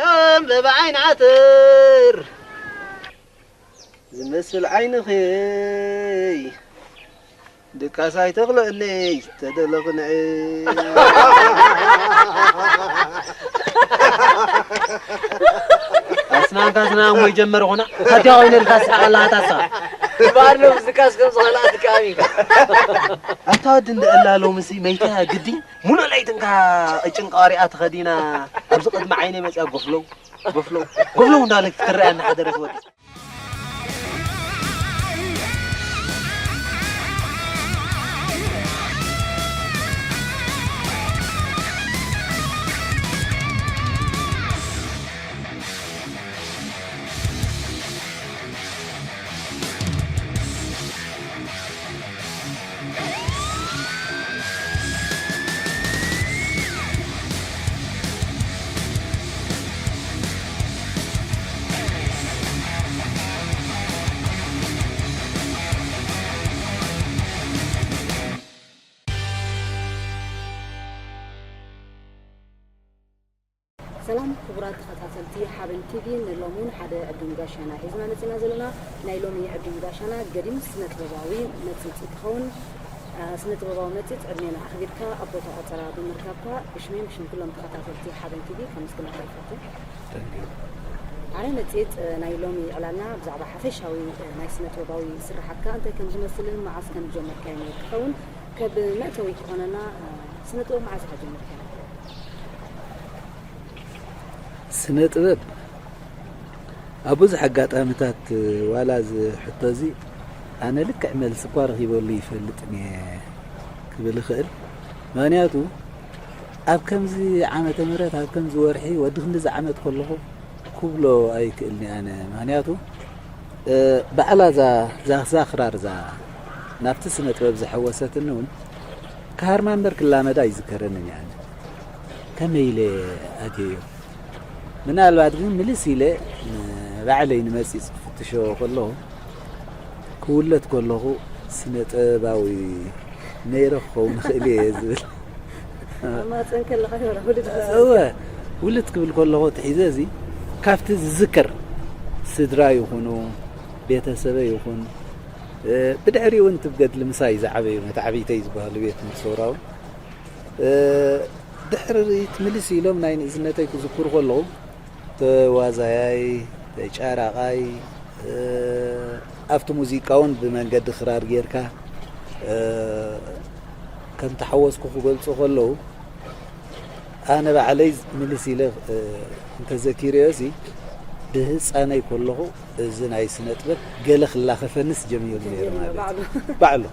ዕምበባ ዓይኒ ዓተር ዝመስል ዓይንኺ ድቃስ ኣይተኽልእለይ ተደለኽንዒ። ኣስናንካ ኣስናን ወይ ጀመረ ኾና። ታዲያ ኮይነ ኢልካ ስሓቕ ኣለኻ ታሳ። ባዕሉ ድቃስ ከም ዝኸልኣትካ ኣሚንካ። ኣታ ወዲ እንደ እላ ሎምሲ መይታ ግዲ ሙሉእ ለይትንካ እጭንቃ ወሪኣ ተኸዲና ኣብዚ ቅድሚ ዓይነይ መፅያ ጎፍለው፣ ጎፍለው፣ ጎፍለው እንዳለች ክትረኣየና ሓደረት ወዲ። ሰላም ክቡራት ተኸታተልቲ ሓበን ቲቪ፣ ንሎሚ እውን ሓደ ዕዱም ጋሻና ሒዝና መፂና ዘለና። ናይ ሎሚ ዕዱም ጋሻና ገዲም ስነ ጥበባዊ መፂፅ እንትኸውን፣ አ፣ ስነ ጥበባዊ መፂፅ ዕድሜና ኣኽቢርካ ኣብ ቦታ ቆፀራ ብምርካብካ ብሽመይ ብሽም ኩሎም ተኸታተልቲ ሓበን ቲቪ ከመስግነካ ይፈቱ። ኣነ መፂፅ፣ እ፣ ናይ ሎሚ ዕላልና ብዛዕባ ሓፈሻዊ፣ እ፣ ናይ ስነ ጥበባዊ ስራሓትካ እንታይ ከም ዝመስልን መዓስ ከም ዝጀመርካዮን ክኸውን፣ ከብ መእተዊ ክኾነና፣ እ፣ ስነ ጥበብ መዓስ ኢኻ ጀሚርካዮ? ስነ ጥበብ ኣብ ብዙሕ ኣጋጣሚታት፣ ዋላ እዚ ሕቶ እዚ ኣነ ልክዕ መልሲ እኳ ረኺበሉ ይፈልጥን እየ ክብል እኽእል። ምኽንያቱ ኣብ ከምዚ ዓመተ ምህረት፣ ኣብ ከምዚ ወርሒ፣ ወዲ ክንድዚ ዓመት ከለኹ ክብሎ ኣይክእልን እየ ኣነ። ምኽንያቱ፣ እ፣ ባዕላ እዛ፣ እዛ፣ እዛ ክራር እዛ ናብቲ ስነ ጥበብ ዘሐወሰትኒ እውን ክሃርማ እምበር ክላመዳ ኣይዝከረንን እየ ኣነ። ከመይ ኢለ ኣትየዮ? ምናልባት ግን ምልስ ኢለ ንባዕለይ ንመጺጽ ክፍትሾ ከለኹ፣ ክውለድ ከለኹ ስነ ጥበባዊ ነይረ ክኸውን እኽእል እየ ዝብል። ኣብ ማህጸን ከለኻ ይበራ ውልድ እወ፣ ውልድ ክብል ከለኹ ትሒዘ እዚ ካብቲ ዝዝከር ስድራ ይኹኑ፣ ቤተሰበ ይኹን፣ እ፣ ብድሕሪኡ እውን ትብገድ ልምሳይ ዝዓበዩ መታዕብይተይ ዝበሃሉ ቤት ትምህርቲ ሰውራውን፣ እ፣ ድሕሪት ምልስ ኢሎም ናይ ንእስነተይ ክዝክሩ ከለዉ፣ ተዋዛያይ፣ ተጫራቓይ፣ እ፣ ኣብቲ ሙዚቃ እውን ብመንገዲ ክራር ጌርካ፣ እ፣ ከም ተሓወስኩ ክገልጹ ከለዉ፣ ኣነ ባዕለይ ምልስ ኢለ፣ እ፣ እንተዘኪረዮሲ፣ ብህጻነይ ከለኹ እዚ ናይ ስነ ጥበብ ገለ ክላኸፈንስ ጀሚሩ ነይሩ ጀሚሩ ማለት እዩ። ባዕሉ። ባዕሉ።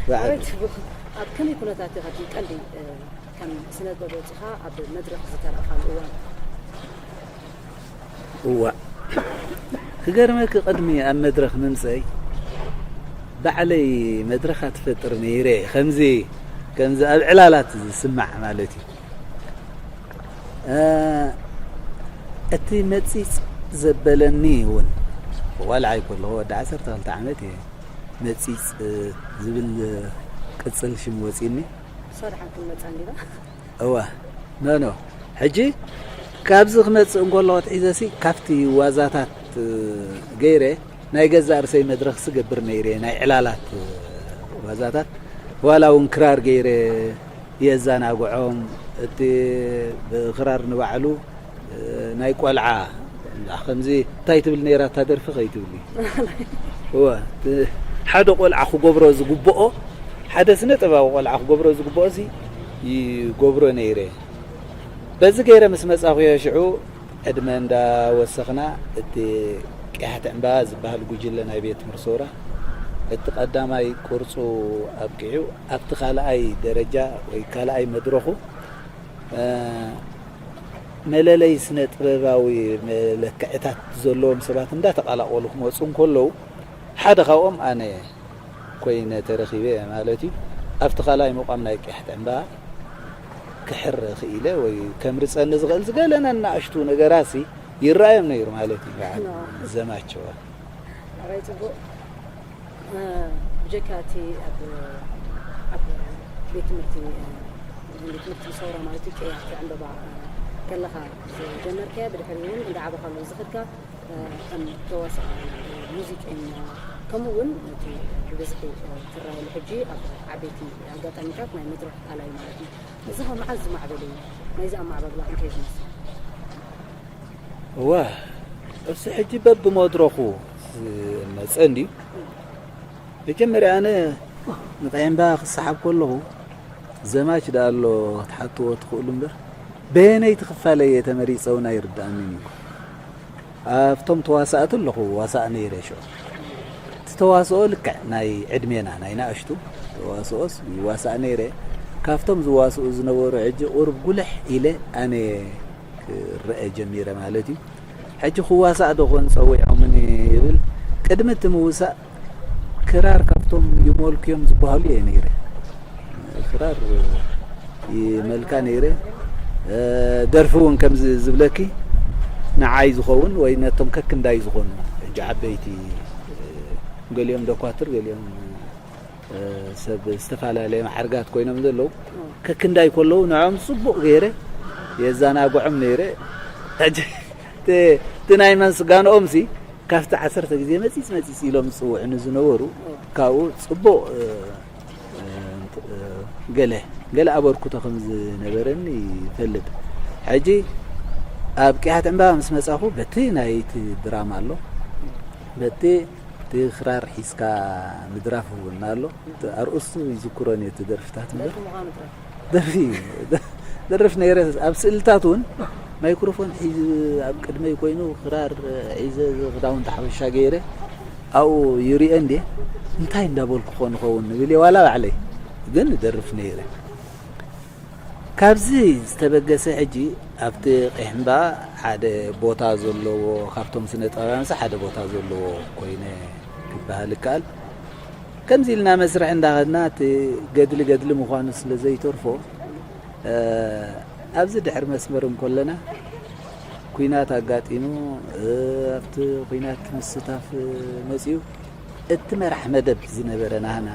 ባዕሉ። ኣበይ ትብሉ? ኣብ ከመይ ኩነታት ኢኻ እቲ ቀንዲ፣ እ፣ ከም ስነ ጥበብ ወጺኻ ኣብ መድረኽ ዝተረእኻሉ እዋን? እዋእ። ክገርመኪ ቅድሚ ኣብ መድረኽ ምምጸይ ባዕለይ መድረኻት እፈጥር ነይረ። ከምዚ፣ ከምዚ ኣብ ዕላላት ዝስማዕ ማለት እዩ። እ፣ እቲ መጺጽ ዘበለኒ እውን ቆልዓ ከለኹ ወዲ ዓሰርተ ክልተ ዓመት እየ። መጺጽ ዝብል ቅጽል ሽም ወጺኒ። እሷ ደሓን ክትመጽእ እንዲባ? እወ፣ ኖ፣ ኖ። ሕጂ ካብዚ ክመጽእ እንከሎ ክትሒዘሲ ካብቲ ዋዛታት ገይረ ናይ ገዛእ ርእሰይ መድረኽ ዝገብር ነይረ፣ ናይ ዕላላት ዋዛታት። ዋላ እውን ክራር ገይረ የዘናግዖም፣ እቲ ብክራር ንባዕሉ ናይ ቆልዓ ከምዚ እንታይ ትብል ነይራ እታ ደርፊ ከይትብሊ። እወ፣ እቲ ሓደ ቆልዓ ክገብሮ ዝግብኦ፣ ሓደ ስነ ጥበባዊ ቆልዓ ክገብሮ ዝግብኦ ሲ ይገብሮ ነይረ። በዚ ገይረ ምስ መጻኹዮ ሽዑ ዕድመ እንዳወሰኽና፣ እቲ ቅያሕቲ ዕምባባ ዝበሃል ጉጅለ ናይ ቤት ትምህርቲ ሰውራ፣ እቲ ቀዳማይ ቅርጹ ኣብቂዑ፣ ኣብቲ ካልኣይ ደረጃ ወይ ካልኣይ መድረኹ፣ እ፣ መለለይ ስነ ጥበባዊ መለክዕታት ዘለዎም ሰባት እንዳተቐላቐሉ ክመጹ እንከለዉ፣ ሓደ ካብኦም ኣነ ኮይነ ተረኺበ ማለት እዩ። ኣብቲ ካልኣይ ምቋም ናይ ቅያሕቲ ዕምባባ ክሕረ ክኢለ ወይ ከምርጸኒ ዝኽእል ዝገለ ነናእሽቱ ነገራሲ ይረኣዮም ነይሩ ማለት እዩ። በዓል ዘማቸዋ። ኣባይ ጽቡቕ። እ፣ ብጀካ እቲ ኣብ፣ ኣብ ቤት ትምህርቲ፣ እ፣ ቤት ትምህርቲ ሰውራ ማለት እዩ፣ ቅያሕቲ ዕምበባ፣ እ፣ ከለኻ ዝጀመርካያ፣ ብድሕሪኡ እውን እንዳዓበኻሉ ዝኸድካ፣ እ፣ ከም ተዋሳኣይ፣ ሙዚቀኛ፣ ከምኡ እውን እቲ ብብዝሒ፣ እ፣ ትረኣየሉ ሕጂ ኣብ ዓበይቲ ኣጋጣሚታት ናይ መድረኽ ኣላይ ማለት እዩ። እዚ ኸ መዓዝ ዝማዕበለ እዩ? ናይዚ ኣማዕባብላ እንታይ ዝመስል? እዋ፣ እሱ ሕጂ በብመድረኹ ዝመጸ እንድዩ። መጀመርያ ኣነ ንቀይምባ ክሰሓብ ከለኹ ዘማች ደኣ ኣሎ ክትሓትዎ ትኽእሉ እምበር፣ በየነይቲ ክፋል እየ ተመሪጸ እውን ኣይርድኣንን እዩ። ኣብቶም ተዋሳእቲ ኣለኹ ዋሳእ ነይረ ሽዑ። እቲ ተዋስኦ ልክዕ ናይ ዕድሜና ናይ ንኣሽቱ ተዋስኦስ ይዋሳእ ነይረ። ካብቶም ዝዋስኡ ዝነበሩ ሕጂ ቁሩብ ጉልሕ ኢለ ኣነ ክረአ ጀሚረ ማለት እዩ። ሕጂ ክዋሳእ ዶ ኾን ጸዊዖምኒ ይብል። ቅድሚ እቲ ምውሳእ ክራር ካብቶም ይሞልኩ እዮም ዝበሃሉ እየ ነይረ። ክራር ይመልካ ነይረ። እ፣ ደርፊ እውን ከምዚ ዝብለኪ ንዓይ ዝኸውን ወይ ነቶም ከክንዳይ ዝኾኑ ሕጂ ዓበይቲ፣ እ፣ ገሊኦም ደኳትር፣ ገሊኦም፣ እ፣ ሰብ ዝተፈላለየ መዓርጋት ኮይኖም ዘለዉ፣ ከክንዳይ ከለዉ ንዖም ጽቡቕ ገይረ የዘናግዖም ነይረ። ሕጂ እቲ፣ እቲ ናይ መስጋንኦምሲ ካብቲ ዓሰርተ ግዜ መጺጽ መጺጽ ኢሎም ዝጽውዑኒ ዝነበሩ፣ ካብኡ ጽቡቕ፣ እ፣ እ፣ እ፣ ገለ፣ ገለ ኣበርክቶ ከም ዝነበረኒ ይፈልጥ። ሕጂ ኣብ ቅያሕቲ ዕምባባ ምስ መጻኹ በቲ ናይቲ ድራማ ኣሎ፣ በቲ እቲ ክራር ሒዝካ ምድራፍ እውን ኣሎ። እቲ ኣርእስቱ ይዝክሮን እየ፣ እቲ ደርፍታት እምበር። ደርፊ ምዃኑ ጥራይ። ደርፊ፣ ደርፍ ነይረ። ኣብ ስእልታት እውን ማይክሮፎን ሒዙ ኣብ ቅድመይ ኮይኑ ክራር ሒዘ ክዳውንቲ ሓበሻ ገይረ ኣብኡ ይሪኦ እንዴ፣ እንታይ እንዳበልኩ ኮን ኸውን ንብል እየ፣ ዋላ ባዕለይ ግን ደርፍ ነይረ። ካብዚ ዝተበገሰ ሕጂ ኣብቲ ቅያሕቲ ዕምባባ ሓደ ቦታ ዘለዎ፣ ካብቶም ስነ ጥበባውያንስ ሓደ ቦታ ዘለዎ ኮይነ ክበሃል ይከኣል። ከምዚ ኢልና መስርሕ እንዳኸድና እቲ ገድሊ ገድሊ ምዃኑ ስለ ዘይተርፎ፣ እ፣ ኣብዚ ድሕሪ መስመር እንከለና ኲናት ኣጋጢሙ፣ እ፣ ኣብቲ ኲናት ምስታፍ መጺኡ፣ እቲ መራሕ መደብ ዝነበረ ናህና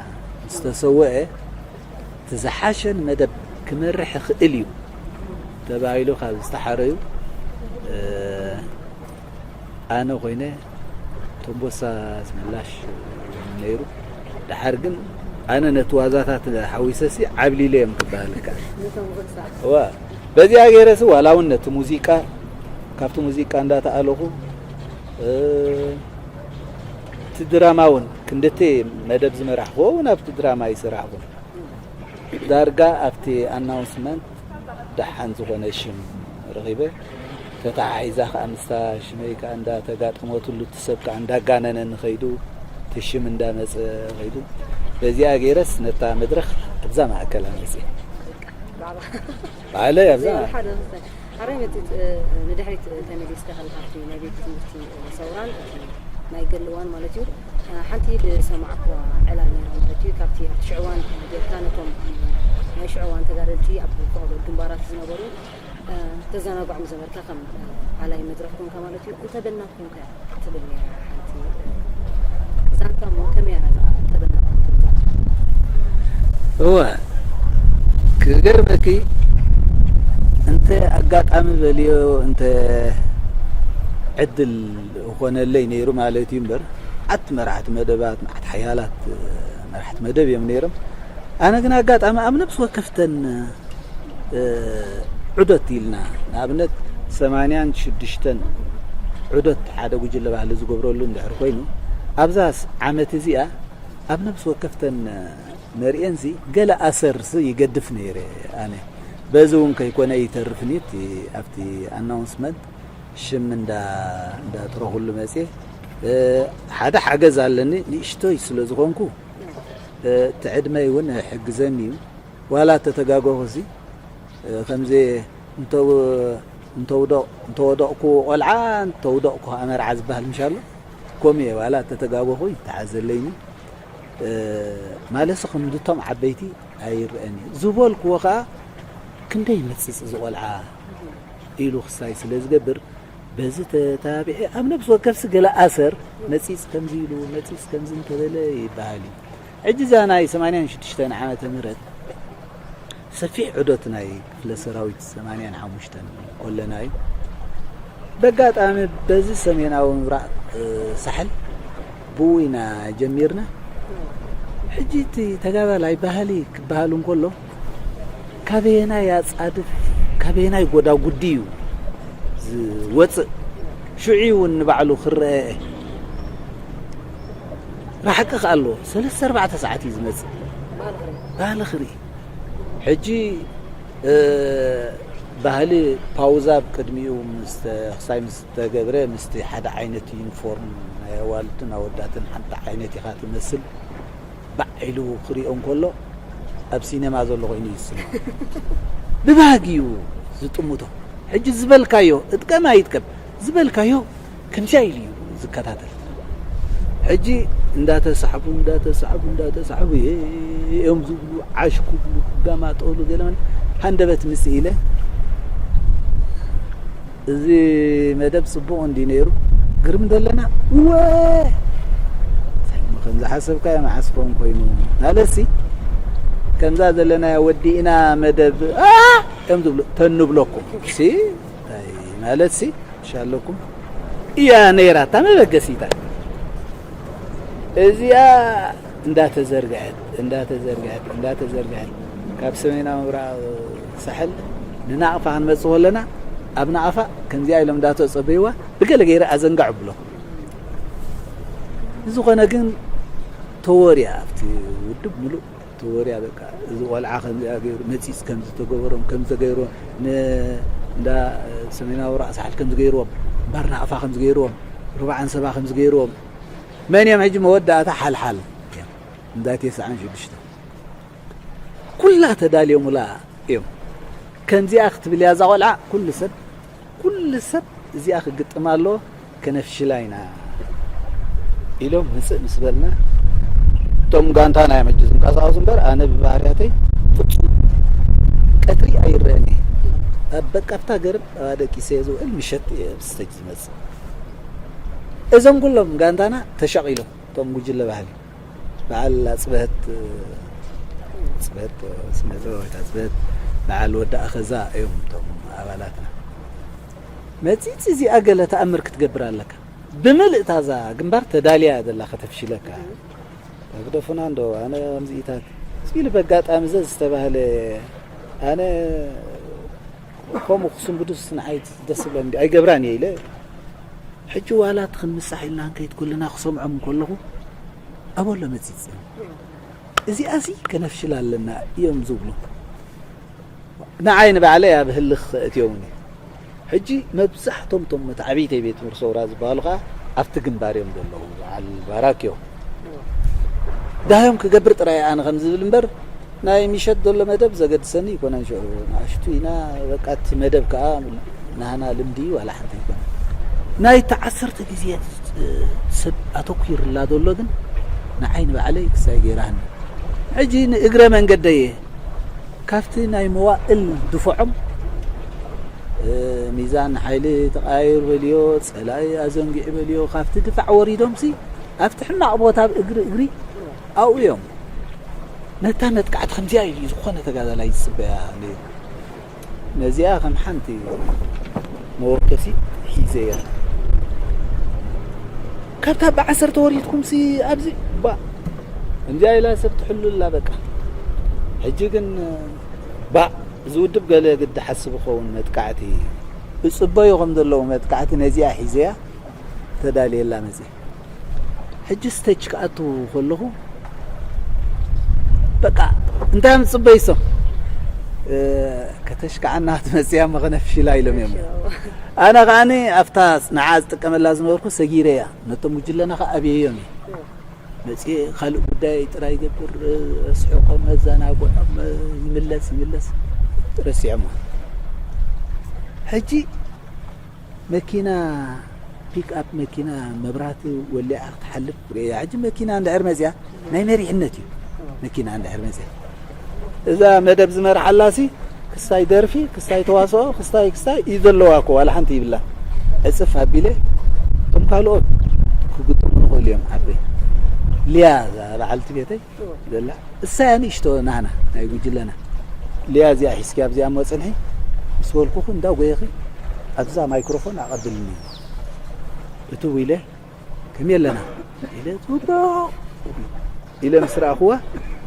ምስ ተሰወአ፣ እቲ ዝሓሸን መደብ ክመርሕ ይኽእል እዩ ተባሂሉ ካብ ዝተሓረዩ፣ እ፣ ኣነ ኮይነ፣ ቶምቦሳ ኣስመላሽ ነይሩ። ደሓር ግን ኣነ ነቲ ዋዛታት ሓዊሰሲ ዓብሊለ እዮም ክበሃል ይከኣል። ነቶም ርእሳ። እዋ፣ በዚኣ ገይረሲ ዋላ እውን ነቲ ሙዚቃ፣ ካብቲ ሙዚቃ እንዳተኣለኹ፣ እ፣ እቲ ድራማ እውን ክንድቲ መደብ ዝመራሕክዎ እውን ኣብቲ ድራማ ይሰራሕኩ። ዳርጋ ኣብቲ ኣናውንስመንት ደሓን ዝኾነ ሽም ረኺበ። ተተሓሒዛ ከኣ ምስታ ሽመይ ከኣ እንዳተጋጠመትሉ፣ እቲ ሰብ ከኣ እንዳጋነነኒ ከይዱ፣ እቲ ሽም እንዳመጸ ከይዱ። በዚኣ ገይረስ ነታ መድረኽ ኣብዛ ማእከል ኣመጺአ። ባዕለይ ኣብዛ። ሓደ ሓደ ሓራይ መጺእ፣ እ፣ ንድሕሪት ተመሊስካ ከለኻ ኣብቲ ናይ ቤት ትምህርቲ፣ እ፣ ሰውራን እቲ ናይ ገል እዋን ማለት እዩ። እ፣ ሓንቲ ዝሰማዕኩዋ ዕላል ነይራ ማለት እዩ። ካብቲ ኣብቲ ሽዑ እዋን ጌርካ ነቶም፣ እ፣ ናይ ሽዑ እዋን ተጋደልቲ ኣብ ፈቐዶ ግንባራት ዝነበሩ፣ እ፣ ተዘናግዖም ዝነበርካ ከም፣ እ፣ ኣላይ መድረኽ ኮንካ ማለት እዩ። እንተበልና ኮንካ ትብል ነይራ ሓንቲ፣ እ፣ ዛንታ እሞ ከመይ እያ ናዛ እንተበልና ኮንካ ትብል ዛንታ? እወ፣ ክገርመኪ እንተ ኣጋጣሚ በልዮ እንተ ዕድል ኾነለይ ነይሩ ማለት እዩ እምበር፣ መዓት መራሕቲ መደባት፣ መዓት ሓያላት መራሕቲ መደብ እዮም ነይሮም። ኣነ ግን ኣጋጣሚ ኣብ ነብሲ ወከፍተን፣ እ፣ ዑደት ኢልና፣ ንኣብነት ሰማንያን ሽዱሽተን ዑደት ሓደ ጉጅለ ባህሊ ዝገብረሉ እንድሕር ኮይኑ፣ ኣብዛ ስ-፣ ዓመት እዚኣ ኣብ ነብሲ ወከፍተን መርኤንሲ ገለ ኣሰርሲ ይገድፍ ነይረ ኣነ። በዚ እውን ከይኮነ ይተርፍኒ እቲ ኣብቲ ኣናውንስመንት ሽም እንዳ እንዳ ጥረኹሉ መጽየ። እ፣ ሓደ ሓገዝ ኣለኒ፣ ንእሽቶይ ስለ ዝኾንኩ፣ እ፣ እቲ ዕድመይ እውን ሕግዘኒ እዩ። ዋላ እተተጋገኹሲ፣ እ፣ ከምዚ እንተው-፣ እንተውደቕ-፣ እንተወደቕኩ ቆልዓ፣ እንተውደቕኩ ከኣ መርዓ ዝበሃል ምሽ ኣሎ። ከምኡ እየ፣ ዋላ እተተጋገኹ ይተሓዘለይኒ። እ፣ ማለትሲ ከምዚ እቶም ዓበይቲ ኣይረኣን እዩ ዝበልክዎ ከኣ፣ ክንደይ መጺጽ እዚ ቆልዓ ኢሉ ክሳይ ስለ ዝገብር፣ በዚ ተታቢዐ ኣብ ነፍሲ ወከፍሲ ገለ ኣሰር መጺጽ ከምዚ ኢሉ፣ መጺጽ ከምዚ እንተበለ ይበሃል እዩ። ሕጂ እዛ ናይ ሰማንያን ሽዱሽተን ዓመተ ምህረት ሰፊሕ ዑደት ናይ ክፍለ ሰራዊት ሰማንያን ሓሙሽተን ከለና እዩ። በጋጣሚ በዚ ሰሜናዊ ምብራቕ፣ እ፣ ሳሕል ብኡ ኢና ጀሚርና። ሕጂ እቲ ተጋዳላይ ባህሊ ክበሃል እንከሎ፣ ካበየናይ ኣጻድፍ፣ ካበየናይ ጎዳጉዲ እዩ ዝወጽእ? ሽዑ እውን ንባዕሉ ክረአ ራሕቂ ከኣ ኣለዎ። ሰለስተ ኣርባዕተ ሰዓት እዩ ዝመጽእ። ባህሊ ክርኢ። ሕጂ፣ እ፣ ባህሊ ፓውዛ ኣብ ቅድሚኡ ምስ ተ-፣ ክሳይ ምስ ተገብረ፣ ምስቲ ሓደ ዓይነት ዩኒፎርም ናይ ኣዋልድን ኣወዳትን ሓንቲ ዓይነት ኢኻ ትመስል። ባዕ ኢሉ ክሪኦ እንከሎ፣ ኣብ ሲነማ ዘሎ ኮይኑ ይስምዖ። ብባህጊ እዩ ዝጥምቶ። ሕጂ ዝበልካዮ እጥቀም ኣይጥቀም፣ ዝበልካዮ ከምዚኣ ኢሉ እዩ ዝከታተል። ሕጂ እንዳተሳዕቡ፣ እንዳተሳዕቡ፣ እንዳተሳዕቡ፣ የ-፣ እዮም ዝብሉ፣ ዓሽ ክብሉ፣ ክጋማጠሉ፣ ገለ መለ። ሃንደበት ምስ ኢለ፣ "እዚ መደብ ጽቡቕ እንዲ ነይሩ፣ ግርም ዘለና፣ እወ፣ ከም ዝሓሰብካዮ መዓስ ክኸውን ኮይኑ?" ማለትሲ፣ ከምዛ ዘለናዮ ወዲእና መደብ፣ ኣ! እዮም ዝብሉ፣ ተንብለኩም። ሲ፣ እንታይ ማለትሲ፣ ሻለኩም እያ ነይራ፣ እታ መበገሲታ። እዚኣ እንዳተዘርግሐት፣ እንዳተዘርግሐት፣ እንዳተዘርግሐት፣ ካብ ሰሜናዊ ምብራቕ ሳሕል ንናቕፋ ክንመጽእ ከለና፣ ኣብ ናቕፋ ከምዚኣ ኢሎም እንዳተጸበይዋ፣ ብገለ ገይረ ኣዘንጋዕ ብሎ። ብዝኾነ ግን፣ ተወርያ ኣብቲ ውድብ ምሉእ ተወርያ፣ በቃ፣ እዚ ቆልዓ ከምዚኣ ገይሩ፣ መጺጽ ከምዚ ተገበሮም፣ ከምዚ ተገይርዎም፣ ን-፣ እንዳ ሰሜናዊ ምብራቕ ሳሕል ከምዚ ገይርዎም፣ ባር ናቕፋ ከምዚ ገይርዎም፣ ሩባ ዓንሰባ ከምዚ ገይርዎም። መን እዮም ሕጂ መወዳእታ ሓልሓል እዮም። እንዳ ተስዓን ሽዱሽተን። ኩላ ተዳልዮምላ እዮም። ከምዚኣ ክትብል እያ እዛ ቆልዓ፣ ኩሉ ሰብ፣ ኩሉ ሰብ እዚኣ ክግጥማ ኣለዎ፣ ከነፍሽላ ኢና ኢሎም ምጽእ ምስ በልና፣ እቶም ጋንታና እዮም ሕጂ ዝንቀሳቐሱ እምበር፣ ኣነ ብባህርያተይ ፍጹም ቀትሪ ኣይረአን እየ። ኣብ በቃ ኣብታ ገርብ ኣብ ደቂሰ እየ ዝውዕል፣ ምሸት እየ ኣብ ስቴጅ ዝመጽእ። እዞም ኩሎም ጋንታና ተሻቒሎም፣ እቶም ጉጅለ ባህሊ። በዓል ኣጽብሀት፣ ኣጽብሀት፣ ስነ ጥበብ ወይ ኣጽብሀት፣ በዓል ወዲ ኣኸዛ እዮም እቶም ኣባላትና። መጺጽ እዚኣ ገለ ተኣምር ክትገብር ኣለካ። ብምልእታ እዛ ግንባር ተዳልያ ዘላ ከተፍሽለካ። ተግደፉና እንዶ፣ ኣነ ከምዚኢታት። ሲሉ በጋጣሚ ዘ ዝተባህለ፣ ኣነ ከምኡ ክስንብዱስ ንዓይ ደስ ዝብለኒ ኣይገብራን እየ ኢለ። ሕጂ ዋላ እቲ ክንምሳሕ ኢልና ክንከይድ ከለና ክሰምዖም እንከለኹ፣ ኣበሎ መጺጽ። እዚኣሲ ከነፍሽላ ኣለና እዮም ዝብሉ። ንዓይ ንባዕለይ ኣብ ህልኽ እትዮምኒ። ሕጂ መብዛሕቶም እቶም መታዕብይተይ ቤት ትምህርቲ ሰውራ ዝበሃሉ ኸዓ ኣብቲ ግንባር እዮም ዘለዉ። በዓል ባራክ እዮም። ዳዮም ክገብር ጥራይ ኣነ ከም ዝብል እምበር፣ ናይ ምሸት ዘሎ መደብ ዘገድሰኒ ኣይኮነን። ሽዑ ንኣሽቱ ኢና፣ በቃ እቲ መደብ ከኣ ናህና ልምዲ እዩ፣ ዋላ ሓንቲ ኣይኮነን። ናይቲ ዓሰርተ ግዜ ሰብ ኣተኲርላ ዘሎ ግን ንዓይ ንባዕለይ ክሳይ ገይራኒ። ሕጂ ንእግረ መንገደየ ካብቲ ናይ መዋእል ድፍዖም፣ እ፣ ሚዛን ሓይሊ ተቐያይሩ በልዮ፣ ጸላኢ ኣዘንጊዑ በልዮ፣ ካብቲ ድፋዕ ወሪዶምሲ ኣብቲ ሕማቕ ቦታ ኣብ እግሪ እግሪ ኣብኡ እዮም። ነታ መጥቃዕቲ ከምዚኣ ኢሉ እዩ ዝኾነ ተጋዳላይ ዝጽበያ ነይሩ። ነዚኣ ከም ሓንቲ መወከሲት ሒዘያ። ካብታ ብዓሰርተ ወሪድኩምሲ ኣብዚ ባ፣ ከምዚኣ ኢላ ሰብ ትሕሉ ኣላ በቃ። ሕጂ ግን ባ፣ እዚ ውድብ ገለ ግዲ ሓስብ ይኸውን መጥቃዕቲ። እጽበዮ ከም ዘለዉ መጥቃዕቲ ነዚኣ ሒዘያ ተዳልየላ መጺኣ። ሕጂ ስቴጅ ክኣቱ ከለኹ በቃ እንታይ ምጽበይ እሶ? ከተሽካዓና ክትመፅያ መኸነ ፍሽላ ኢሎም እዮም። ኣነ ከዓኒ ኣብታ ንዓ ዝጥቀመላ ዝነበርኩ ሰጊረ እያ። ነቶም ጉጅለና ከዓ ኣብየዮም እየ። መፅየ ካልእ ጉዳይ ጥራይ ይገብር፣ ስሕቆም፣ መዘናግዖም፣ ይምለስ ይምለስ፣ ረሲዖሞ። ሕጂ መኪና፣ ፒክ ኣፕ መኪና መብራህቲ ወሊዓ ክትሓልፍ ርእያ። ሕጂ መኪና እንድሕር መፅያ ናይ መሪሕነት እዩ። መኪና እንድሕር መፅያ እዛ መደብ ዝመርሓላሲ ክስታይ ደርፊ፣ ክስታይ ተዋስኦ፣ ክስታይ ክስታይ እዩ ዘለዋ እኮ፣ ዋላ ሓንቲ ይብላ። ዕፅፍ ኣቢለ እቶም ካልኦት ክግጥሙ ንኽእሉ እዮም። ዓበይ ሊያ እዛ በዓልቲ ቤተይ ዘላ እሳ እያ ንእሽቶ ናህና ናይ ጉጅለና። ሊያ እዚኣ ሒዝኪ ኣብዚኣ እሞ ፅንሒ ምስ በልኩኺ እንዳ ጎየኺ ኣብዛ ማይክሮፎን ኣቐብልኒ። እትው ኢለ ከም የለና ኢለ ጽቡቕ ኢለ ምስ ረኣኽዋ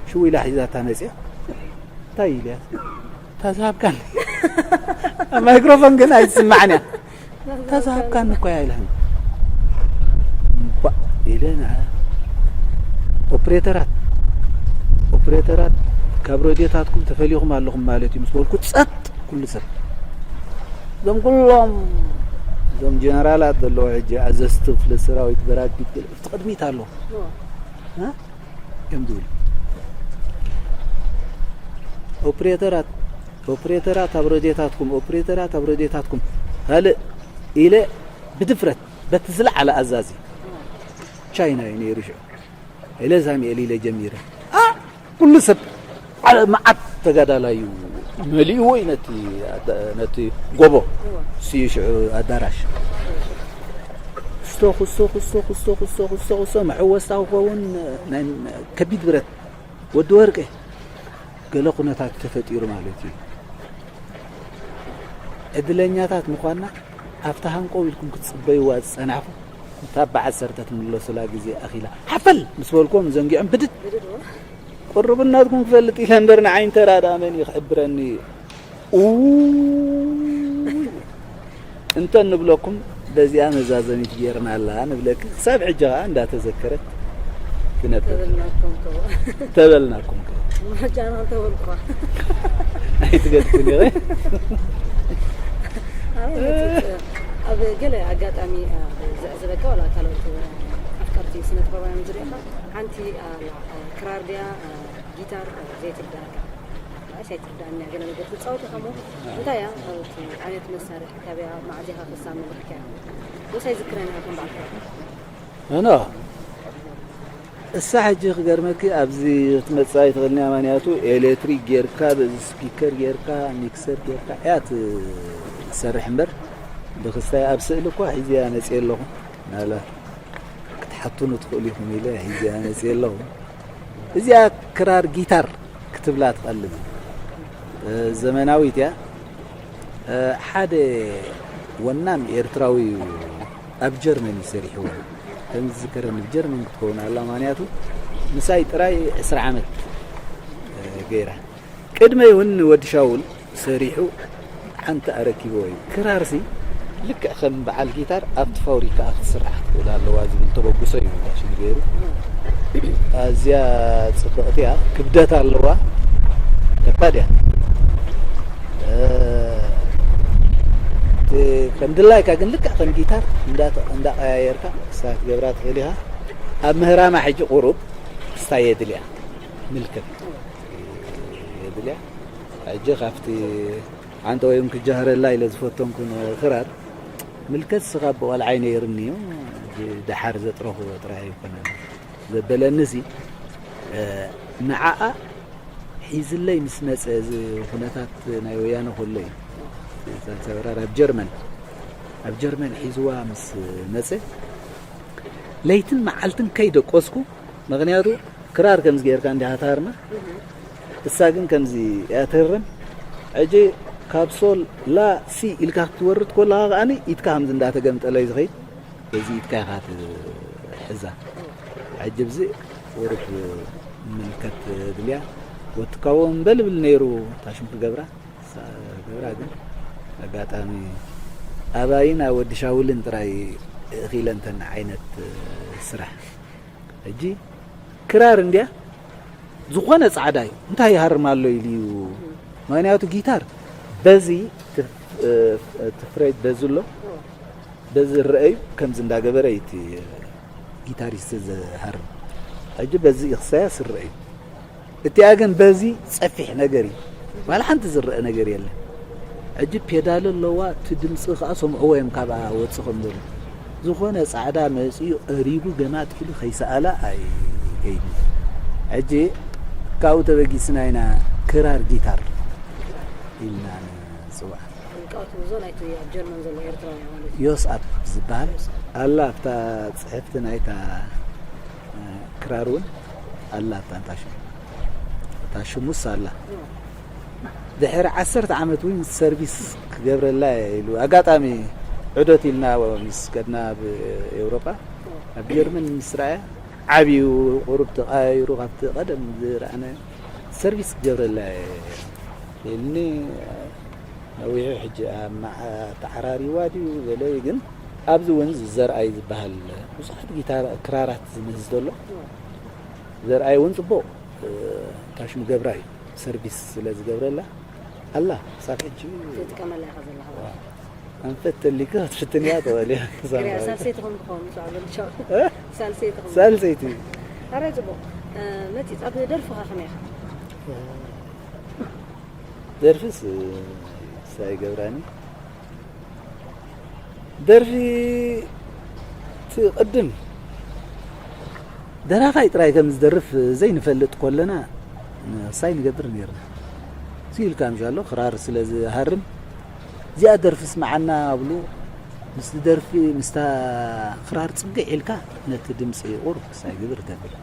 ሽው ኢላ ሒዛታ መፅያ። እንታይ ኢለ ተዛብካን ኣብ ማይክሮፎን ግን ኣይትስማዕን እያ። ተዛብካን እኮ እያ ኢላን ባ ኢለ ንዓ ኦፕሬተራት ኦፕሬተራት ካብ ሬድዮታትኩም ተፈሊኹም ኣለኹም ማለት እዩ ምስ በልኩ ጸጥ ኩሉ ሰብ እዞም ኩሎም እዞም ጀነራላት ዘለዎ ሕጂ ኣዘዝቲ ክፍለ ሰራዊት በራጊት ገለ ኣብቲ ቅድሚት ኣሎ እ? እዮም ዝብሉ ኦፕሬተራት ኦፕሬተራት ኣብ ረድዮታትኩም ኦፕሬተራት ኣብ ረድዮታትኩም ካልእ ኢለ ብድፍረት በቲ ዝለዓለ ኣዛዚ ቻይና እዩ ነይሩ ሽዑ ኢለ ዛሚኤል ኢለ ጀሚረ ኣ ኩሉ ሰብ ዓለ- መዓት ተጋዳላይ እዩ መሊእዎ እዩ ነቲ ኣዳ- ነቲ ጎቦ ስዩ ሽዑ ኣዳራሽ ክስቶ ክስቶ ክስቶ ክስቶ ክስቶ ክስቶ ክስቶ መሐወስታ ክኸውን ናይ ከቢድ ብረት ወዲ ወርቄ ገለ ኩነታት ተፈጢሩ ማለት እዩ። ዕድለኛታት ምዃንና ኣብታ ሃንቆው ኢልኩም ክትጽበይዋ ዝጸናሕኩም እታ ብዓሰርተ ትምለሱላ ግዜ ኣኺላ ሓፈል ምስ በልኩም ዘንጊዖም ብድድ ቁርብነትኩም ክፈልጥ ኢለ እምበር ንዓይ እንተ ራዳ መን እዩ ክሕብረኒ? ኡይ እንተ ንብለኩም በዚኣ መዛዘሚት ጌርናላ ንብለኪ ክሳብ ሕጂ ኸኣ እንዳተዘከረት ትነብር ተበልናኩም ከ ተበልናኩም ከ ማጃና ተበልኳ ኣይትገድፍን ኢኺ ኣብ ገለ ኣጋጣሚ ዘዕዝበካ ዋላ ካልኦት ኣፍቀርቲ ስነ ጥበባውያን ዝሪእኻ ሓንቲ ክራር ድያ ጊታር ዘይትርዳእካ ንእሽተይ ትርዳእኒ እያ ገለ ነገር ትፃወት ኢኻ እሞ እንታይ እያ እቲ ዓይነት መሳርሒ ካበይ እያ መዓዝ ኢኻ ተሳመልክካያ ወይስ ኣይዝክረን ኢኻ ከም በዓልካ ኖ እሳ ሕጂ ክገርመኪ ኣብዚ ክትመፅእ ኣይትኽእልንያ ማንያቱ ኤሌክትሪክ ጌርካ በዚ ስፒከር ጌርካ ሚክሰር ጌርካ እያ ትሰርሕ እምበር ብክስታይ ኣብ ስእሊ እኳ ሒዝያ መፅየ ኣለኹ ናላ ክትሓቱኑ ትኽእሉ ኢኹም ኢለ ሒዝያ መፅየ ኣለኹ እዚኣ ክራር ጊታር ክትብላ ትቐልል ዘመናዊት እያ ሓደ ወናም ኤርትራዊ እዩ ኣብ ጀርመን እዩ ሰሪሕዎ ከም ዝዝከረኒ ጀርመን ክትከውን ኣላ ማንያቱ ምሳይ ጥራይ ዕስራ ዓመት ገይራ ቅድመይ እውን ወዲ ሻውል ሰሪሑ ሓንቲ ኣረኪብዎ እዩ ክራርሲ ልክዕ ከም በዓል ጊታር ኣብቲ ፋብሪካ ክትስራሕ ክትኽእል ኣለዋ ዝብል ተበግሶ እዩ ሽም ገይሩ ኣዝያ ፅብቕቲ እያ ክብደት ኣለዋ ከባድ እያ ከም ድላይካ ግን ልክዕ ከም ጊታር እንዳቐያየርካ ክስታ ክትገብራ ትኽእል ኢኻ ኣብ ምህራማ ሕጂ ቁሩብ ክስታ የድልያ ምልክት የድልያ ሕጂ ካብቲ ሓንቲ ወይም ክጃህረላ ኢለ ዝፈተንኩ ክራር ምልከት ስኻ ብቆልዓይ ነይርኒ እዩ ደሓር ዘጥረኽዎ ጥራይ ኣይኮነን ዘበለኒ ሲ ንዓኣ ሒዝለይ ምስ መፀ እዚ ኩነታት ናይ ወያነ ከሎ እዩ ሳልሳይ ወራር ኣብ ጀርመን ኣብ ጀርመን ሒዝዋ ምስ መፀ ለይትን መዓልትን ከይደቆስኩ ምክንያቱ ክራር ከምዚ ጌርካ እንዲኻ ትሃርማ እሳ ግን ከምዚ እያ ትህርም ሕጂ ካብ ሶል ላ ሲ ኢልካ ክትወርድ ከለኻ ከዓኒ ኢድካ ከምዚ እንዳተገምጠለ እዩ ዝኸይድ በዚ ኢድካ ኢኻ ትሕዛ ሕጂ ብዚ ቁሩብ ምልከት ድልያ ወትካዎ እምበልብል ነይሩ ታሽም ክገብራ ገብራ ግን ኣጋጣሚ ኣባይን ኣብ ወዲ ሻውልን ጥራይ እኺለንተን ዓይነት ስራሕ ሕጂ ክራር እንድያ ዝኾነ ጻዕዳ እዩ እንታይ ይሃርም ኣሎ ኢሉ እዩ ምኽንያቱ ጊታር በዚ ትፍሬት በዚ ኣሎ፣ በዚ ዝረአዩ ከምዚ እንዳገበረ እዩ እቲ ጊታሪስት ዝሃርም። ሕጂ በዚ እዩ ክሳያስ ዝረአዩ። እቲኣ ግን በዚ ጸፊሕ ነገር እዩ። ዋላ ሓንቲ ዝረአ ነገር የለን። ሕጂ ፔዳል ኣለዋ፣ እቲ ድምፂ ከዓ ሰምዕዎ እዮም ካብኣ ወፂ ከም ዘሎ። ዝኾነ ፃዕዳ መፂኡ ቀሪቡ ገማጥ ኢሉ ከይሰኣላ ኣይከይድን። ሕጂ ካብኡ ተበጊስና ኢና ክራር ጊታር ኢልና ንፅዋዕ። ውልቃዊ ትውዞ ናይቲ ኣብ ጀርመን ዘሎ ኤርትራዊ ማለት እዩ። ዮስ ኣፕ ዝበሃል ኣላ ኣብታ ፅሕፍቲ ናይታ ክራር እውን ኣላ ኣብታ እንታይ ሽሙ እታ ሽሙስ ኣላ። ድሕሪ ዓሰርተ ዓመት እውን ሰርቪስ ክገብረላ እየ ኢሉ ኣጋጣሚ ዕዶት ኢልና ምስ ከድና ኣብ ኤውሮጳ ኣብ ጀርመን ምስ ረኣያ ዓብዩ ቁሩብ ተቐያይሩ ካብቲ ቀደም ዝረኣናዮ ሰርቪስ ክገብረላ እየ ኢልኒ። ነዊሑ ሕጂ ኣተዓራሪዋ ድዩ ገለ ግን ኣብዚ እውን ዘርኣይ ዝበሃል ብዙሓት ጊታር ክራራት ዝምህዝ ዘሎ ዘርኣይ እውን ፅቡቕ ታሽሙ ገብራ እዩ ሰርቪስ ስለ ዝገብረላ ኣላ ክሳብ ሕጂ ትጥቀመላ ኢኻ ዘለኻ። ኣንፈት ተሊካ ክትፍትን እያ ትኽእል እያ። ሳልሰይቲ ከም ትኸውን ምስ ዓበል ሻው ሳልሰይቲ ከም ሳልሰይቲ ኣረ ፅቡቕ መፂ ኣብ ደርፍኻ ከመይ ኢኻ? ደርፍስ ሳይ ገብራኒ ደርፊ ትቕድም ደራፋይ ጥራይ ከም ዝደርፍ ዘይንፈልጥ ኮለና ሳይ ንገብር ነርና። እዚ ኢልካ ንዛሎ ክራር ስለ ዝሃርም እዚኣ ደርፊ ስምዓና ኣብሉ ምስ ደርፊ ምስታ ክራር ጽግዕ ኢልካ ነቲ ድምፂ ቁሩብ ክሳይ ግብር ተብል።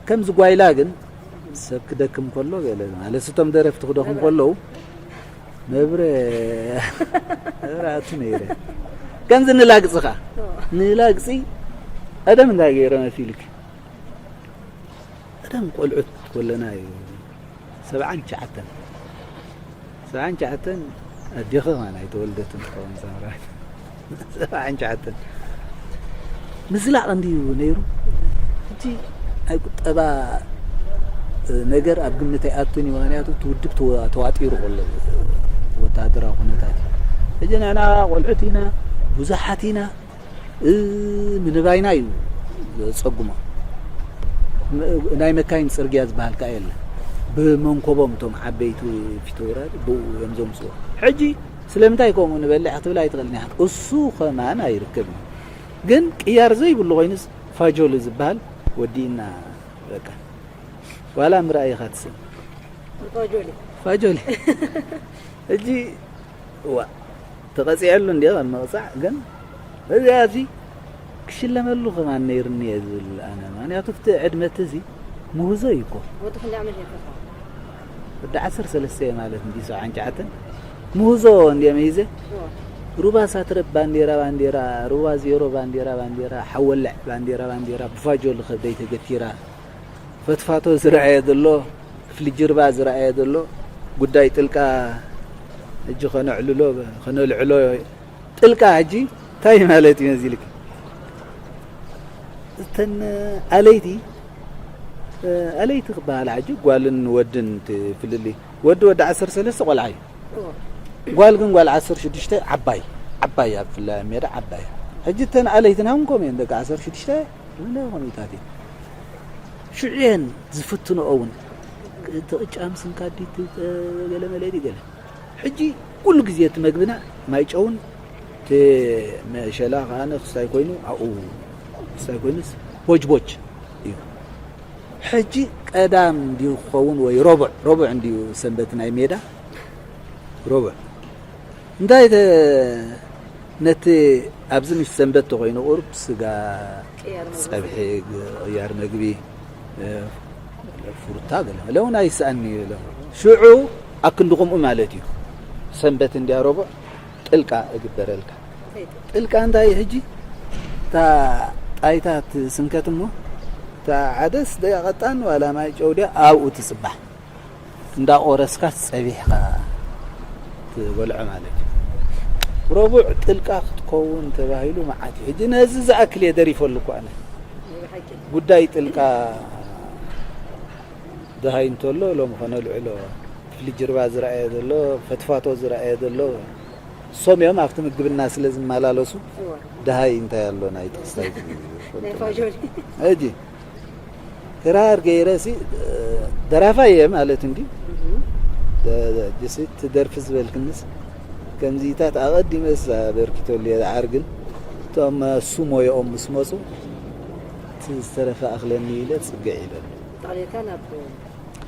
ከምዚ ጓይላ ግን ሰብ ክደክም ከሎ ገለ ማለት እቶም ደረፍቲ ክደኽሙ ከለዉ መብረ መብራቱ ነይረ ከምዚ ንላግፂ ኸዓ ንላግፂ ቀደም እንታይ ገይረ መሲልክ ቀደም ቆልዑት ከለና እዩ ሰብዓን ትሽዓተን ሰብዓን ትሽዓተን ኣዴኺ ኸዓ ኣይተወልደትን ትኸውን ሳምራዊት ሰብዓን ትሽዓተን ምዝላቕ እንድዩ ነይሩ። ሕጂ ናይ ቁጠባ ነገር ኣብ ግምት ኣይኣቱን እዩ። ምኽንያቱ እቲ ውድብ ተዋጢሩ ከሎ ወታደራዊ ኩነታት እዩ። ሕጂ ንሕና ቆልዑት ኢና፣ ብዙሓት ኢና፣ ምንባይና እዩ ዘፀግሞ። ናይ መካይን ፅርግያ ዝበሃል ከዓ የለን። ብመንኮቦም እቶም ዓበይቲ ፊተውራሪ ብኡ እዮም ዘምፅዎ። ሕጂ ስለምንታይ ከምኡ ንበልዕ ክትብል ኣይትኽእልን ኢኻ። እሱ ከማን ኣይርከብን። ግን ቅያር ዘይብሉ ኮይኑስ ፋጆሊ ዝበሃል ወዲእና በቃ ዋላ ምርኣይ ኢኻ ትስእን። ፋጆሊ ፋጆሊ እጂ ዋ ተቐፂዐሉ እንዲ ኣብ ምቕፃዕ ግን እዚኣሲ ክሽለመሉ ከማን ነይርኒ እየ ዝብል ኣነ ምክንያቱ እቲ ዕድመቲ እዚ ምህዞ እዩ እኮ ወዲ ክንደይ ዓመት ነርካ ወዲ ዓሰርተ ሰለስተ እየ ማለት እንዲ ሰብዓን ትሽዓተን ምህዞ እንዲ መሂዘ ሩባ ሳትረብ ባንዴራ ባንዴራ ሩባ ዜሮ ባንዴራ ባንዴራ ሓወልዕ ባንዴራ ባንዴራ ብፋጆ ልኸብደይ ተገቲራ ፈትፋቶ ዝረኣየ ዘሎ ክፍሊ ጅርባ ዝረኣየ ዘሎ ጉዳይ ጥልቃ ሕጂ ከነዕልሎ ከነልዕሎ ጥልቃ ሕጂ እንታይ ማለት እዩ መዚልክ እተን ኣለይቲ ኣለይቲ ክበሃል ሕጂ ጓልን ወድን ትፍልሊ ወዲ ወዲ ዓሰርተ ሰለስተ ቆልዓ እዩ ጓል ግን ጓል ዓሰርተ ሽዱሽተ ዓባይ ዓባይ ኣብ ፍላይ ኣብ ሜዳ ዓባይ ሕጂ እተን ኣለይትና እውን ከምኡ እየን ደቂ ዓሰርተ ሽዱሽተ ዝብለ ከምኡታት እየን ሽዑ እየን ዝፍትንኦ እውን ትቕጫም ስንካ ድዩ ገለ መለ ድዩ ገለ ሕጂ ኩሉ ግዜ እቲ መግብና ማይ ጨውን እቲ መሸላ ከዓነ ክስታይ ኮይኑ ኣብኡ ክስታይ ኮይኑስ ቦጅቦጅ እዩ ሕጂ ቀዳም እንዲዩ ክኸውን ወይ ረቡዕ ረቡዕ እንዲዩ ሰንበት ናይ ሜዳ ረቡዕ እንታይ ነቲ ኣብዚ ምሽ ሰንበት ተኮይኑ ቁርብ ስጋ ፀብሒ ቅያር መግቢ ፍሩታ ገለ እውን ኣይስኣን ሽዑ ኣክንዲ ከምኡ ማለት እዩ ሰንበት እንዲያ ረቡዕ ጥልቃ እግበረልካ ጥልቃ እንታይ ሕጂ እታ ጣይታ ትስንከት እሞ እታ ዓደስ ደያ ቀጣን ዋላ ማይ ጨውድያ ኣብኡ ትፅባሕ እንዳቆረስካ ፀቢሕካ ትበልዖ ማለት እዩ ረቡዕ ጥልቃ ክትከውን ተባሂሉ መዓት እዩ ሕጂ ነዚ ዝኣክል እየ ደሪፈሉ እኮ ኣነ ጉዳይ ጥልቃ ደሃይ እንተሎ ሎም ከነልዕሎ ጅርባ ዝረኣየ ዘሎ፣ ፈትፋቶ ዝረኣየ ዘሎ፣ እሶም እዮም ኣብቲ ምግብና ስለ ዝመላለሱ፣ እወ። ደሃይ እንታይ ኣሎ ናይ ጥቕስታይ ናይ ፋጆሊ። ሕጂ ክራር ገይረ ሲ፣ ደራፋይ እየ ማለት እንዲ። እህ። ደ-፣ ደ-፣ ጅሲ ትደርፊ ዝበልክንስ ከምዚታት ኣቐዲመስ ኣበርኪቶሉ እየ። ደሓር ግን እቶም እሱ ሞያኦም ምስ መጹ፣ እቲ ዝተረፈ ኣኽለኒ ኢለ ጽግዕ ኢለ። ጠቕሊልካ ናብ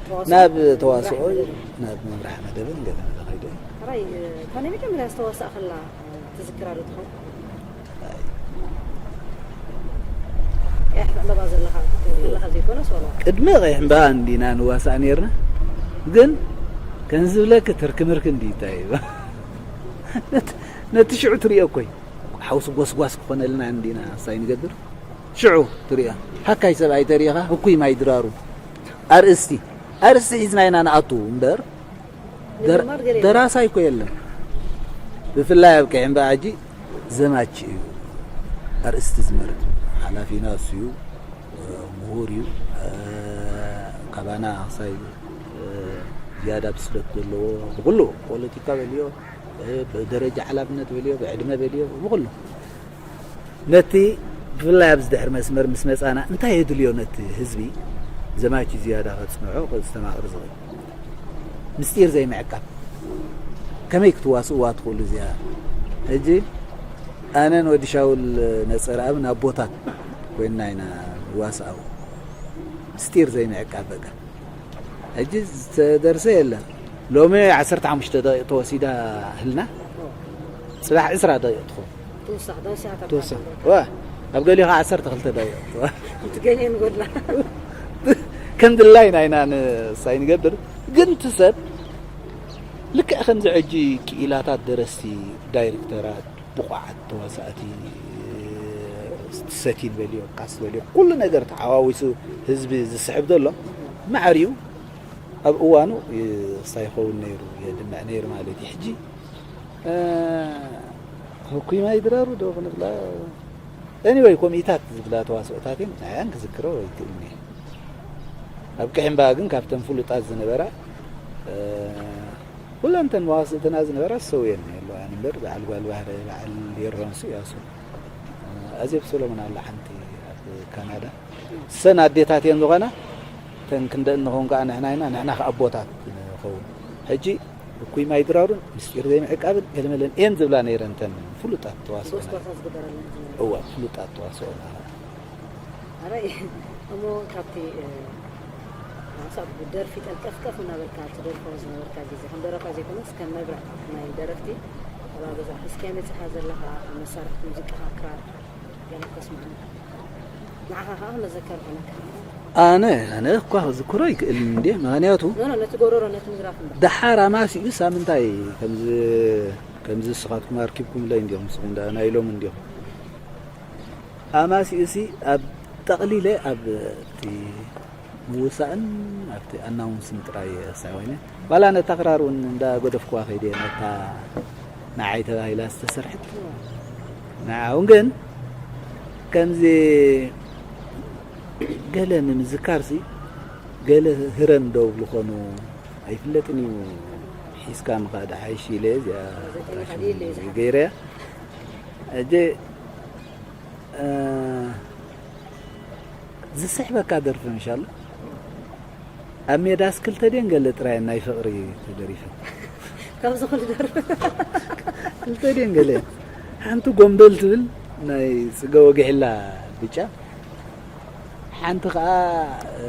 ተዋስኦ? ናብ ተዋስኦ፣ ምብራህ መደብ። ናብ ምብራህ መደብን ገለ ገለ ከይደ። ሕራይ፣ እታ ናይ መጀመርያ ዝተዋሳእክላ ትዝክራ ዶ ትኸውን? ኣይ። ቀያሕ ዕምባባ ዘለኻ ከለኻ ዘይኮነስ ዋላ? ቅድሚ ቀይሕ ዕምባባ እንዲና ንዋሳእ ነይርና። ግን ከም ዝብለኪ ትርኪ ምርኪ እንዲ እንታይ እዩ? ነት-፣ ነቲ ሽዑ ትሪኦ እኮ እዩ። ሓውሲ ጎስጓስ ክኾነልና እንዲና ሳይ ንገብር። ሽዑ ትሪኦ። ሃካይ ሰብኣይ ተሪኢኻ፣ ህኩይ ማይ ድራሩ። ኣርእስቲ፣ ኣርእስቲ ሒዝና ኢና ንኣቱ እምበር፣ ደር-፣ ምድማር ገለ የለን። ደራሳይ እኮ የለን። ብፍላይ ኣብ ቀይሕ እምባ ሕጂ ዘማች እዩ ኣርእስቲ ዝመርጽ። ሓላፊና እሱ እዩ፣ ምሁር እዩ። ካባና ክሳይ ዝያዳ ብስለት ዘለዎ ብኩሉ ፖለቲካ በልዮ፣ ብደረጃ ሓላፍነት በልዮ፣ ብዕድመ በልዮ፣ ብኩሉ። ነቲ ብፍላይ ኣብዚ ድሕሪ መስመር ምስ መጻና እንታይ የድልዮ ነቲ ህዝቢ ዘማች ዝያዳ ከጽንዖ፣ ከስተማቕር ዝኽእል? ምስጢር ዘይምዕቃብ። ከመይ ክትዋስእዋ ትኽእሉ እዚኣ? ሕጂ ኣነን ወዲ ሻውል ነጸረኣብን ኣቦታት ኮይንና ኢና ንዋስኣው። ምስጢር ዘይምዕቃብ በቃ። ሕጂ ዝተደርሰ የለን። ሎሚ ዓሰርተ ሓሙሽተ ደቂቕ ተወሲዳ ህልና፣ ጽባሕ ዕስራ ደቂቕ ትኸውን። ትውሳኽ፣ ተወሲኻ ትወሳኽ። ተባዕታይ። ዋ፣ ኣብ ገሊኡ ኸዓ ዓሰርተ ክልተ ደቂቕ ትኸውን። እቲ ገሊአን ጎድላ። ከም ድላይና ኢና ንሳይ ንገብር። ግን እቲ ሰብ ልክዕ ከምዚ ሕጂ ክኢላታት ደረስቲ፣ ዳይሬክተራት፣ ብቑዓት ተዋሳእቲ፣ ሰቲን በልዮ፣ ካስት በልዮ፣ ኩሉ ነገር ተሓዋዊሱ ህዝቢ ዝስሕብ ዘሎ ማዕሪኡ ኣብ እዋኑ ክስታይ ይኸውን ነይሩ፣ የድምዕ ነይሩ ማለት እዩ። ሕጂ፣ እ፣ ህኩይ ማይ ድራሩ ዶ ክንብላ? ኤኒወይ፣ ኮሚታት ዝብላ ተዋስኦታት እየን፣ ንዓን ክዝክሮ ኣይክእልን እየ። ኣብ ቀሒምባ ግን ካብተን ፍሉጣት ዝነበራ፣ እ፣ ኩለን ተን መዋስእትና ዝነበራ ዝሰውየን የለዋን እምበር፣ በዓል ጓል ባህረ፣ በዓል የሮንሱ እያሱ፣ እ፣ ኣዜብ ሰሎሞን ኣላ ሓንቲ ኣብ ካናዳ። እሰን ኣዴታት እየን ዝኾና፣ እተን ክንደ እንኾን ከኣ ንሕና ኢና፣ ንሕና ከኣ ኣቦታት ንኸውን። ሕጂ እኩይ ማይ ድራሩን ምስጢር ዘይምዕቃብን ገለመለን እየን ዝብላ ነይረን እተን ፍሉጣት ተዋስኦና። ጎስጓሳ ዝግበረለን ዝነበረ። እዋ፣ ፍሉጣት ተዋስኦና። ኣረ፣ እሞ ካብቲ፣ እ፣ ሓንሳብ ብደርፊ ጠልቀፍቀፍ እናበልካ ትደርፎ ዝነበርካ ግዜ፣ ከም ደራፋይ ዘይኮነስ ከም መብርዕ ናይ ደረፍቲ፣ ኣብ ገዛ ሒዝካዮ መጺኻ ዘለኻ መሳርሕቲ ሙዚቃኻ ክራር ገለ ከስምዑ። ንዓኻ ከኣ መዘከር ኮነካ። ኣነ፣ ኣነ እኳ ክዝክሮ ይክእል እንዴ፣ ምኽንያቱ ኖ፣ ኖ፣ ነቲ ጎረሮ፣ ነቲ ምዝራፍ እምበር። ደሓር ኣማሲኡ ሳምንታይ ከምዚ፣ ከምዚ ንስኻትኩም ኣርኪብኩምለይ እንዲኹም፣ ንስኹም ደኣ ናይ ሎሚ እንዲኹም። ኣማሲኡሲ ኣብ ጠቕሊለ ኣብ እቲ ምውሳእን ኣብቲ ኣናውንስን ጥራይ እየ ክሳዕ ኮይነ። ዋላ ነታ ክራር እውን እንዳ ገደፍኩዋ ከይደ እየ፣ ነታ ንዓይ ተባሂላ ዝተሰርሐት። ንዓ እውን ግን ከምዚ ገለ ንምዝካርሲ ገለ ህረም ደው ዝብሉ ኾኑ ኣይፍለጥን እዩ። ሒዝካ ምኻድ ሓይሽ ኢለ እዚኣ ራሽን ገይረያ። ሕጂ፣ እ፣ ዝስሕበካ ደርፊ ምሻሎ ኣብ ሜዳስ ክልተ ድየን ገለ ጥራይ ናይ ፍቕሪ ተደሪፈን። ካብዚ ኩሉ ደርፊ። ክልተ ድየን ገለ። ሓንቲ ጎምበል ትብል ናይ ጽገ ወግሕላ ብጫ፣ ሓንቲ ኸኣ፣ እ፣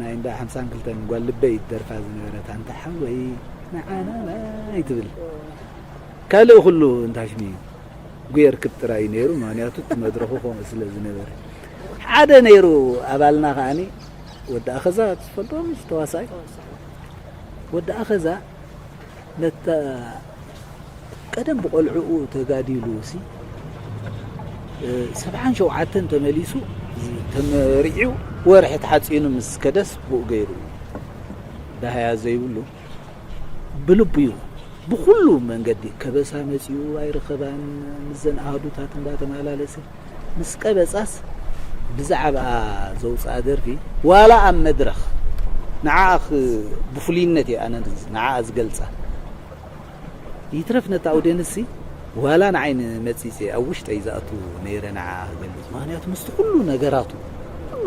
ናይ እንዳ ሓምሳን ክልተን ጓል ልበይ ትደርፋ ዝነበረት፣ ኣንታ ሓወይ ንዓና ማይ ትብል። ካልእ ኩሉ እንታሽሚ እዩ። ጉየር ክብ ጥራይ እዩ ነይሩ፣ ምኽንያቱ እቲ መድረኹ ከምኡ ስለ ዝነበረ። ሓደ ነይሩ ኣባልና ከኣኒ፣ ወዲ ኣኸዛ ትፈልጦ ምስ ተዋሳኣይ? ወዲ ኣኸዛ ነታ ቀደም ብቆልዕኡ ተጋዲሉ ሲ፣ እ፣ ሰብዓን ሸውዓተን ተመሊሱ፣ ዝ-፣ ተመሪዑ ወርሒ ተሓጺኑ ምስ ከደስ ብኡ ገይሩ እዩ። ዳህያ ዘይብሉ ብልቡ እዩ። ብኹሉ መንገዲ ከበሳ መጺኡ ኣይረኸባን፣ ምስዘን ኣሃዱታት እንዳተመላለሰ ምስ ቀበጻስ ብዛዕባኣ ዘውጽኣ ደርፊ ዋላ ኣብ መድረኽ ንዓኣ ኽ-፣ ብፍሉይነት እየ ኣነ ንዓኣ ዝገልጻ። ይትረፍ ነታ ኣውደንሲ ዋላ ንዓይ ንመጺጸ ኣብ ውሽጠይ ዝኣቱ ነይረ ንዓኣ ክገልጽ። ምኽንያቱ ምስቲ ኩሉ ነገራቱ፣ ኩሉ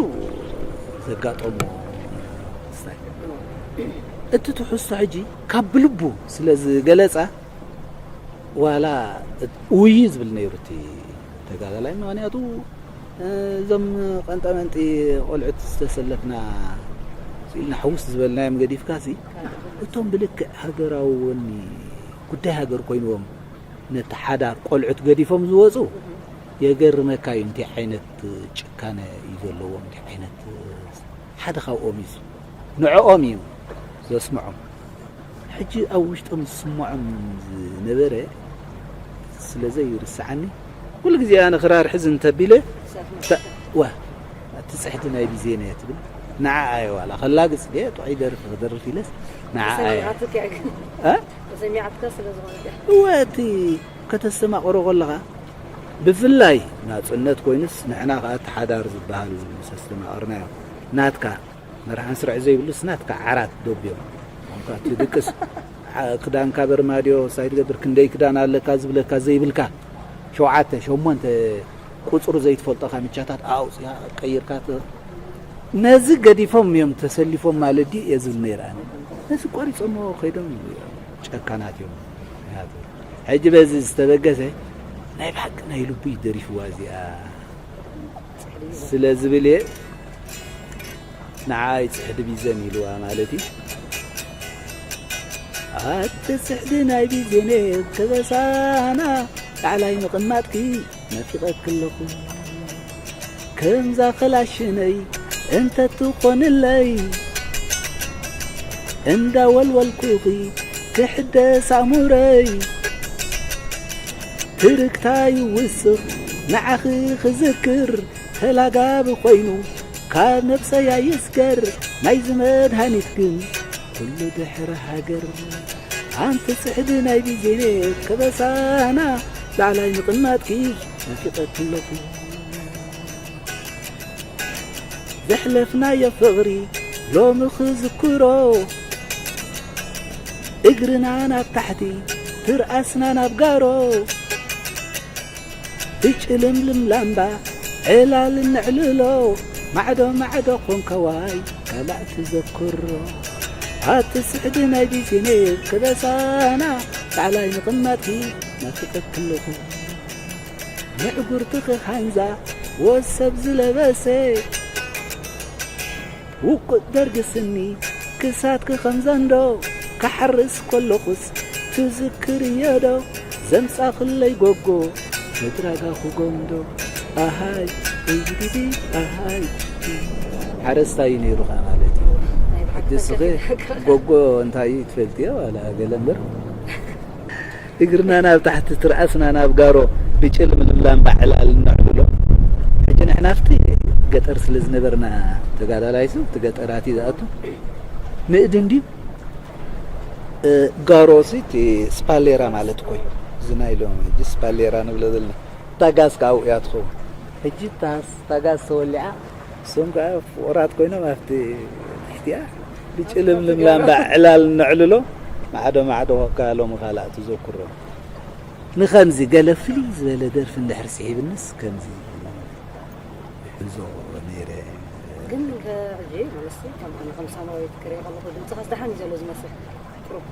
ዘጋጠሞ ክስታይ። እቲ ትሕዝቶ ሕጂ ካብ ብልቡ ስለ ዝገለጻ፣ ዋላ እት-፣ ውይ ዝብል ነይሩ እቲ ተጋዳላይ። ምኽንያቱ፣ እ፣ እዞም ቀንጠመንጢ ቆልዑት ዝተሰለፍና ኢልና ሕውስ ዝበልናዮም ገዲፍካሲ፣ እቶም ብልክዕ ሃገራዊ ወኒ ጉዳይ ሃገር ኮይንዎም ነቲ ሓዳር ቆልዑት ገዲፎም ዝወፁ፣ የገርመካ እዩ እንታይ ዓይነት ጭካነ እዩ ዘለዎም፣ እንታይ ዓይነት ሓደ ካብኦም እዩ። ንዕኦም እዩ ዘስምዖም። ሕጂ ኣብ ውሽጦም ዝስምዖም ዝነበረ ስለ ዘይርስዓኒ፣ ኩሉ ግዜ ኣነ ክራር ሕዝ እንተቢለ፣ ተ-፣ ዋ፣ እቲ ጽሕዲ ናይ ቢዜነ እየ ትብል። ንዓኣ እየ ዋላ ከላግጽ ድየ፣ ጥዑይ ደርፊ ክደርፍ ኢለስ፣ ንዓኣ እየ። ተሰሚዓትካ ግን። እ? ተሰሚዓትካ ስለ ዝኾነት እያ። እወ፣ እቲ ከተስተማቕሮ ከለኻ፣ ብፍላይ ናጽነት ኮይኑስ፣ ንሕና ከኣ እቲ ሓዳር ዝበሃል ምስ ኣስተማቐርናዮ፣ ናትካ መርሓን ስርዕ ዘይብሉስ ናትካ ዓራት ዶብ እዮም። እንኳ ትድቅስ፣ ዓ-፣ ክዳንካ በርማድዮ ሳይ ትገብር፣ ክንደይ ክዳን ኣለካ ዝብለካ ዘይብልካ፣ ሸውዓተ፣ ሸሞንተ ቁጽሩ ዘይትፈልጦ ካምቻታት ኣውጽያ ቀይርካ ተ-፣ ነዚ ገዲፎም እዮም ተሰሊፎም ማለት ድዩ እየ ዝብል ነይረ ኣነ። ነዚ ቆሪጾሞ ከይዶም ጨካናት እዮም። ምኽንያቱ ሕጂ በዚ ዝተበገሰ ናይ ብሓቂ ናይ ልቡ እዩ ደሪፍዋ እዚኣ። ስለ ዝብል እየ ንዓይ ጽሕዲ ቢዘን ኢልዋ ማለት እዩ። ኣቲ ጽሕዲ ናይ ቢዜን ከበሳና ላዕላይ ምቕማጥኪ ናፊቐኪ ኣለኹ። ከምዛ ኸላሽነይ እንተትኾንለይ እንዳወልወልኩኺ ክሕደስ ኣእምሮይ። ትርክታ ይውስኽ ንዓኺ ክዝክር ተላጋቢ ኮይኑ ካብ ነብሰይ ኣይስገር ናይዚ መድሃኒት ግን ኩሉ ድሕሪ ሃገር። ኣንቲ ጽሕዲ ናይ ቢዜኔ ከበሳና ላዕላይ ምቕማጥኪ ናፊቐኪ ኣለኹ። ዘሕለፍናዮ ፍቕሪ ሎሚ ክዝክሮ እግርና ናብ ታሕቲ ትርኣስና ናብ ጋሮ ብጭልምልም ላምባ ዕላል ነዕልሎ ማዕዶ ማዕዶ ኮንከዋይ ካልእ ትዘክሮ ኣቲ ስሕዲ ናይ ቢዚኔ ከበሳና ላዕላይ ምቕማጥኪ ናፊቐኪ ኣለኹ። ምዕጉርትኺ ሃንዛ ወሰብ ዝለበሰ ውቁጥ ደርጊ ስኒ ክሳድኪ ከም ዘንዶ ክሓርስ ከለኹስ ትዝክርዮ ዶ ዘምጻኽለይ ጎጎ ምድራጋ ክጎምዶ ኣሃይ እይዲዲ ኣሃይ ሓረስታይ እዩ ነይሩ ኸዓ ማለት እዩ። ሕጂ እስኺ ጎጎ እንታይ እዩ ትፈልጥዮ ዋላ ገለ እምበር እግርና ናብ ታሕቲ ትርኣስና ናብ ጋሮ ብጭልምልም ላምባ ዕላል ነዕልሎ። ሕጂ ንሕና ኣብቲ ገጠር ስለ ዝነበርና ተጋዳላይሱ እቲ ገጠራት እዩ ዝኣቱ። ንእድን ድዩ? እ፣ ጋሮሲ እቲ ስፓሌራ ማለት እኮ እዩ። እዚ ናይ ሎሚ ሕጂ ስፓሌራ ንብሎ ዘለና። እታ ጋዝ ከኣ ኣብኡ እያ ትኸውን። ሕጂ እታ፣ እታ ጋዝ ተወሊዓ፣ እሶም ከኣ ፍቑራት ኮይኖም ኣብቲ ትሕቲኣ ብጭልምልም ላምባ ዕላል ነዕልሎ። ማዕዶ ማዕዶ ኮካ ሎሚ ካልኣ ትዘክሮ። ንኸምዚ ገለ ፍልይ ዝበለ ደርፊ እንድሕር ስሒብንስ ከምዚ ይሕዞ ነይረ። ግን ከ-፣ ሕጂ ማለትሲ ከም ኣነ ከም ሳማዊት ክሪኦ ከለኹ ድምፅኻስ ደሓን እዩ ዘሎ ዝመስል። ቁሩብ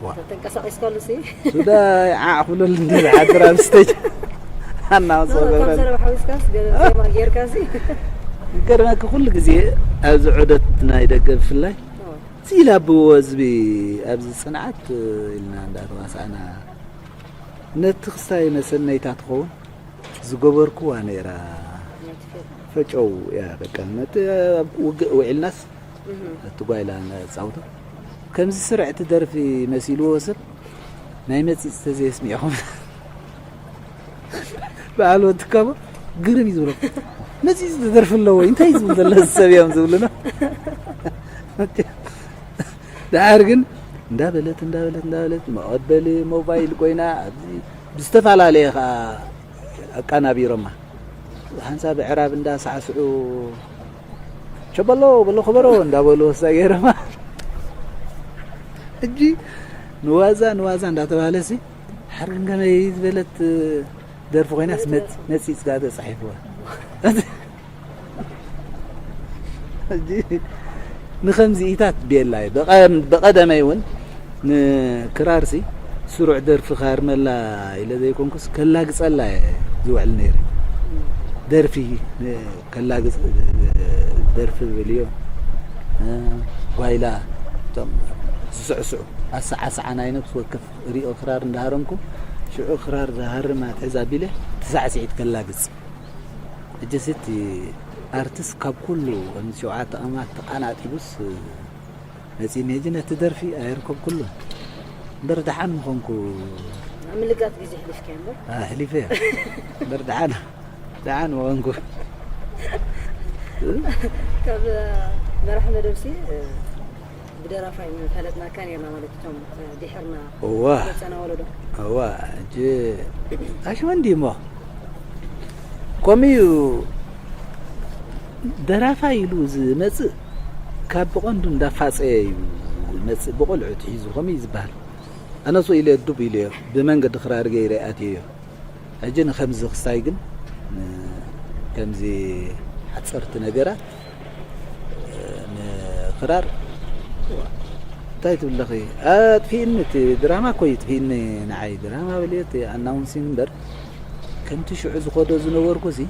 ዋ። ተተንቀሳቒስካሉ ሲ? ሱዳይ ዓዕ ክብለሉ እንዲ ዝሓድር ኣብ ስቴጅ። ኣናውንስ ኖ፣ ኖ፣ ገበረሉ። ካብ ዘረባ ሓዊስካስ ገለ ዜማ ጌርካ ሲ? ይገርመኪ ኩሉ ግዜ ኣብዚ ዑደት ናይ ደገ ብፍላይ ኦ። እዚ ኢላ ብዎ ህዝቢ ኣብዚ ጽንዓት ኢልና እንዳተዋሳእና ነቲ ክስታይ መሰነይታ ትኸውን ዝገበርኩዋ ነይራ። ፈጨው እያ በቃ። ነቲ ኣብ ውግእ ውዒልናስ እህ። እቲ ጓይላ ነጻውቶ። ከምዚ ስርዕቲ ደርፊ መሲልዎ ሰብ ናይ መጺጽ ተዘየስሚዕኹም። በዓል ወዲ ካቦ ግርም እዩ ዝብሎ። መጺጽ ትደርፊ ኣለዎ፣ እንታይ ዝብል ዘሎ ሰብ እዮም ዝብሉና። ደሓር ግን እንዳበለት፣ እንዳበለት፣ እንዳበለት መቐበሊ ሞባይል ኮይና፣ ኣብዚ ብዝተፈላለየ ኸዓ ኣቃናቢሮማ። ሓንሳብ ኣዕራብ እንዳሳዕስዑ ሸበሎ በሎ ክበሮ እንዳበሉ ወሳ ገይሮማ። ሕጂ ንዋዛ ንዋዛ እንዳተባህለ ሲ ሓርግን ከመይ ዝበለት ደርፊ ኮይናስ መጽ- መጺጽ ጋር ተጻሒፍዋ። ሕጂ ንኸምዚኢታት ቤላ እዩ። ብቐ- ብቐደመይ እውን ንክራርሲ ስሩዕ ደርፊ ካርመላ ኢለ ዘይኮንኩስ ከላግጸላ እየ ዝውዕል ነይረ። ደርፊ ከላግጽ ደርፊ ብልዮ ጓይላ እቶም ዝስዕስዑ ኣሰዓስዓ ናይ ነብሲ ወከፍ ሪኦ ክራር እንዳሃረምኩ ሽዑ ክራር ዝሃርም ኣትሕዝ ኣቢለ ትሳዕስዒት ከላግጽ። ሕጂ ስቲ ኣርቲስት ካብ ኩሉ ከም ሸውዓተ ኣማት ተቃናጢቡስ መጺኒ። ሕጂ ነቲ ደርፊ ኣየርከብኩሉ እምበር ደሓን ምኾንኩ። ኣብ ምልጋት ግዜ ሕሊፍካዮ እምበር። ኣሕሊፈ እምበር ደሓን ደሓን ምኾንኩ። ካብ መራሕ መደብሲ ብደራፋይ ምፈለጥናካ ነርና ማለት እቶም ድሕርና እዋ መፀና ወለዶ። እዋ ሕጂ ኣሽመ እንዲሞ ከምኡ እዩ። ደራፋይ ኢሉ ዝመጽእ ካብ ብቐንዱ እንዳፋጸየ እዩ ዝመጽእ። ብቆልዑ ትሒዙ ከምኡ እዩ ዝበሃል። ኣነ ሱቕ ኢለ ዱብ ኢለዮ ብመንገዲ ክራር ገይረ ኣትየዮ። ሕጂ ንከምዚ ክስታይ ግን ከምዚ ሓጸርቲ ነገራት ንክራር እንታይ ትብለኺ ኣጥፊእኒ። እቲ ድራማ እኮ ይጥፊእኒ ንዓይ። ድራማ በልዮ እቲ ኣናውንሲን እምበር ከምቲ ሽዑ ዝኸዶ ዝነበርኩ ሲ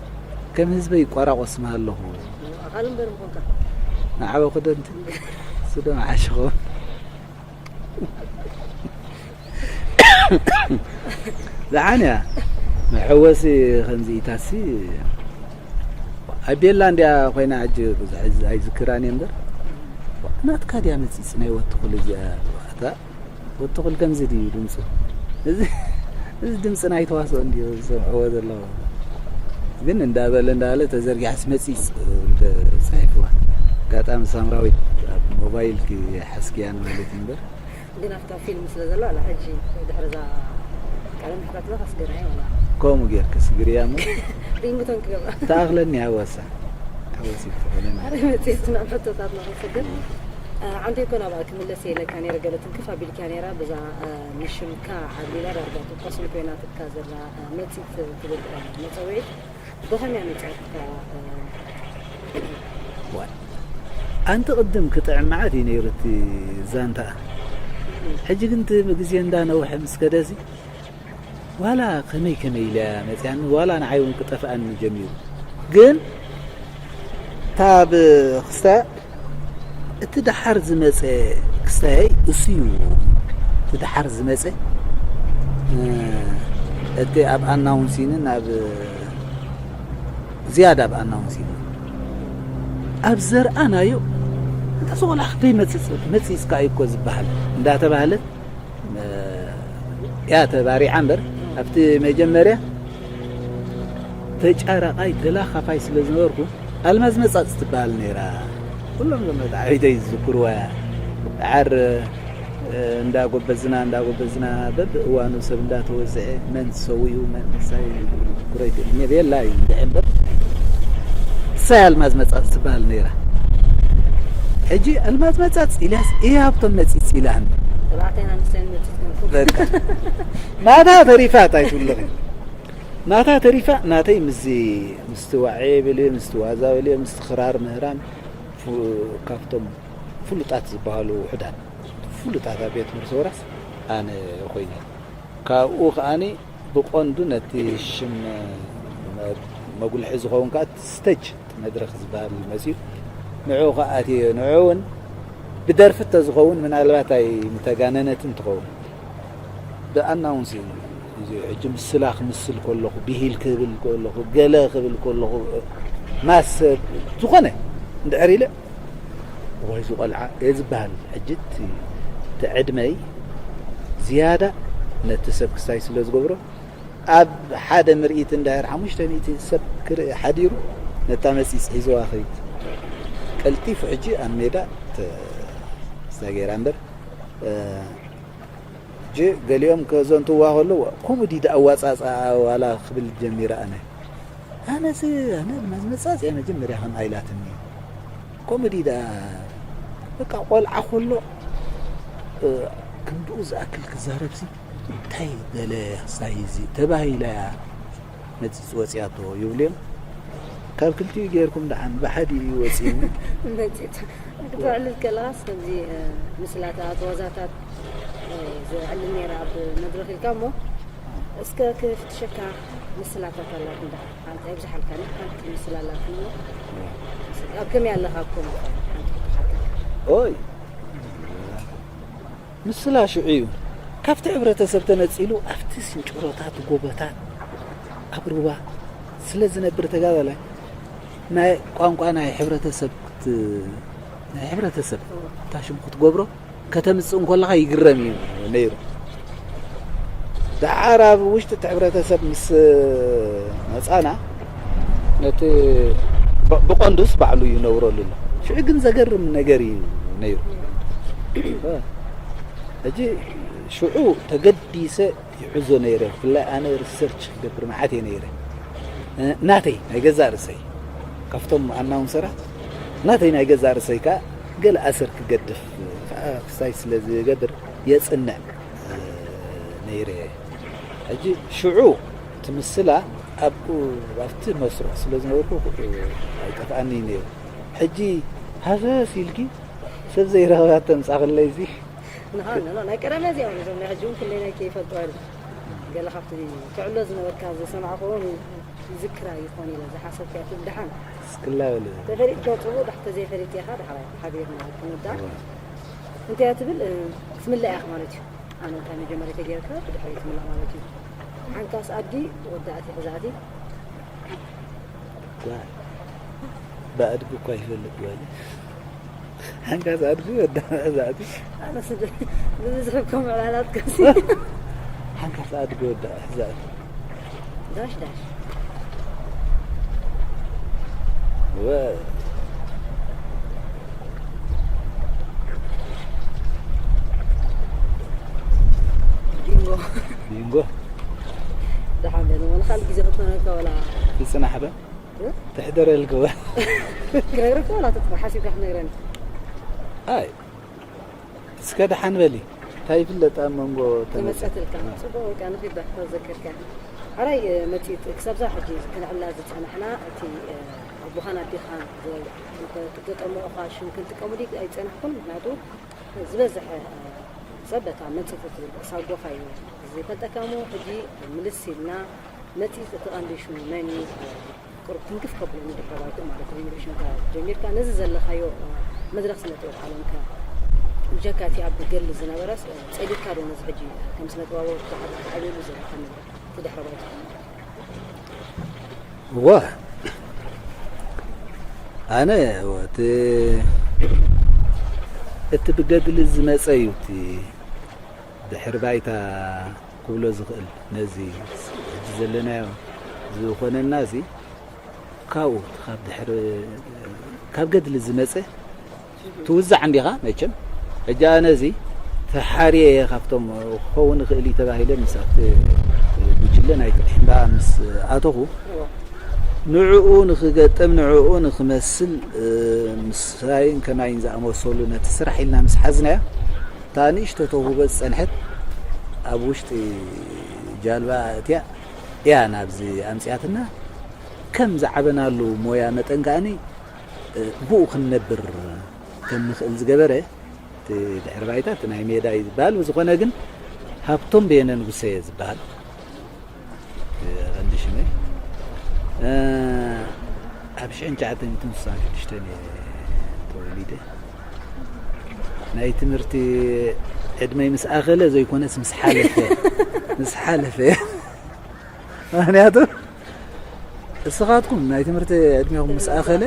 ከም ህዝበይ ይቆራቆስ ምሃለኹ። ኣኻል እምበር ምኾንካ። ንዓበ ክደንቲ ስዶ ዓሽኹ። ዝዓንያ መሐወሲ ከምዚ ኢታሲ ኣብ ቤላ እንዲያ ኮይና ሕጂ ብዙሕ ኣይዝክራን እየ እምበር ናትካ ድያ መፂፅ ናይ ወትኹል እዚኣ እታ ወትኹል ከምዚ ድዩ ድምፁ እዚ እዚ ድምፂ ናይ ተዋስኦ እንዲዩ ዝሰምዕዎ ዘለዉ ግን እንዳበለ እንዳበለ ተዘርጊሓስ መፂፅ ተፃሒፍዋ ኣጋጣሚ ሳምራዊት ኣብ ሞባይል ሓስክያን ማለት እዩ እምበር ግን ኣብታ ፊልም ስለ ዘሎ ኣላ ሕጂ ድሕሪ እዛ ቃለ ምሕታት ዶ ካስገርያ ወላ ከምኡ ጌርክስ ግርያ እሞ ሪንግቶን ክገብራ ተኣኽለኒ ሃወሳ ሃወሲ ትኾነ ኣረ መፅየትና ሕቶታት ንኽንስግር ዓንተ ይኮን ኣብኣ ክምለስ የለካ ነይረ ገለ ትንክፍ ኣቢልክያ ነይራ በዛ ንሽምካ ዓሊላ ዳርጋ ትቆስም ኮይና ትካ ዘላ መፂት ትብል መፀውዒት ብኸመይ መፅዕካ ዋይ ኣንቲ ቅድም ክጥዕም መዓት እዩ ነይሩ እቲ ዛንታ ሕጂ ግን እቲ ግዜ እንዳነውሐ ምስ ከደሲ ዋላ ከመይ ከመይ ኢለ መፅያኒ ዋላ ንዓይ እውን ክጠፍኣኒ ጀሚሩ ግን እታ ብክስታ እቲ ደሓር ዝመፀ ክስታየይ እሱ እዩ እቲ ደሓር ዝመፀ እቲ ኣብ ኣናውንሲንን ኣብ ዝያዳ ኣብ ኣናውንሲን ኣብ ዘርኣናዮ እንተ ዝቆልዓ ክደይ መፅፅ መፂፅካ እዩ እኮ ዝበሃል እንዳተባህለት እያ ተባሪዓ እምበር ኣብቲ መጀመርያ ተጫራቃይ ተላኻፋይ ስለ ዝነበርኩ ኣልማዝ መፃፅ ትበሃል ነይራ ኩሎም ዘመት ዓቢተይ ዝዝክርዋ እያ ደሓር እንዳጎበዝና እንዳጎበዝና በብእዋኑ ሰብ እንዳተወስዐ መን ሰዊኡ መን ምሳይ ኩረይቲ እኔ ቤላ እዩ እንድዒ እምበር እሳይ ኣልማዝ መፃፅ ትበሃል ነይራ ሕጂ ኣልማዝ መፃፅ ኢልያስ እየ ሃብቶም መፂፅ ኢላን ተባዕታይን ኣንስተይን መፂፅኩም በቃ ናታ ተሪፋ እንታይ ትብለኺ ናታ ተሪፋ ናተይ ምስዚ ምስቲ ዋዕየ በልዮ ምስቲ ዋዛ በልዮ ምስቲ ክራር ምህራም ካብቶም ፍሉጣት ዝበሃሉ ውሑዳት ፍሉጣት ኣብ ቤት ትምህርቲ ወራስ ኣነ ኮይነ ካብኡ ከዓኒ ብቐንዱ ነቲ ሽም መጉልሒ ዝኸውን ከዓ ስቴጅ መድረክ ዝበሃል መፅዩ ንዑ ከዓ ኣትዮ ንዑ እውን ብደርፊ ተዝኸውን ምናልባት ኣይ ምተጋነነትን ትኸውን ብኣናውንስ እዩ ሕጂ ምስላ ክምስል ከለኹ ብሂል ክብል ከለኹ ገለ ክብል ከለኹ ማሰብ ዝኾነ እንድሕር ኢለ እዋይ እዚ ቆልዓ እየ ዝበሃል ሕጂ እቲ ዕድመይ ዝያዳ ነቲ ሰብ ክስታይ ስለ ዝገብሮ ኣብ ሓደ ምርኢት እንድሕር ሓሙሽተ ሚእቲ ሰብ ክርኢ ሓዲሩ ነታ መፂፅ ሒዝዋ ኸይድ ቀልጢፉ ሕጂ ኣብ ሜዳ ተስታ ገይራ እምበር ሕጂ ገሊኦም ከዘንትዋ ከለዉ ከምኡ ድዩ ኣዋፃፅኣ ዋላ ክብል ጀሚረ ኣነ ኣነስ ኣነ መፅመፃፅ እያ መጀመርያ ከምኣ ኢላትኒ ኮሜዲ ደኣ በቃ ቆልዓ ከሎ፣ እ፣ ክንድኡ ዝኣክል ክዛረብሲ እንታይ በለ ክሳይ እዚ ተባሂላ እያ መጺጽ ወጺኣቶ ይብሉ እዮም። ካብ ክልቲኡ ጌርኩም ደሓን ብሓዲኡ እዩ ወጺኡኒ። መጺጽ ክትዕልል ከለኻስ ከምዚ፣ እ፣ ምስላታት፣ ዋዛታት፣ እ፣ ዘዕልል ነይረ ኣብ መድረኽ ኢልካ እሞ፣ እስከ ክፍትሸካ ምስላታት ኣላትኒ ደኣ። ሓንቲ ኣይብዝሓልካን፣ ሓንቲ ምስላ ኣላትኒ እሞ፣ ኣብ ከመይ ኣለኻ ኣብ ከምኡ ሓንቲ ክትሓተካ? ኦይ፣ ምስላ ሽዑ እዩ። ካብቲ ሕብረተሰብ ተነጺሉ ኣብቲ ስንጭሮታት፣ ጎቦታት፣ ኣብ ሩባ ስለ ዝነብር ተጋዳላይ፣ ናይ ቋንቋ ናይ ሕብረተሰብ ክት-፣ ናይ ሕብረተሰብ እታ ሽም ክትገብሮ ከተምጽእ እንከለኻ ይግረም እዩ ነይሩ። ደሓር ኣብ ውሽጢ እቲ ሕብረተሰብ ምስ መጻና፣ ነቲ ብ-፣ ብቐንዱስ ባዕሉ ይነብረሉ ኣሎ። ሽዑ ግን ዘገርም ነገር እዩ ነይሩ። ሕጂ ሽዑ ተገዲሰ ይሕዞ ነይረ። ብፍላይ ኣነ ሪሰርች ክገብር መዓት እየ ነይረ። እ፣ ናተይ ናይ ገዛእ ርእሰይ፣ ካብቶም ኣናውንሰራት ናተይ ናይ ገዛእ ርእሰይ ከኣ ገለ ኣሰር ክገድፍ ከኣ ክሳይ ስለ ዝገብር የጽንዕ፣ እ፣ ነይረ። ሕጂ ሽዑ እቲ ምስላ ኣብኡ ኣብቲ መስርሕ ስለ ዝነበርኩ፣ እ፣ ኣይጠፍኣኒ ነይሩ። ሕጂ ሃሰስ ኢልኪ ሰብ ዘይረኸባ ተምጻኽለይ እዚ ንኻ፣ ኖ፣ ኖ፣ ናይ ቀደም እዚኣ እውን እዞም ናይ ሕጂ እውን ክንደይ ናይ ከይፈልጡ ኣይሩ። ገለ ካብቲ ትዕሎ ዝነበርካ ዝሰማዕኩዎ እውን ይዝክራ ይኾን ኢለ ዝሓሰብኩ እያ ትብል። ደሓን እስክላ በለ። ተፈሊጥካ ጽቡቕ፣ ዳሕ ተዘይፈሊጥ ኢኻ፣ ዳሕራይ ሓቢርና ክንውዳእ። እዋ። እንታይ እያ ትብል? እ፣ ክትምለእ ኢኻ ማለት እዩ። ኣነ እንታይ መጀመርያ ተጌርካ ብድሕሪ ትምላእ ማለት እዩ። ሓንካስ ኣድጊ ወዳእቲ ሕዛእቲ። ጓል ብኣድጊ እኳ ይፈልጥ ጓል። ሓንካስ ኣድጊ ወዳ ሕዛእቲ። ኣነስ ብ-፣ ብብዝሒ እኮ ምዕላላት ከሲ። ሓንካስ ኣድጊ ወዳ ሕዛእቲ። ዳሽ ዳሽ። ወ-፣ ቢንጎ። ቢንጎ። ደሓን በል፣ ወላ ካልእ ግዜ ክትኾነካ ወላ። ይጽናሕ በል። እ? ትሕደረል ግበር። ክነግረካ ወላ ትጥፋ፣ ሓሲብካ ክትነግረኒ። ኣይ፣ እስከ ደሓን በሊ። እንታይ ይፍለጥ ኣብ መንጎ ተመጸ-? ተመጸትልካ። እ። ጽቡቕ፣ በቃ ንኺድ ዶ፣ ተዘከርካ። ሓራይ፣ እ፣ መጺት፣ ክሳብ እዛ ሕጂ ክንዕላ ዝጸናሕና፣ እቲ፣ እ፣ ኣቦኻን ኣዴኻን ዝ-፣ እንተ-፣ ክትገጠምዑኻ ሽም ክንጥቀሙ ድዩ ኣይጸናሕኩን? ምኽንያቱ ዝበዝሐ፣ እ፣ ሰብ በታ መጺት እትብል ርእሳ ኣቦኻ እዩ ዝፈልጠካ እሞ፣ ሕጂ ምልስ ኢልና መጺት እቲ ቀንዲ ሽሙ መን እዩ? ቁሩብ ትንክፍ ከብሎ ንድሕረ ባይትኡ ማለት እዩ። ንብሽንካ ጀሚርካ ነዚ ዘለኻዮ መድረኽ ስነ ጥበብ ዓለምከ ብጀካ እቲ ኣብ ገድሊ ዝነበረስ ጸሊእካ ዶ ነዚ ሕጂ ከም ስነ ጥበባዊ ትዓብ-፣ ትዓብየሉ ዘለኻ ንብረት እቲ ድሕረ ባይትኡ? እዋ፣ ኣነ፣ እዋ፣ እቲ፣ እቲ ብገድሊ ዝመጸ እዩ እቲ ድሕሪ ባይታ ክብሎ ዝኽእል ነዚ ሕጂ ዘለናዮ ዝኾነና እዚ ካብኡ ካብ ድሕሪ ካብ ገድሊ ዝመጸ ትውዛዕ እንዲኻ መቸም። ሕጂ ኣነ እዚ ተሓርየ እየ ካብቶም ክኸውን ይኽእል እዩ ተባሂለ ምስ ኣብቲ ጉጅለ ናይ ፍትሒ እምበኣ ምስ ኣተኹ ንዕኡ ንኽገጥም ንዕኡ ንኽመስል ምሳይን ከማይን ዝኣመሰሉ ነቲ ስራሕ ኢልና ምስ ሓዝናዮ እታ ንእሽቶ ተውህቦ ዝጸንሐት ኣብ ውሽጢ ጃልባ ኣእትያ እያ ናብዚ ኣምጽኣትና። ከም ዝዓበናሉ ሞያ መጠን ከኣኒ፣ እ፣ ብኡ ክንነብር ከም ንኽእል ዝገበረ፣ እቲ ድሕሪ ባይታ እቲ ናይ ሜዳ እዩ ዝበሃል። ብዝኾነ ግን ሃብቶም በየነ ንጉሰ እየ ዝበሃል። እ፣ ቀንዲ ሽመይ። እ፣ ኣብ ሽሕን ትሽዓተ ሚእትን ስሳን ሽዱሽተን እየ ተወሊደ። ናይ ትምህርቲ ዕድመይ ምስ ኣኸለ ዘይኮነስ ምስ ሓለፈ፣ ምስ ሓለፈ። ምኽንያቱ እስኻትኩም ናይ ትምህርቲ ዕድሜኹም ምስ ኣኸለ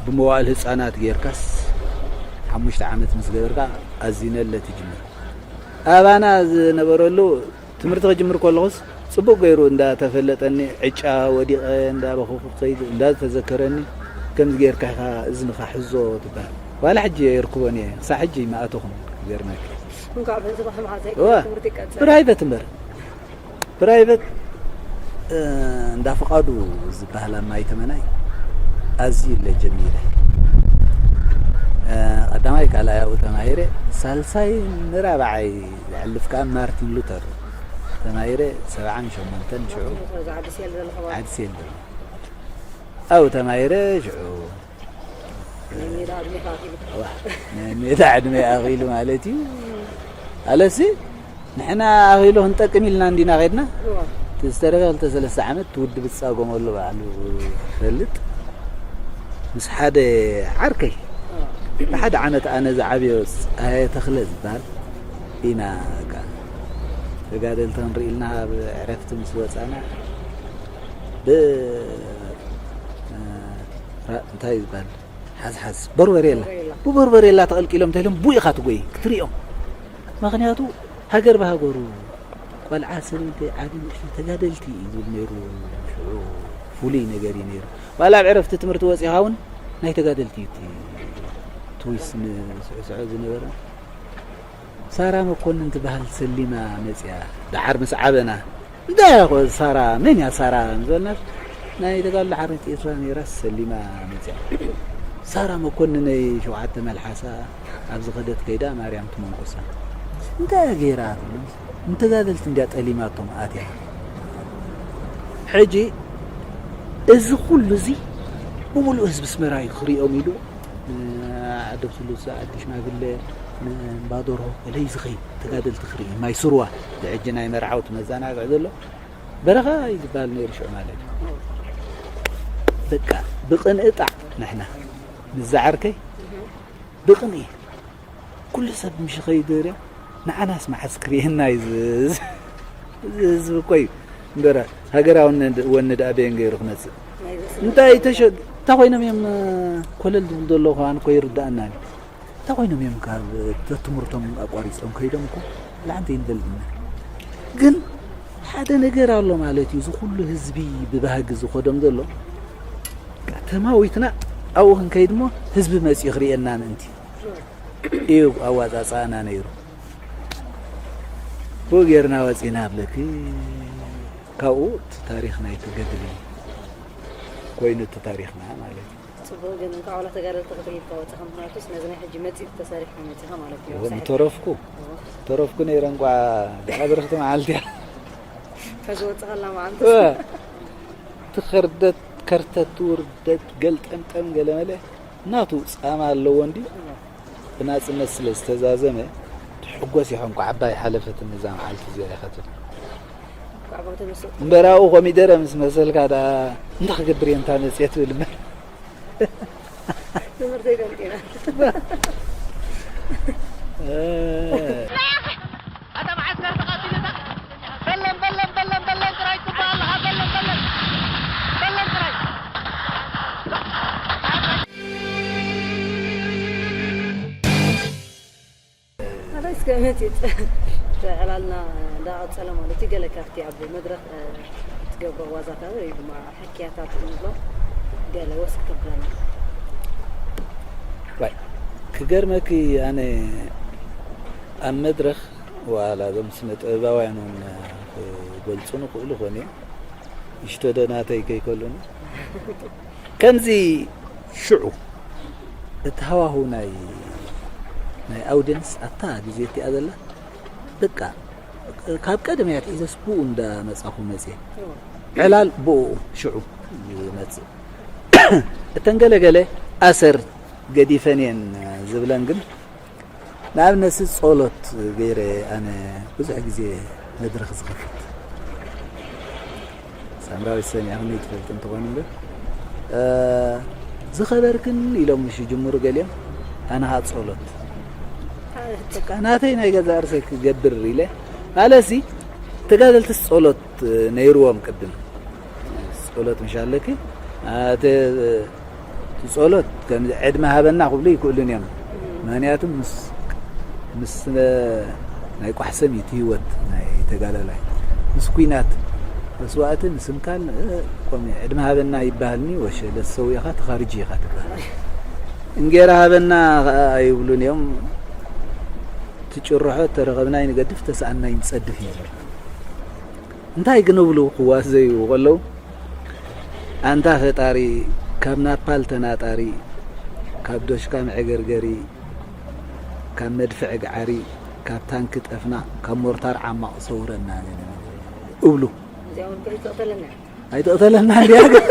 ብመዋእል ህፃናት ጌርካስ ሓሙሽተ ዓመት ምስ ገበርካ ኣዚነለ ትጅምር። ኣባና ዝነበረሉ ትምህርቲ ክጅምር ከለኹስ ጽቡቕ ገይሩ እንዳተፈለጠኒ፣ ዕጫ ወዲቐ እንዳበኸኹ ክኸይድ እንዳተዘከረኒ፣ "ከምዚ ጌርካ ኢኻ እዝንኻ ሕዞ" ትበሃል። ዋላ ሕጂ ኣይርክቦን እየ፣ ክሳዕ ሕጂ ይመኣተኹም። ይገርመካ። እንኳዕ በዚ ኸም ሓዘይ እዋ፣ ትምህርቲ ይቀጽል። ፕራይቬት እምበር። ፕራይቬት፣ እ፣ እንዳ ፍቓዱ ዝበሃል ኣብ ማይ ተመናይ ኣዝዩ ኢለ ጀሚረ። ቀዳማይ ካልኣይ ኣብኡ ተማሂረ፣ ሳልሳይ ንራብዓይ ዘሕልፍ ከኣ ማርቲን ሉተር ተማሂረ፣ ሰብዓን ሸሞንተን ሽዑ ዓዲ ሴል ዘሎ። ኣብኡ ተማሂረ ሽዑ ናይ ሜዳ ዕድመ ኣኺሉ ማለት እዩ። ኣለሲ ንሕና ኣኺሉ ክንጠቅም ኢልና እንዲና ኸድና። ዝተረፈ ክልተ ሰለስተ ዓመት ትውድብ ትጻጎመሉ ባዕሉ ፈልጥ። ምስ ሓደ ዓርከይ ብሓደ ዓመት ኣነ ዝዓብዮ ጸሃየ ተኽለ ዝበሃል ኢና። በቃ ተጋደልቲ ክንርኢ ኢልና ኣብ ዕረፍቲ ምስ ወጻና ብ ራ- እንታይ ዝበሃል ሓዝሓዝ በርበሬላ፣ ብበርበሬላ ተቐልቂሎም እንተኢሎም ቡኢኻ ትጎይ ክትሪኦም። ምኽንያቱ ሃገር ብሃገሩ ቆልዓ ሰበይቲ ዓቢ ንእሽቶ ተጋደልቲ እዩ ዝብል ነይሩ። ሽዑ ፍሉይ ነገር እዩ ነይሩ። ዋላ ኣብ ዕረፍቲ ትምህርቲ ወፂኻ እውን ናይ ተጋደልቲ እዩ እቲ ትዊስ ንስዕስዖ ዝነበረ። ሳራ መኮንን ትበሃል ሰሊማ መፅያ። ደሓር ምስ ዓበና እንታይ እያ ኾ ሳራ፣ መን እያ ሳራ ምስ በልናስ ናይ ተጋድሎ ሓርነት ኤርትራ ነይራስ ሰሊማ መፅያ። ሳራ መኮንነይ ሸውዓተ መልሓሳ ኣብ ዝኸደት ከይዳ ማርያም ትመንኮሳ። እንታይ እያ ገይራ ትብሉ? ንተጋደልቲ እንድያ ጠሊማቶም ኣትያ። ሕጂ እዚ ኩሉ እዚ ብምሉእ ህዝቢ ኣስመራ እዩ ክሪኦም ኢሉ ንዓደብ ስሉሳ ዓዲ ሽማግለ ንእምባዶርሆ ገለ እዩ ዝኸይድ። ተጋደልቲ ክርኢ ማይ ስርዋ ሕጂ ናይ መርዓውቲ መዘናግዒ ዘሎ በረኻ እዩ ዝበሃል ነይሩ ሽዑ ማለት እዩ። በቃ ብቕንኢ ጣዕ ንሕና ምስ ዝዓርከይ ብቕንኢ ኩሉ ሰብ ምሽ ኸይዱ ርያ ንዓናስ መዓስ ክርእየና እዩ ዝ- እዚ ህዝቢ እኮ እዩ እምበር ሃገራዊ ወኒ ደኣ በየን ገይሩ ክመፅእ እንታይ ተሸ እንታይ ኮይኖም እዮም ኮለል ዝብል ዘለዉ ከ ኣነ እኮ ይርዳእና እዩ። እንታይ ኮይኖም እዮም ካብ ትምህርቶም ኣቋሪፆም ከይዶም እኮ ላዕንቲ ይንበልና ግን ሓደ ነገር ኣሎ ማለት እዩ። እዚ ኩሉ ህዝቢ ብባህጊ ዝኸዶም ዘሎ ተማዊትና ኣብኡ ክንከይድ እሞ ህዝቢ መፂኡ ክርእየና ምእንቲ እዩ ኣዋፃፃእና ነይሩ። ብኡ ጌርና ወፂና ብለኪ ካብኡ እቲ ታሪኽ ናይቲ ገድሊ ኮይኑ እቲ ታሪኽና ማለት እዩ። ጽቡቕ ግን እንኳዕ ዋላ ተጋደልቲ ክትርኢ ኢልካ ወጻኻ ምኽንያቱስ ነዚ ናይ ሕጂ መጺእ ተሰሪሕካ መጺኻ ማለት እዩ። እወ፣ ምተረፍኩ ተረፍኩ ነይረ እንኳዕ ኣብርኽቲ መዓልቲ እያ። ከዚ ወጻኻ ኣላ መዓልቲ እወ፣ ትኸርደት ከርተት ውርደት ገልጠምጠም ገለመለ ናቱ ጻማ ኣለዎ እንዲ ብናጽነት ስለ ዝተዛዘመ ትሕጎስ ይኾንኩ ዓባይ ሓለፈትኒ እዛ መዓልቲ እዚኣ ኢኻ ትብል። እምበር ኣብኡ ኮሚደረ ምስ መሰልካ ደኣ እንታይ ክገብር እየ እንታ መፅየ ትብል እምበር ትምህርተይ ገምጢና ኣበይ እስከ መጺጽ ዕላልና እንዳቐጸለ ማለት እዩ። ገለ ካብቲ ኣብ መድረኽ ትገብሮ ዋዛታት ወይ ድማ ሕክያታት ንብሎ ገለ ወስክ ተብለና። ክገርመኪ ኣነ ኣብ መድረኽ ዋላ እዞም ስነ ጥበባውያን እውን ክገልፁ ንኽእሉ ኮን እዮም። እሽቶ ዶ ናተይ ከይከሉኒ ከምዚ ሽዑ እቲ ሃዋሁ ናይ ናይ ኣውድንስ ኣታ ግዜ እቲኣ ዘላ በቃ ካብ ቀደም እያ ትሒዘስ ብኡ እንዳ መጻኹ መጽየ ዕላል ብኡ ሽዑ ይመጽእ እተን ገለ ገለ ኣሰር ገዲፈን እየን ዝብለን ግን ንኣብነት ጸሎት ገይረ ኣነ ብዙሕ ግዜ መድረኽ ዝኸፍት ሳምራዊት ሰሚዕኽኒ ትፈልጥ እንትኾን እምበር ዝኸበርክን ኢሎም ምስ ይጅምሩ ገሊኦም ኣነ ኸዓ ጸሎት በቃ ናተይ ናይ ገዛ ርእሰይ ክገብር ኢለ ማለትሲ ተጋደልትስ ጸሎት ነይርዎም ቅድም ጸሎት ምሽ ኣለኪ እቲ ጸሎት ከም ዕድመ ሃበና ክብሉ ይክእሉን እዮም ምክንያቱ ምስ ምስ ናይ ቋሕሰም እዩ ህይወት ናይ ተጋዳላይ ምስ ኩናት መስዋእቲ ምስምካል ቆሚ ዕድመ ሃበና ይበሃልኒ ወሸ ለሰው ኢኻ ተኻርጂ ኢኻ ትበሃል እንጌራ ሃበና ከዓ ኣይብሉን እዮም ትጭርሖ ተረኸብናይ ንገድፍ ተሰኣናይ ንጸድፍ እዩ እንታይ ክንብሉ ክዋዘዩ ከለዉ ኣንታ ፈጣሪ ካብ ናፓል ተናጣሪ ካብ ዶሽካ መዐገርገሪ ካብ መድፍዕ ጋዕሪ፣ ካብ ታንኪ ጠፍና፣ ካብ ሞርታር ዓማቕ ሰውረና እብሉ። እዚኣ እውን ከይትቕተለና። ኣይትቕተለና እንድያ ግን።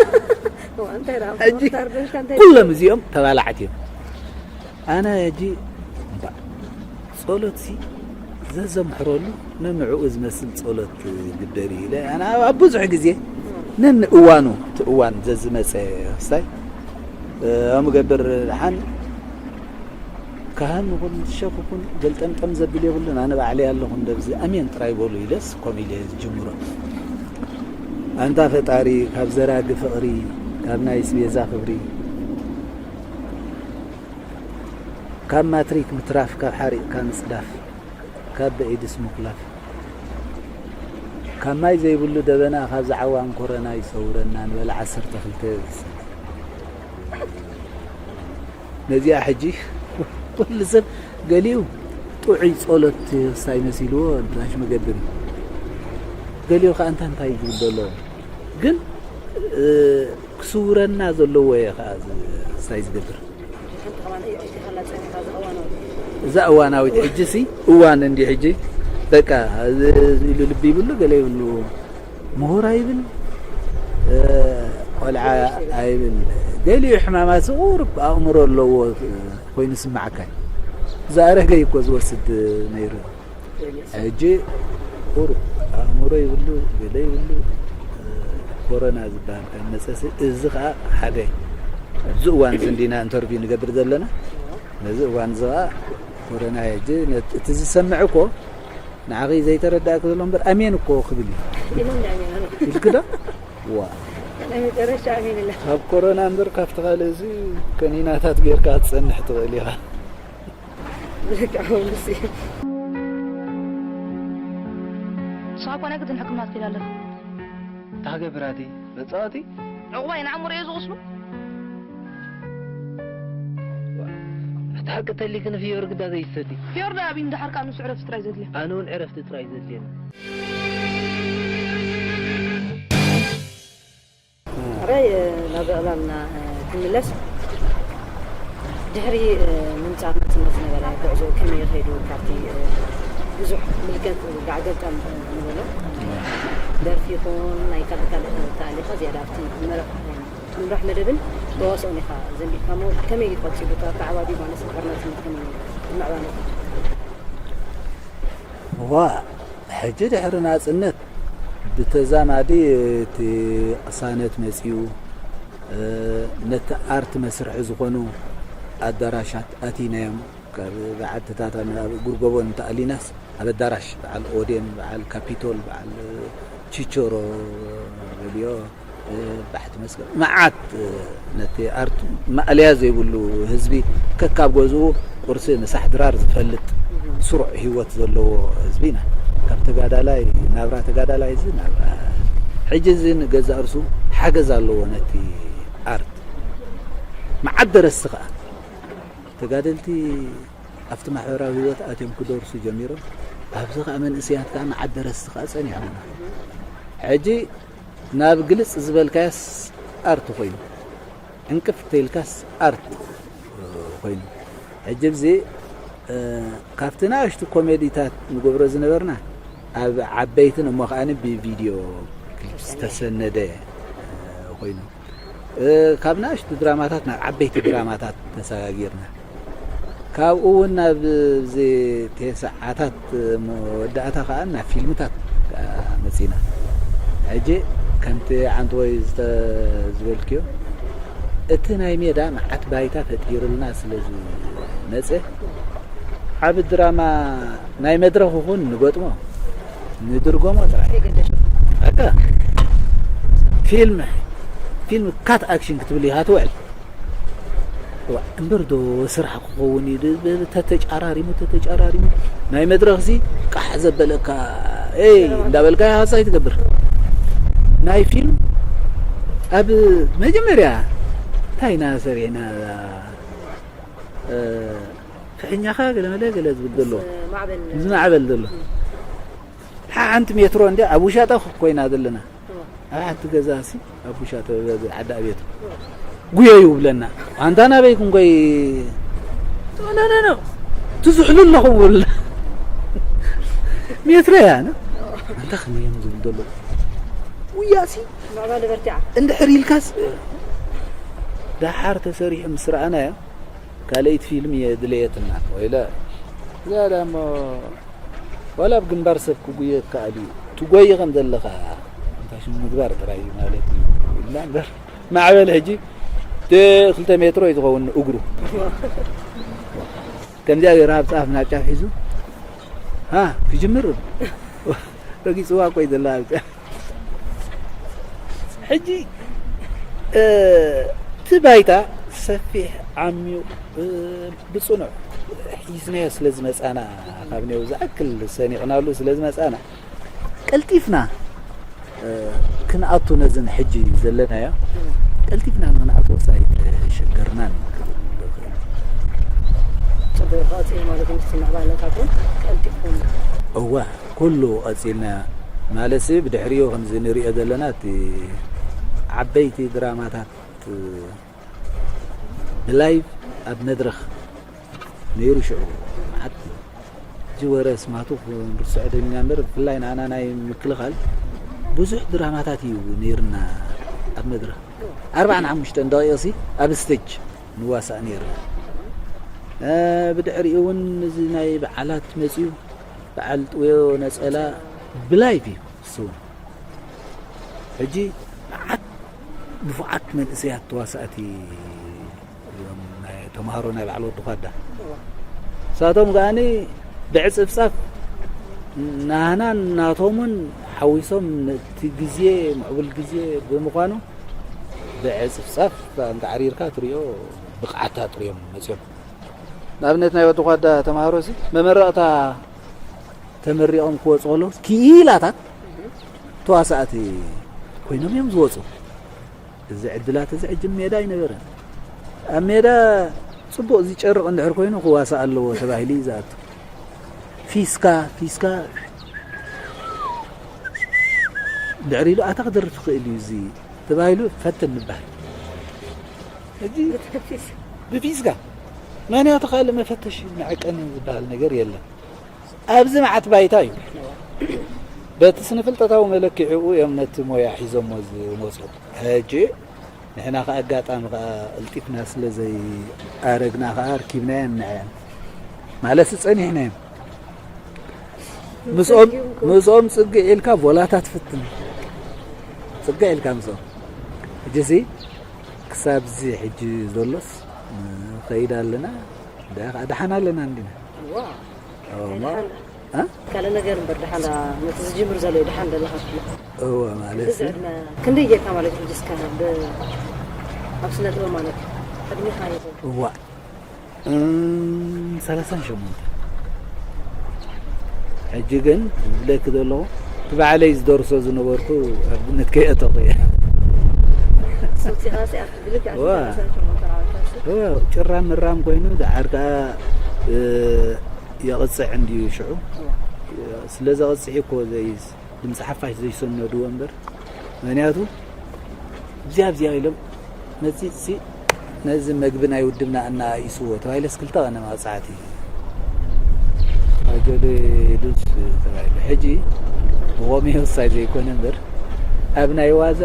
እዋ፣ እንታይ ደኣ፣ ሕጂ ሞርታር ደልካ እንታይ ኩሎም እዚኦም ተባላዕቲ እዮም። ኣነ ሕጂ እምባ ጸሎትሲ ዘዘምሕረሉ ንንዕኡ ዝመስል ጸሎት ግበር እዩ ኢለ ኣነ ኣብ ብዙሕ ግዜ ነንእዋኑ እቲ እዋን ዘዝመጸ ክስታይ ከምኡ ገብር ደሓን ካህን ይኹን ሸኽ ይኹን ገልጠምጠም ዘብል የብሉን። ኣነ ባዕለይ ኣለኹ እንደዚ ኣሜን ጥራይ በሉ ኢለስ ከምኡ ኢለ ዝጅምሮ። ኣንታ ፈጣሪ ካብ ዘራጊ ፍቕሪ ካብ ናይ ስቤዛ ክብሪ ካብ ማትሪክ ምትራፍ ካብ ሓሪቕካ ምጽዳፍ ካብ በኢድስ ምኹላፍ ካብ ማይ ዘይብሉ ደበና ካብ ዝዓዋን ኮረና ይሰውረና ንበል ዓሰርተ ክልተ ዝስነ ነዚኣ ሕጂ ኩሉ ሰብ ገሊኡ ጥዑይ ጸሎት ክስታይ መሲልዎ ንታሽ መገድን ገሊኡ ከዓ እንታ እንታይ ይብል ዘሎ ግን ክስውረና ዘለዎ እየ ከዓ ክስታይ ዝገብር እዛ እዋናዊት ሕጂ ሲ እዋን እንዲ ሕጂ በቃ ኢሉ ልቢ ይብሉ ገለ ይብሉ ምሁር ኣይብል ቆልዓ ኣይብል ገሊኡ ሕማማት ቁሩብ ኣእምሮ ኣለዎ ኮይኑ ስማዓካ ዝኣረገ እኮ ዝወስድ ነይሩ ሕጂ ቁሩብ ኣእምሮ ይብሉ ገለ ይብሉ ኮሮና ዝበሃል ካብ መፀሲ እዚ ከዓ ሓደ ኣብዚ እዋን እዚ እንዲና ኢንተርቪው ንገብር ዘለና ነዚ እዋን እዚ ከዓ ኮሮና ሕጂ እቲ ዝሰምዕ እኮ ንዓኺ ዘይተረዳእኪ ዘሎ እምበር ኣሜን እኮ ክብል እዩ ኢሉ እንደ ኣሜን ኣሎ። ኢልኪ ዶ? ዋ ናይ መጨረሻ ኣሜን ኢለ። ካብ ኮሮና እምበር ካብቲ ካልእ እዚ ከኒናታት ጌርካ ክትጸንሕ ትኽእል ኢኻ። ብልክዕ ከምኡስ እዩ። ንስኻ እኮ ናይ ግድን ሕክምና ትከይድ ኣለኻ። እንታይ ክገብር ኣቲ መጻወቲ? ዕቑባይ ንኣእምሮ'የ ዝቕስኑ። እቲ ሓቂ ተሊኪ ንፍዮሪ ግዳ ዘይትሰቲ። ፍዮሪ ዶ ኣብይ ንደሓር ከኣ ንሱ ዕረፍቲ ጥራይ ዘድልዮ። ኣነ እውን ዕረፍቲ ጥራይ ዘድልየኒ። ኣበይ ናብ ዕላልና ክንምለስ ድሕሪ ምምጻእ ናጽነት ዝነበረ ጉዕዞ ከመይ ከይዱ ካብቲ ብዙሕ ምልከት ዳዕገልጠም ንበሎ ደርፊ ይኹን ናይ ካልእ ካልእ ተኣሊኻ ዝያዳ ኣብቲ መምራሕ መደብን ተዋስኦን ኢኻ ዘንቢልካ እሞ ከመይ እዩ ቀጺሉ እቲ ኣተዓባቢ ማለት ስልጠና ትምህርቲ ከመይ እዩ ምዕባለ? እዋ ሕጂ ድሕሪ ናጽነት ብተዛማዲ እቲ ቅሳነት መጺኡ ነቲ ኣርት መስርሒ ዝኾኑ ኣዳራሻት ኣቲናዮም ካብ ብዓድታት ኣብ ጉርጎቦ እንተኣሊናስ ኣብ ኣዳራሽ በዓል ኦዴን በዓል ካፒቶል በዓል ቺቸሮ ሬድዮ ባሕቲ መስቀል መዓት ነቲ ኣርት ማእለያ ዘይብሉ ህዝቢ ከካብ ገዝኡ ቁርሲ ምሳሕ ድራር ዝፈልጥ ስሩዕ ህይወት ዘለዎ ህዝቢ ኢና። ካብ ተጋዳላይ ናብራ ተጋዳላይ እዚ ናብራ ሕጂ እዚ ንገዛእ ርሱ ሓገዝ ኣለዎ ነቲ ኣርት መዓት ደረስቲ ከዓ ተጋደልቲ ኣብቲ ማሕበራዊ ህይወት ኣትዮም ክደርሱ ጀሚሮም ኣብዚ ከዓ መንእሰያት ከዓ መዓት ደረስቲ ከዓ ጸኒሖም ኢና ሕጂ ናብ ግልጽ ዝበልካያስ ኣርት ኮይኑ ዕንቅፍ ተይልካስ ኣርት ኮይኑ ሕጂ ብዚ ካብቲ ናእሽቱ ኮሜዲታት ንገብሮ ዝነበርና ኣብ ዓበይትን እሞ ከዓኒ ብቪድዮ ክሊፕ ዝተሰነደ ኮይኑ ካብ ናእሽቱ ድራማታት ናብ ዓበይቲ ድራማታት ተሰጋጊርና ካብኡ እውን ናብ ዚ ተስዓታት መወዳእታ ከዓ ናብ ፊልምታት መፂና ሕጂ ከምቲ ዓንተወይ ዝበልክዮ እቲ ናይ ሜዳ መዓት ባይታ ፈጢርልና ስለ ዝመፀ ዓቢ ድራማ ናይ መድረኽ ይኹን ንገጥሞ ንድርጎሞ ጥራይ በቃ ፊልም ፊልም ካት ኣክሽን ክትብል ኢኻ ትውዕል እምበር ዶ ስራሕ ክኸውን እዩ ተተጫራሪሙ ተተጫራሪሙ ናይ መድረኽ ሲ ቃሕ ዘበለካ እንዳበልካ ሃሳይ ትገብር ናይ ፊልም ኣብ መጀመርያ እንታይ ኢና ሰሪሕና ፍሕኛኻ ገለመለ ገለ ዝብል ዘሎ ዝማዕበል ዘሎ ሓንቲ ሜትሮ እንዲ ኣብ ውሻጠ ኮይና ዘለና ኣብ ሓንቲ ገዛ ሲ ኣብ ውሻጠ ዓዲ ኣቤቱ ጉየዩ ብለና ኣንታ ናበይ ክንጎይ ኖ ኖ ኖ ትዝሕሉ ኣለኹ ውል ሜትሮ እያ። ኣንታ ከመይ እዮም ዝብሉ ዘለዉ? ውያሲ ምዕባለ በርቲዓ። እንድሕር ኢልካስ ደሓር ተሰሪሑ ምስ ረኣናዮ ካልኣይቲ ፊልም እየ ድለየትና። ወይለ እዚኣ ደኣ እሞ ዋላ ኣብ ግንባር ሰብ ክጉየ ይከኣል እዩ። ትጎይ ከም ዘለኻ እንታይ ሽም ምግባር ጥራይ እዩ ማለት እዩ። ኢልና እምበር ማዕበል ሕጂ እቲ ክልተ ሜትሮ እዩ ዝኸውን እግሩ። ከምዚኣ ገይሩ ኣብ ጫፍ ናብ ጫፍ ሒዙ ሃ ክጅምር ረጊፅዋ እኮ እዩ ዘሎ ኣብ ጫፍ። ሕጂ እቲ ባይታ ሰፊሕ ዓሚቕ ብፅኑዕ ሒዝናዮ ስለ ዝመፃና ካብ ኔው ዝኣክል ሰኒቕናሉ ስለ ዝመፃና ቀልጢፍና ክንኣቱ ነዝን ሕጂ ዘለናዮ ቀልጢፍና ንክንኣትዎ ኣይተሸገርናን ክብል ይኽእል። ጽቡቅ ቀጺል ማለት እዩ። ምስ ምዕባለታት እውን ቀልጢፍኩም እወ ኩሉ ቀጺልና ማለትሲ ብድሕሪኡ ከምዚ ንሪኦ ዘለና እቲ ዓበይቲ ድራማታት ብላይቭ ኣብ መድረኽ ነይሩ ሽዑ መዓት እዩ። እዚ ወረ ስማቱ ክንርስዖ ደሊና እምበር ብፍላይ ንዓና ናይ ምክልኻል ብዙሕ ድራማታት እዩ ነይርና ኣብ መድረኽ ኣርባዓን ሓሙሽተን ደቂቕሲ ኣብ ስቴጅ ንዋሳእ ነይርና። ብድሕሪኡ እውን እዚ ናይ በዓላት መፅዩ በዓል ጥውዮ ነፀላ ብላይቭ እዩ እሱ እውን ሕጂ መዓት ንፉዓት መንእሰያት ተዋሳእቲ እዮም ናይ ተምሃሮ ናይ ባዕል ወዲ ኳዳ ንሳቶም ከኣኒ ብዕፅፍፃፍ ናህናን ናቶምን ሓዊሶም ነቲ ግዜ ምዕቡል ግዜ ብምዃኑ ብዕፅፍፃፍ እንተዓሪርካ ትሪኦ ብቕዓታ ጥሪዮም መፅዮም ንኣብነት ናይ ወዲ ኳዳ ተምሃሮ ሲ መመረቕታ ተመሪቖም ክወፁ ከለዉ ክኢላታት ተዋሳእቲ ኮይኖም እዮም ዝወፁ። እዚ ዕድላት እዚ ሕጂ ሜዳ ኣይነበረን። ኣብ ሜዳ ፅቡቕ እዚ ጨርቕ እንድሕር ኮይኑ ክዋሳእ ኣለዎ ተባሂሉ እዩ ዝኣቱ። ፊስካ ፊስካ ድሕሪ ኢሉ ኣታ ክደርፍ ይኽእል እዩ እዚ ተባሂሉ ፈትን ንበሃል። ሕጂ ብፊስካ ምኽንያቱ ካልእ መፈተሺ መዐቀኒ ዝበሃል ነገር የለን። ኣብዚ መዓት ባይታ እዩ። በቲ ስነ-ፍልጠታዊ መለክዒኡ እዮም ነቲ ሞያ ሒዞሞ ዝመፁ። ሕጂ ንሕና ከኣ ኣጋጣሚ ከኣ ቀልጢፍና ስለ ዘይኣረግና ከኣ ኣርኪብናየን ንዐን። ማለትሲ ጸኒሕናዮም። ምስኦም ምስኦም ጽግዕ ኢልካ ቮላታ ትፍትን። ጽግዕ ኢልካ ምስኦም። ሕጂሲ ክሳብ እዚ ሕጂ ዘሎስ ንኸይድ ኣለና። ደኣ ከኣ ደሓን ኣለና እንዲና። እዋ እማ ካልእ ነገር እምበር ደሓን ነቲ ዝጅምር ዘሎ እዩ ደሓን ዘለኻ ትብሎ እወ ማለት እዚ ዕድመ ክንደይ ጌርካ ማለት እዩ እስከ ኣብ ስነ ጥበብ ማለት ዕድሜኻ እዩ እዋ ሰላሳን ሸሞንተ ሕጂ ግን ዝብለኪ ዘለኹ እቲ ባዕለይ ዝደርሶ ዝነበርኩ ኣብ ግምት ከየእተኹ እየ ጭራ ምራም ኮይኑ ደሓር ከዓ የቕፅዕ እንድዩ ሽዑ ስለ ዘቕፅዕ እኮ ድምፂ ሓፋሽ ዘይሰነድዎ እምበር ምክንያቱ እግዚኣብዚኣ ኢሎም መፂፅሲ ነዚ መግቢ ናይ ውድብና እናኣኢስዎ ተባሂለስ ክልተ ቀነ መቕፃዕቲ ኣገሌ ሉዝ ተባሂሉ ሕጂ ብቆሜ ወሳይ ዘይኮነ እምበር ኣብ ናይ ዋዛ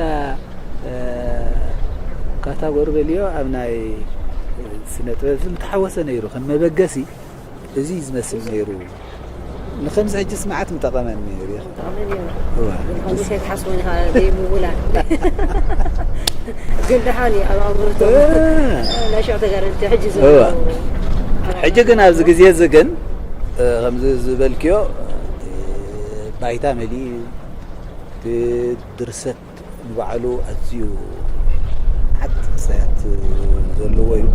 ካታጎሪ በልዮ ኣብ ናይ ስነ ጥበብ ዝተሓወሰ ነይሩ ከም መበገሲ እዚ ዝመስል ነይሩ ንከምዚ ሕጂ ስምዓት ምጠቐመኒ ሪኢኻ ጠቐመኒ እዩ እዋ ግን ከምዚ ከይትሓስቦ ኢኻ ዘይምውላድ ግን ደሓን እዩ ኣብ ኣእምሮቶም ናይ ሽዑ ተጋደልቲ ሕጂ እዋ ዘለዉ ሕጂ ግን ኣብዚ ግዜ እዚ ግን እ፣ ከምዚ ዝበልክዮ እ፣ ባይታ መሊኡ እዩ እቲ ድርሰት ንባዕሉ ኣዝዩ ዓቢ ቅሳያት ዘለዎ እዩ።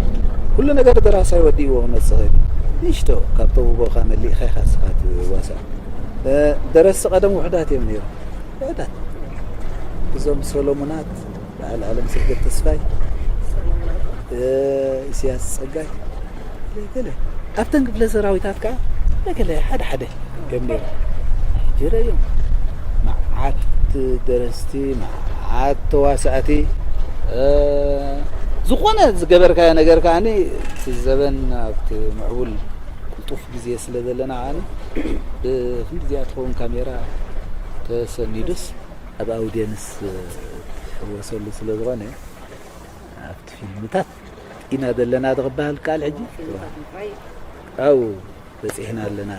ኩሉ ነገር ደራሳይ ወዲእዎ ክመጽእ ይኽእል እዩ። ንእሽቶ ካብ ተውህቦኻ መሊእኻ ኢኻ ንስኻ ትዋሳእ። ደረስቲ ቀደም ውሑዳት እዮም ነይሮም። ውሑዳት። እዞም ሰሎሙናት፣ በዓል ኣለምሰገድ ተስፋይ፣ ኢሳያስ ጸጋይ፣ ገለ ኣብተን ክፍለ ሰራዊታት ከዓ ገለ ሓደ ሓደ እዮም ነይሮም። ሕጂ ረእዮም መዓት ደረስቲ መዓት ተዋሳእቲ ዝኾነ ዝገበርካዮ ነገር ከዓ እቲ ዘበን ኣብቲ ምዕቡል ጡፍ ግዜ ስለ ዘለና ከዓኒ ብክንድዚኣ ትኸውን ካሜራ ተሰኒዱስ ኣብ ኣውድየንስ ትሕወሰሉ ስለ ዝኾነ ኣብቲ ፊልምታት ኢና ዘለና ዶ ክበሃል ይከኣል ሕጂ? ኣው በጺሕና ኣለና።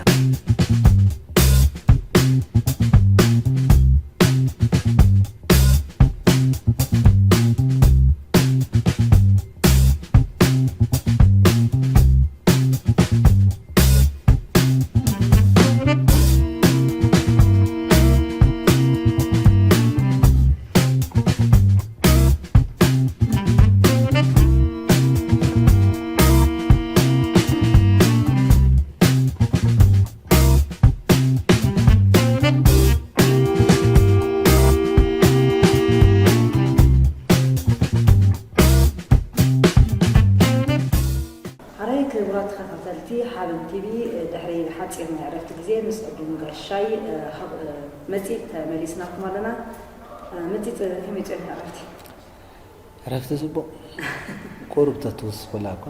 ሓራይ ክቡራት ተኸታተልቲ ሓበን ቲቪ፣ ድሕሪ ሓጺር ናይ ዕረፍቲ ግዜ ምስ ዕዱም ጋሻይ፣ እ፣ ሃብ-፣ እ፣ መጺት ተመሊስናኩም ኣለና። እ፣ መጺት፣ እ፣ ከመይ ጸኒሑ ዕረፍቲ? ዕረፍቲ ጽቡቕ። ቁሩብ ተትውስኹላ እኳ።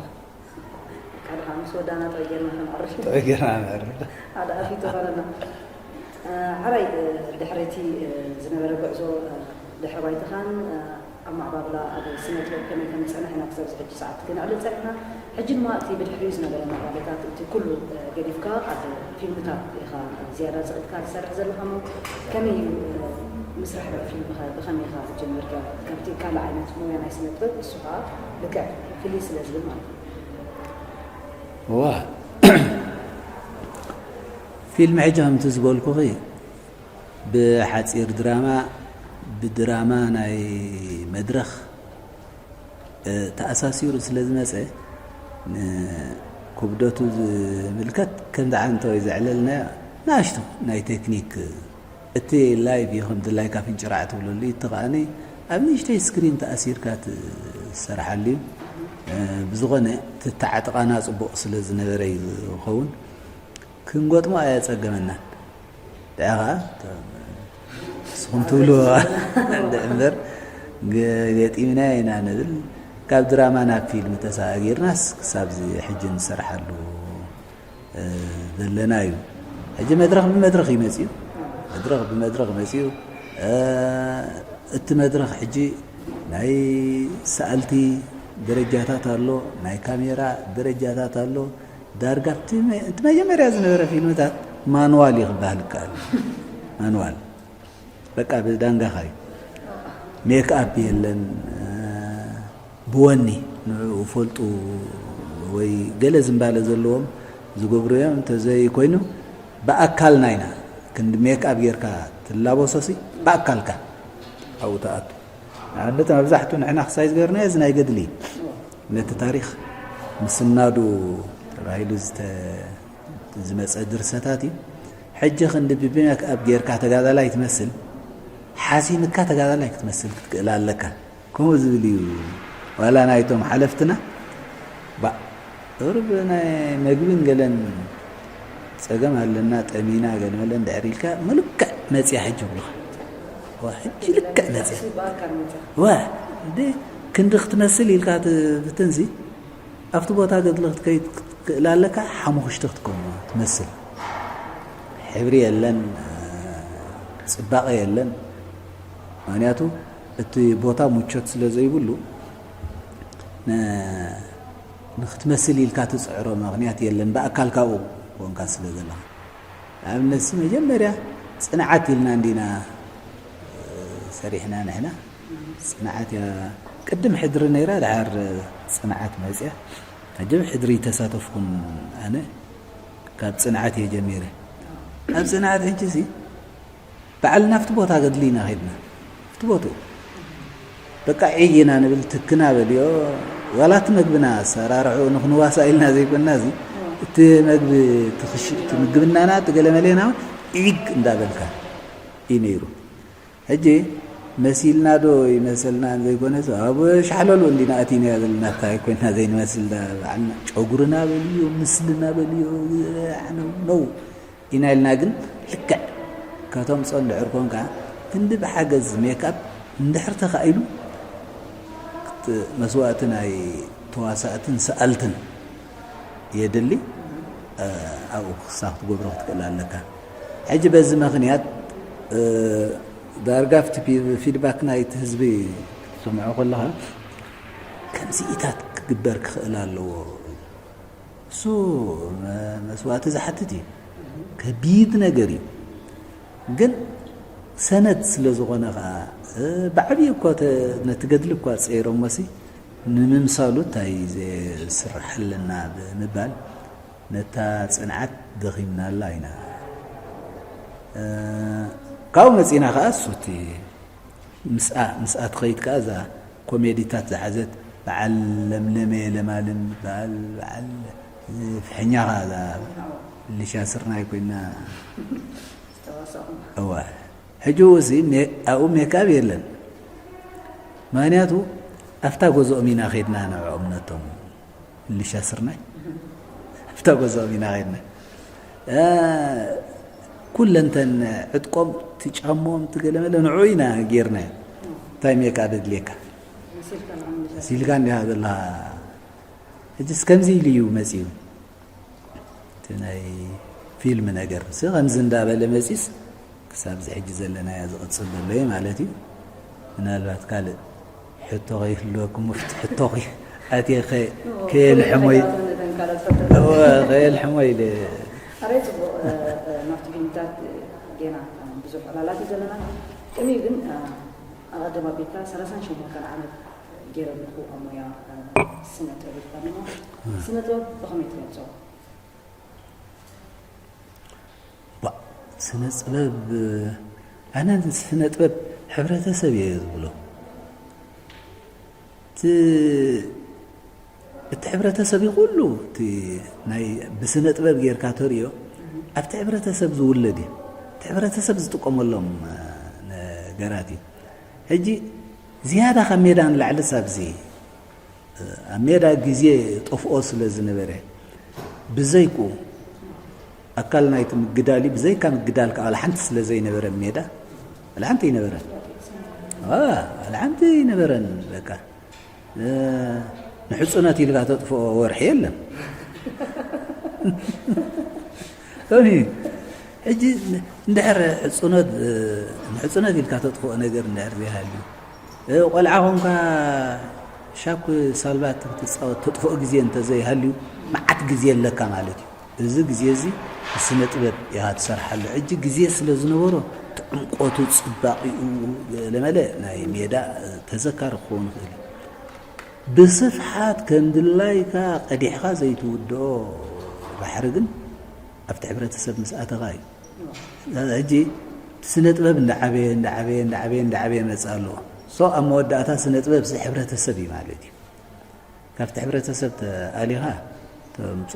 ካልእ ምስ ወዳና ጥዑይ ጌርና ከነዕርፍ። ጥዑይ ጌርና ነዕርፍ። ሓደ ኣፊት ዝኾነና። እ፣ ሓራይ፣ እ፣ ድሕሪ እቲ፣ እ፣ ዝነበረ ጉዕዞ፣ እ፣ ድሕሪ ባይታኻን፣ እ፣ ኣመዓባብላ ኣብ ስነ ጥበብ ከመይ ከም ዝጸንሐና ክሳብ እዚ ሕጂ ሰዓት ክነዕልል ጸኒሕና። ሕጂ ድማ እቲ ብድሕሪኡ ዝነበረ ምዕባለታት፣ እቲ ኩሉ፣ እ፣ ገዲፍካ ኣብ ፊልምታት ኢኻ ዝያዳ ጽቒጥካ ትሰርሕ ዘለኻ እሞ፣ ከመይ እዩ፣ እ፣ ምስራሕ ፊልምኸ ብኸመይ ኢኻ ጀሚርካዮ? ካብቲ ካልእ ዓይነት ሞያ ናይ ስነ ጥበብ፣ እሱ ኸኣ ልክዕ ፍልይ ስለ ዝብል ማለት እዩ። እዋ፣ ፊልም ሕጂ ከምቲ ዝበልኩኺ ብሓጺር ድራማ፣ ብድራማ ናይ መድረኽ፣ እ፣ ተኣሳሲሩ ስለ ዝመጸ፣ ንክብደቱ ዝምልከት ከምዚ ዓንተወይ ዘዕለልናዮ ንኣሽቱ ናይ ቴክኒክ፣ እቲ ላይቭ እዩ፣ ከም ድላይካ ፍንጭራዕ ትብለሉ እዩ፣ እቲ ከኣኒ ኣብ ንእሽተይ ስክሪን ተኣሲርካ ትሰርሓሉ እዩ። እ፣ ብዝኾነ፣ እቲ ኣተዓጥቓና ጽቡቕ ስለ ዝነበረ እዩ ዝኸውን። ክንገጥሞ ኣየጸገመናን። ደኣ ኸኣ፣ ንስኹም ትብልዎ እምበር፣ ገ-፣ ገጢምናዮ ኢና ንብል። ካብ ድራማ ናብ ፊልም ተሰጋጊርናስ ክሳብዚ ሕጂ ንሰርሓሉ፣ እ፣ ዘለና እዩ። ሕጂ መድረኽ ብመድረኽ እዩ መጺኡ። መድረኽ ብመድረኽ መጺኡ። እ፣ እቲ መድረኽ ሕጂ ናይ ሰኣልቲ ደረጃታት ኣሎ፣ ናይ ካሜራ ደረጃታት ኣሎ። ዳርጋ ኣብቲ መ-፣ እቲ መጀመርያ ዝነበረ ፊልምታት ማንዋል እዩ ክበሃል ይከኣል። ማንዋል። በቃ ብዳንጋኻ እዩ። ሜክኣፕ የለን፣ እ፣ ብወኒ ንዕኡ ፈልጡ ወይ ገለ ዝምባለ ዘለዎም ዝገብሩ እዮም። እንተዘይኮይኑ ብኣካልና ኢና። ክንዲ ሜክኣፕ ጌርካ ትላበሶሲ ብኣካልካ ኣብኡ ትኣቱ። ንኣብነት መብዛሕትኡ ንሕና ክሳይ ዝገበርናዮ እዚ ናይ ገድሊ እዩ። ነቲ ታሪኽ ምስናዱ ተባሂሉ ዝተ-፣ ዝመጸ ድርሰታት እዩ። ሕጂ ክንዲ ብሜክኣፕ ጌርካ ተጋዳላይ ትመስል፣ ሓሲምካ ተጋዳላይ ክትመስል ክትክእል ኣለካ። ከምኡ ዝብል እዩ። ዋላ ናይቶም ሓለፍትና፣ ባእ፣ ቁሩብ ናይ መግብን ገለን ጸገም ኣለና፣ ጠሚና፣ ገለ መለ እንድሕር ኢልካ፣ ምልክዕ መጽያ ሕጂ ይብሉኻ። ዋ፣ ሕጂ ልክዕ መጽያ። ዋ፣ እንደ ክንዲ ክትመስል ኢልካ ትፍትንሲ፣ ኣብቲ ቦታ ገድሊ ክትከይድ ክትክእል ኣለካ፣ ሓሙኽሽቲ ክትከውን ትመስል። ሕብሪ የለን፣ ጽባቐ የለን። ምኽንያቱ እቲ ቦታ ምቾት ስለ ዘይብሉ፣ ነ-፣ ንክትመስል ኢልካ ትጽዕሮ ምኽንያት የለን፣ ብኣካልካ ኣብኡ ኮንካ ስለ ዘለኻ። ንኣብነትሲ መጀመርያ ጽንዓት ኢልና እንዲና፣ እ፣ ሰሪሕና ንሕና። ጽንዓት እያ ቅድም ሕድሪ ነይራ፣ ደሓር ጽንዓት መጽያ። ሕጂ ኣብ ሕድሪ ተሳተፍኩን ኣነ ካብ ጽንዓት እየ ጀሚረ። ኣብ ጽንዓት ሕጂሲ ባዕልና ኣብቲ ቦታ ገድሊ ኢና ኸይድና። ኣብቲ ቦትኡ። በቃ ዒግ ኢና ንብል፣ ትክና በልዮ። ዋላ እቲ መግብና ኣሰራርሕኡ ንኽንዋሳእ ኢልና ዘይኮንና፣ እዚ እቲ መግቢ፣ እቲ ክሽ-፣ እቲ ምግብናና፣ እቲ ገለመሌና እውን ዒግ እንዳበልካ እዩ ነይሩ። ሕጂ መሲልና ዶ ይመሰልና ዘይኮነስ፣ ኣብ ሻሕለሉ እንዲና ኣቲናዮ ዘለና፣ እንታይ ኮይንና ዘይንመስል፣ ባዕልና ጨጉርና በልዮ፣ ምስልና በልዮ፣ ኣነ ነው ኢና ኢልና ግን ልክዕ ከተምጾ እንድሕር ኮንካ፣ ክንዲ ብሓገዝ ሜክኣፕ እንድሕር ተኻኢሉ፣ ክት-፣ መስዋእቲ ናይ ተዋሳእትን ሰኣልትን የድሊ። ኣብኡ ክሳብ ክትገብሮ ክትክእል ኣለካ። ሕጂ በዚ ምኽንያት፣ እ፣ ዳርጋ ኣብቲ ፊ-፣ ፊድባክ ናይቲ ህዝቢ ክትሰምዖ ከለኻ፣ ከምዚኢታት ክግበር ክኽእል ኣለዎ። እሱ መ-፣ መስዋእቲ ዝሓትት እዩ። ከቢድ ነገር እዩ። ግን ሰነድ ስለ ዝኾነ ኸዓ፣ እ፣ ብዓብዪ እኳ ተ-፣ ነቲ ገድሊ እኳ ጸይሮሞሲ፣ ንምምሳሉ እንታይ ዘስርሕ ኣለና ብምባል፣ ነታ ጽንዓት ደኺምናላ ኢና። እ፣ ካብኡ መጺና ኸዓ እሱ እቲ ምስኣ፣ ምስኣ ትኸይድ ከኣ እዛ ኮሜዲታት ዝሓዘት በዓል ለምለመ ለማልም በዓል፣ በዓል ፍሕኛ ከኣ እዛ ልሻ ስርናይ ኮይና። ዝተዋሳእኹም። እወ። ሕጂ እውሲ ሜ-፣ ኣብኡ ሜክኣፕ የለን። ምኽንያቱ ኣብታ ገዝኦም ኢና ኸይድና ንዕኦም ነቶም። ልሻ ስርናይ ኣብታ ገዝኦም ኢና ኸይድና። እ፣ ኩለንተን ዕጥቆም፣ እቲ ጫምኦም፣ እቲ ገለመለ ንዕኡ ኢና ጌርናዮ። እንታይ ሜክኣፕ የድልየካ? መሲልካ ንዓም መሲልካ እንዲኻ ዘለኻ። ሕጂስ ከምዚ ኢሉ እዩ መጺኡ። እቲ ናይ ፊልም ነገር ሲ ከምዚ እንዳበለ መጺስ ክሳብ እዚ ሕጂ ዘለናዮ ዝቕጽል ዘሎ እዩ ማለት እዩ። ምናልባት ካልእ ሕቶ ከይህልወኩም፣ ውሽጢ ሕቶ ከይ-፣ ኣትየ ከ-፣ ከየልሕሞ ይ-፣ እወ፣ ከየልሕሞ ኢለ። ኣረ ጽቡቕ፣ እ፣ እ፣ ናብቲ ፊልምታት፣ እ፣ ጌና፣ እ፣ ብዙሕ ዕላላት እዩ ዘለና። ቅድሚኡ ግን፣ እ፣ ኣቐድም ኣቢልካ ሰላሳን ሸሞንተን ዓመት ገይረ ኣለኹ ኣብ ሞያ፣ እ፣ ስነ ጥበብ ኢልካ እሞ፣ ስነ ጥበብ ብኸመይ ትገልጾ? ባ-፣ ስነ ጥበብ፣ ኣነ ስነ ጥበብ ሕብረተሰብ እየ ዝብሎ። እቲ፣ እቲ ሕብረተሰብ እዩ ኩሉ፣ እቲ ናይ ብስነ ጥበብ ጌርካ ተርእዮ፣ ኣብቲ ሕብረተሰብ ዝውለድ እዩ። እቲ ሕብረተሰብ ዝጥቀመሎም፣ እ፣ ነገራት እዩ። ሕጂ ዝያዳ ካብ ሜዳ ንላዕሊ ሳብዚ ኣብ ሜዳ ግዜ ጠፍኦ ስለ ዝነበረ፣ ብዘይኩ ኣካል ናይቲ ምግዳል እዩ፣ ብዘይካ ምግዳል ከዓ ዋላ ሓንቲ ስለ ዘይነበረ ሜዳ፣ ዋላ ሓንቲ ኣይነበረን። አ፣ ዋላ ሓንቲ ኣይነበረን። በቃ፣ እ፣ ንሕጹነት ኢልካ ተጥፍኦ ወርሒ የለን። ቶኒ፣ ሕጂ እንድሕር ሕጹነት፣ እ፣ ንሕጹነት ኢልካ ተጥፍኦ ነገር እንድሕር ዘይሃልዩ፣ እ፣ ቆልዓ ኾንካ ሻኩ ሳልባት ክትጻወት ተጥፍኦ ግዜ እንተዘይሃልዩ፣ መዓት ግዜ ኣለካ ማለት እዩ። እዚ ግዜ እዚ ብስነ ጥበብ ኢኻ ትሰርሓሉ። ሕጂ ግዜ ስለ ዝነበሮ፣ እቲ ዕምቆቱ፣ ጽባቒኡ፣ ገለመለ ናይ ሜዳ ተዘካሪ ክኸውን ይኽእል እዩ። ብስፍሓት ከም ድላይካ ቀዲሕካ ዘይትውድኦ ባሕሪ ግን ኣብቲ ሕብረተሰብ ምስ ኣተኻ እዩ። ሕጂ ስነ ጥበብ እንዳዓበየ፣ እንዳዓበየ፣ እንዳዓበየ፣ እንዳዓበየ መጽእ ኣለዎ። ሶ ኣብ መወዳእታ ስነ ጥበብ ሲ ሕብረተሰብ እዩ ማለት እዩ። ካብቲ ሕብረተሰብ ተኣሊኻ ተምጾ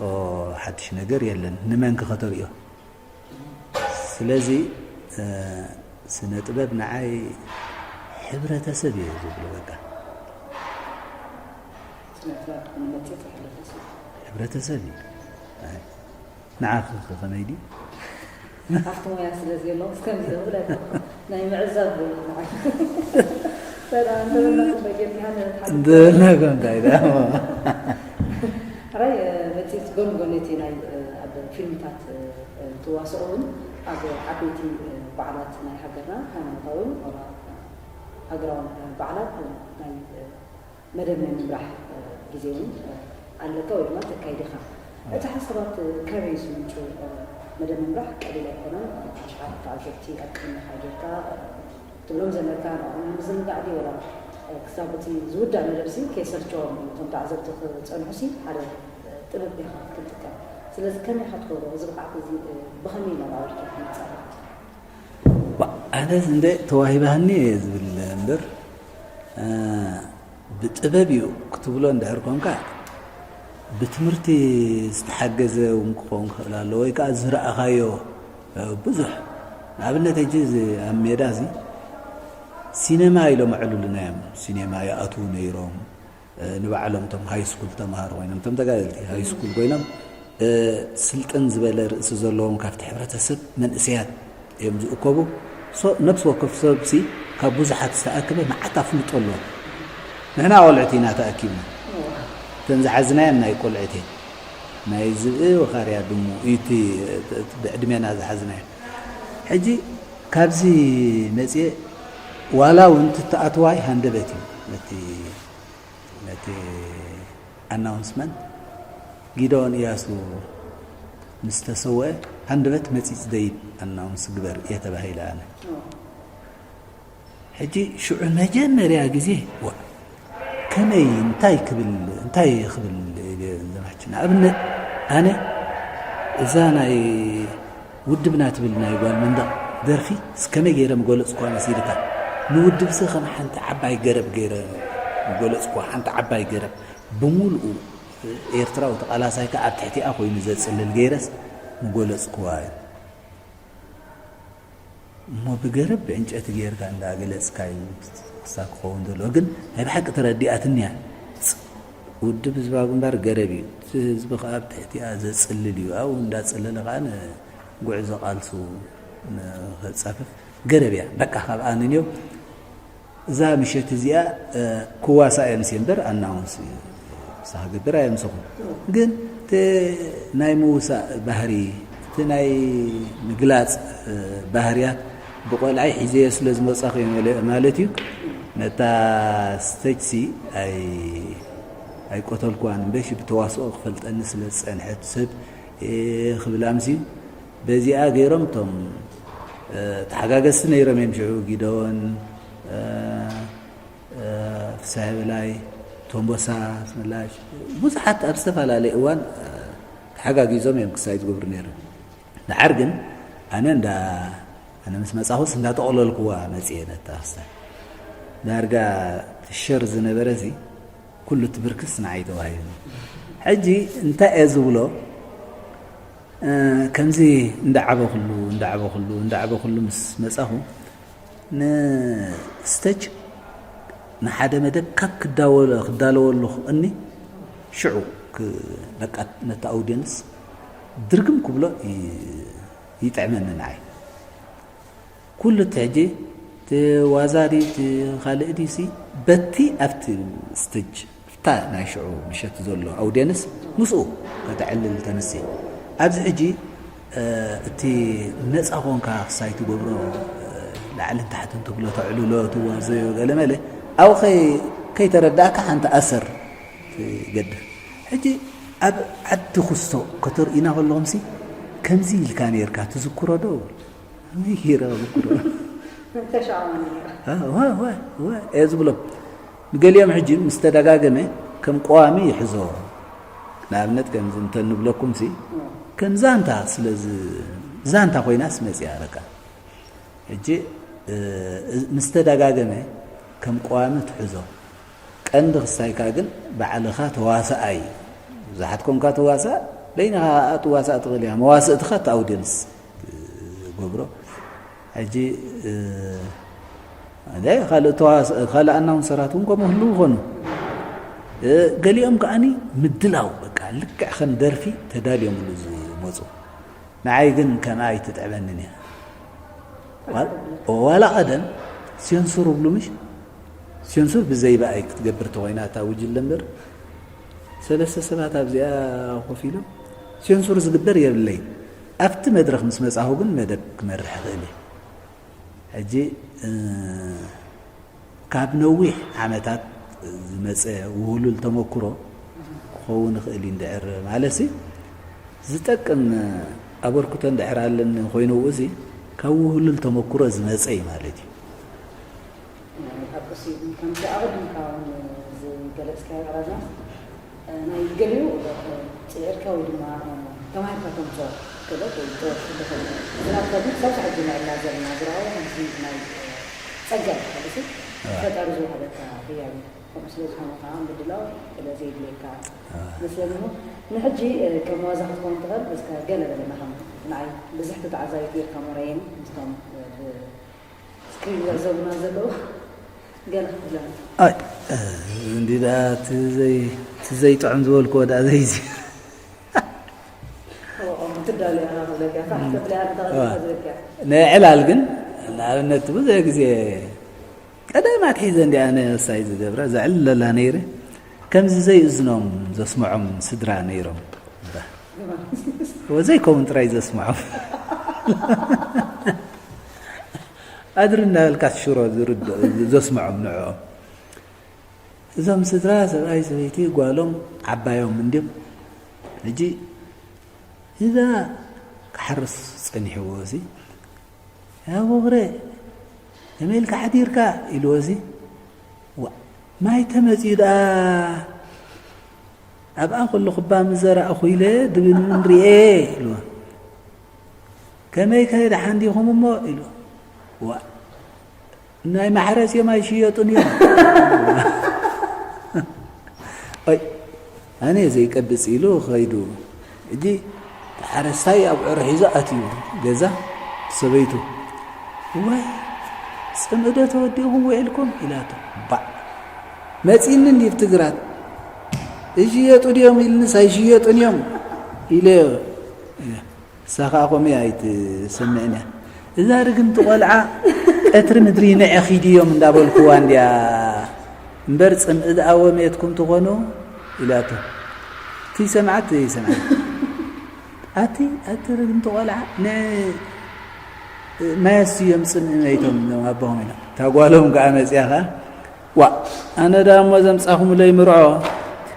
ሓድሽ ነገር የለን። ንመንክ ከተርእዮ? ስለዚ፣ እ፣ ስነ ጥበብ ንዓይ ሕብረተሰብ እየ ዝብሎ በቃ። ስነ ጥበብ ንመጽየት ሕብረተሰብ። ሕብረተሰብ እዩ። ኣይ፣ ንዓኺ ከ ከመይ ድዩ? ኣብቲ ሞያ ስለ ዘለኹ፣ እስከ ከምዚ ደውለ ናይ ምዕዛብ ንዓይ። ሰላም፣ እንተ በልና ጽቡቅ ጌርካ ንሓድግ። እንተ በልና እኮ እንታይ ደኣ። ሕራይ፣ እ፣ መጽየት ጎኒ ጎኒ እቲ ናይ፣ እ፣ ኣብ ፊልምታት፣ እ፣ እ፣ ትዋስኦ እውን ኣብ ዓበይቲ፣ እ፣ በዓላት ናይ ሃገርና፣ ሃይማኖታዊ ዋላ ሃገራዊ በዓላት፣ እ፣ ናይ፣ እ፣ መደብ ናይ ምምራሕ፣ እ፣ ግዜ እውን፣ እ፣ ኣለካ ወይ ድማ ተካይድ ኢኻ። እቲ ሓሳባት፣ እ፣ ካበይ እዩ ዝምንጩ? እ፣ መደብ ምምራሕ ቀሊል ኣይኮነን። እ፣ ኣሽሓት ተዓዘብቲ ኣብ ቅድሜኻ ጌርካ፣ እ፣ ትብሎም ዘለካ ንዕኦም ንምዝንጋዕ ድዩ ወላ፣ እ፣ ክሳብ እቲ ዝውዳእ መደብሲ ከይሰልቸዎም እቶም ተዓዘብቲ ክጸንሑሲ ሓደ፣ እ፣ ጥበብ ዲኻ ክትጥቀም። ስለዚ ከመይ ኢኻ ትገብሮ? እዚ ብቕዓት እዚ፣ እ፣ ብኸመይ ኢልና ናብ ኣበርክቶ ክንጻወት? ባ-፣ ኣነስ እንደ ተዋሂባህኒ እየ ዝብል እምበር፣ እ፣ ብጥበብ እዩ ክትብሎ እንድሕር ኮንካ፣ ብትምህርቲ ዝተሓገዘ እውን ክኸውን ክኽእል ኣለዎ፣ ወይ ከዓ ዝረኣኻዮ፣ እ፣ ብዙሕ። ንኣብነት፣ ሕጂ እዚ ኣብ ሜዳ እዚ ሲኔማ ኢሎም ኣዕልሉና እዮም። ሲኔማ ይኣትዉ ነይሮም። እ፣ ንባዕሎም እቶም ሃይ ስኩል ተምሃሮ ኮይኖም፣ እቶም ተጋደልቲ ሃይ ስኩል ኮይኖም፣ እ፣ ስልጥን ዝበለ ርእሲ ዘለዎም ካብቲ ሕብረተሰብ መንእሰያት እዮም ዝእከቡ። ሶ፣ ነፍሲ ወከፍ ሰብሲ ካብ ብዙሓት ዝተኣከበ መዓት ኣፍልጦ ኣለዎ። ንሕና ቆልዑት ኢና ተኣኪብና። እተን ዝሓዝናየን ናይ ቆልዑት እየን። ናይ ዝብኢ ወኻርያ ድሙ እዩ እቲ፣ እቲ ብዕድሜና ዝሓዝናዮ። ሕጂ ካብዚ መጽየ ዋላ እውን ትተኣትዋይ ሃንደበት እዩ። ነቲ፣ ነቲ ኣናውንስመንት ጊደዎን እያሱ ምስ ተሰወአ ሃንደበት መጺጽ ደይብ ኣናውንስ ግበር እየ ተባሂለ ኣነ። ሕጂ ሽዑ መጀመርያ ግዜ ዋ፣ ከመይ እንታይ ክብል እንታይ ክብል ኢለ ዘማች። ንኣብነት ኣነ እዛ ናይ ውድብና ትብል ናይ ጓል መንደቕ ደርፊ እስከመይ ገይረ ምገለጽኳ መሲልካ። ንውድብሲ ከም ሓንቲ ዓባይ ገረብ ገይረ ምገለጽኳ። ሓንቲ ዓባይ ገረብ ብምሉኡ ኤርትራዊ ተቓላሳይ ከኣ ኣብ ትሕቲኣ ኮይኑ ዘጽልል ገይረስ ምገለጽኩዋ እዩ። እሞ ብገረብ ብዕንጨቲ ጌርካ እንዳገለጽካ እዩ ክሳብ ክኸውን ዘለዎ። ግን ናይ ብሓቂ ተረዲኣትኒ እያ። ውድብ ህዝባዊ ግንባር ገረብ እዩ። እቲ ህዝቢ ከኣ ኣብ ትሕቲኣ ዘጽልል እዩ። ኣብኡ እንዳጸለለ ከኣ ንጉዕዞ ቃልሱ ንኸጻፍፍ ገረብ እያ። በቃ ካብኣ ንንዮ እዛ ምሸት እዚኣ፣ እ፣ ክዋሳእ እየ ምስ እምበር ኣናውንስ ክሳ ክገብር ኣየምሰኹን። ግን እቲ ናይ ምውሳእ ባህሪ፣ እቲ ናይ ምግላጽ፣ እ፣ ባህርያት ብቆልዓይ ሒዘዮ ስለ ዝመጻኹ እየ መለ-፣ ማለት እዩ። ነታ ስቴጅሲ ኣይ-፣ ኣይቆተልኩዋን እምበሽ ብተዋስኦ ክፈልጠኒ ስለ ዝጸንሐት ሰብ እየ ክብል ኣምስዩ። በዚኣ ገይሮም እቶም፣ እ፣ ተሓጋገዝቲ ነይሮም እዮም ሽዑ ጊደዎን፣ እ፣ እ፣ ፍስሃ በላይ፣ ቶምቦሳ ኣስመላሽ፣ ብዙሓት ኣብ ዝተፈላለየ እዋን፣ እ፣ ተሓጋጊዞም እዮም ክሳይ ዝገብሩ ነይሮም። ደሓር ግን ኣነ እንዳ፣ ኣነ ምስ መጻኹስ እንዳጠቕለልኩዋ መጽየ ነታ ክስታይ። ዳርጋ ትሸር ዝነበረ እዚ ኩሉ እቲ ብርክስ ንዓይ ተዋሂቡ። ሕጂ እንታይ እየ ዝብሎ? እ፣ ከምዚ እንዳዓበኹሉ፣ እንዳዓበኹሉ፣ እንዳዓበኹሉ ምስ መጻኹ፣ ንስተጅ ንሓደ መደብ ካብ ክዳወለ-፣ ክዳለወሉ ክቕኒ ሽዑ ክ-፣ በቃ ነቲ ኣውድየንስ ድርግም ክብሎ ይ-፣ ይጥዕመኒ ንዓይ። ኩሉ እቲ ሕጂ እቲ ዋዛ ድዩ እቲ ካልእ ድዩሲ በቲ ኣብቲ ስቴጅ ኣብታ ናይ ሽዑ ምሸት ዘሎ ኣውድየንስ ምስኡ ከተዕልል ተንሲ። ኣብዚ ሕጂ፣ እ፣ እቲ ነጻ ኮንካ ክሳይ ትገብሮ፣ እ፣ ላዕልን ታሕትን ትብሎ፣ ተዕልሎ፣ ትዋዘዮ ገለመለ ኣብኡ ከይ-፣ ከይተረዳእካ ሓንቲ ኣሰር ትገድፍ። ሕጂ ኣብ ዓዲ ኩስቶ ከተርእዩና ከለኹምሲ ከምዚ ኢልካ ነይርካ ትዝክሮ ዶ? ከመይ ገይረ ክዝክሮ? እንተ ሻዕወን ነይሩ። እ፣ እወ፣ እወ፣ እወ እየ ዝብሎ። ንገሊኦም ሕጂ ምስ ተደጋገመ ከም ቀዋሚ ይሕዞ። ንኣብነት ከምዚ እንተ ንብለኩምሲ፣ እም። ከም ዛንታ ስለ ዝ-፣ ዛንታ ኮይናስ መጺኣ በቃ። ሕጂ፣ እ፣ ምስ ተደጋገመ ከም ቀዋሚ ትሕዞ። ቀንዲ ክስታይካ ግን ባዕልኻ ተዋሳኣይ። ብዙሓት ኮንካ ተዋሳእ፣ በይንኻ ትዋሳእ ትኽእል ኢኻ። መዋስእትኻ እቲ ኣውድየንስ ዝገብሮ። ሕጂ፣ እ፣ እንደ ካልእ ተዋስ-፣ ካልእ ኣናውንሰራት እውን ከምኡ ህልው ይኾኑ። እ፣ ገሊኦም ከኣኒ ምድላው፣ በቃ፣ ልክዕ ከም ደርፊ ተዳልዮምሉ ዝመጹ። ንዓይ ግን ከምኣ ኣይትጥዕመንን እያ። ዋ-፣ ዋላ ቀደም ሴንሱር እብሉ ምሽ? ሴንሱር ብዘይ ብኣይ ክትገብር ተኾይና እታ ጉጅለ እምበር፣ ሰለስተ ሰባት ኣብዚኣ ኮፍ ኢሎም ሴንሱር ዝግበር የብለይን። ኣብቲ መድረኽ ምስ መጻኹ ግን መደብ ክመርሕ እኽእል እየ። ሕጂ፣ እ፣ ካብ ነዊሕ ዓመታት ዝመጸ ውህሉል ተመክሮ ክኸውን ይኽእል እዩ። እንድሕር ማለትሲ ዝጠቅም ኣበርክቶ እንድሕር ኣለኒ ኮይኑ፣ እዚ ካብ ውህሉል ተመክሮ ዝመጸ እዩ ማለት እዩ። ሓቁሲ፣ ከምቲ ኣቐዲምካ እውን ዝገለጽካዮ፣ ኣራዝማስ፣ ናይ ገሊኡ ጽዒርካ ወይ ድማ ተማሂርካ ተምጽኦ ክእለት ወይ ጥበብ ክህሉ ይኽእል እዩ። እዚ ናትካ ግን ክሳብ ሳዕ ዝምዕላ ዘለና ዝረኣዮ ከምዚ ናይ ጸጋ እዩ፣ ሓቁሲ፣ ኣዋ። ፈጣሪ ዝወሃበካ ህያብ እዩ። ከምኡ ስለ ዝኾነ ከዓ ምድላው ስለ ዘየድልየካ ኣዋ። መስለኒ እሞ፣ ንሕጂ ከም ዋዛ ክትከውን ትኽእል፣ እስከ ገለ በለና፣ ከም ንዓይ ብዙሕ ተዓዛቢት ጌርካ እሞ ረየኒ፣ ምስቶም ብ-፣ ስክሪን ዝዕዘቡና ዘለዉ ገለ ክትብለና። ኣይ፣ እንዲ ደኣ እቲ ዘይ-፣ እቲ ዘይጥዑም ዝበልክዎ ደኣ ዘይዚ። ኦ፣ ኦ፣ ክትዳሎ ኢኻ ክብለካ፣ ፋሕ ተብላ ኢኻ ተቐዲምካ ዋ። ዝብለካ። ናይ ዕላል ግን፣ ንኣብነት፣ ብዙሕ ግዜ ቀደም ኣትሒዘ እንዲ ኣነ ሳይ ዝገብራ፣ ዘዕልለላ ነይረ። ከምዚ ዘይእዝኖም ዘስምዖም ስድራ ነይሮም። ወዘይ ከምኡ ጥራይ ዘስምዖም ኣድሪ እናበልካ ሽሮ ዝርድኦ ዘስምዖም ንዕኦም። እዞም ስድራ ሰብኣይ ሰበይቲ ጓሎም ዓባዮም እንድዮም። ሕጂ እዛ ክሓርስ ጸኒሕዎ ሲ ያው በቕረ ከመይ ኢልካ ሓዲርካ ኢልዎ ሲ ዋ ማይ ተመጺኡ ደኣ ኣብኣ ከለኹ እባ ምስ ዘራእኹ ኢለ ድብል እንሪኤ ኢልዎ። ከመይ ከ ደሓን ዲኹም እሞ ኢልዎ። ዋ ናይ ማሕረስ እዮም ኣይሽየጡን እዮም። ኣይ ኣነ ዘይቀብጽ ኢሉ ኸይዱ። ሕጂ ሓረስታይ ኣብዑር ሒዙ ኣትዩ ገዛ ሰበይቱ ወይ ጽምእዶ ተወዲእኹም ውዒልኩም ኢላቶ። ባዕ መጺኒ እንዲ ብትግራት ይሽየጡ ድዮም ኢልንስ ኣይሽየጡን እዮም ኢለዮ። እሳ ኸዓ ከምኡ እያ ኣይትሰምዕን እያ። እዛ ርግምቲ ቖልዓ ቀትሪ ምድሪ ንዒ ኺዲ እዮም እንዳበልክዋ እንድያ እምበር ጽምኢ ደኣ ወሜትኩም ትኾኑ ኢላቶ። እቲ ይሰምዓ እቲ ዘይሰምዓ ኣቲ ኣቲ ርግምቲ ቖልዓ ንዒ ማየስ እዮም ጽምኢ መይቶም እዞም ኣቦኹም ኢሎም። እታ ጓሎም ከኣ መጺኣ ኸዓ ዋእ ኣነ ደኣ እሞ ዘምጻኹምለይ ምርዖ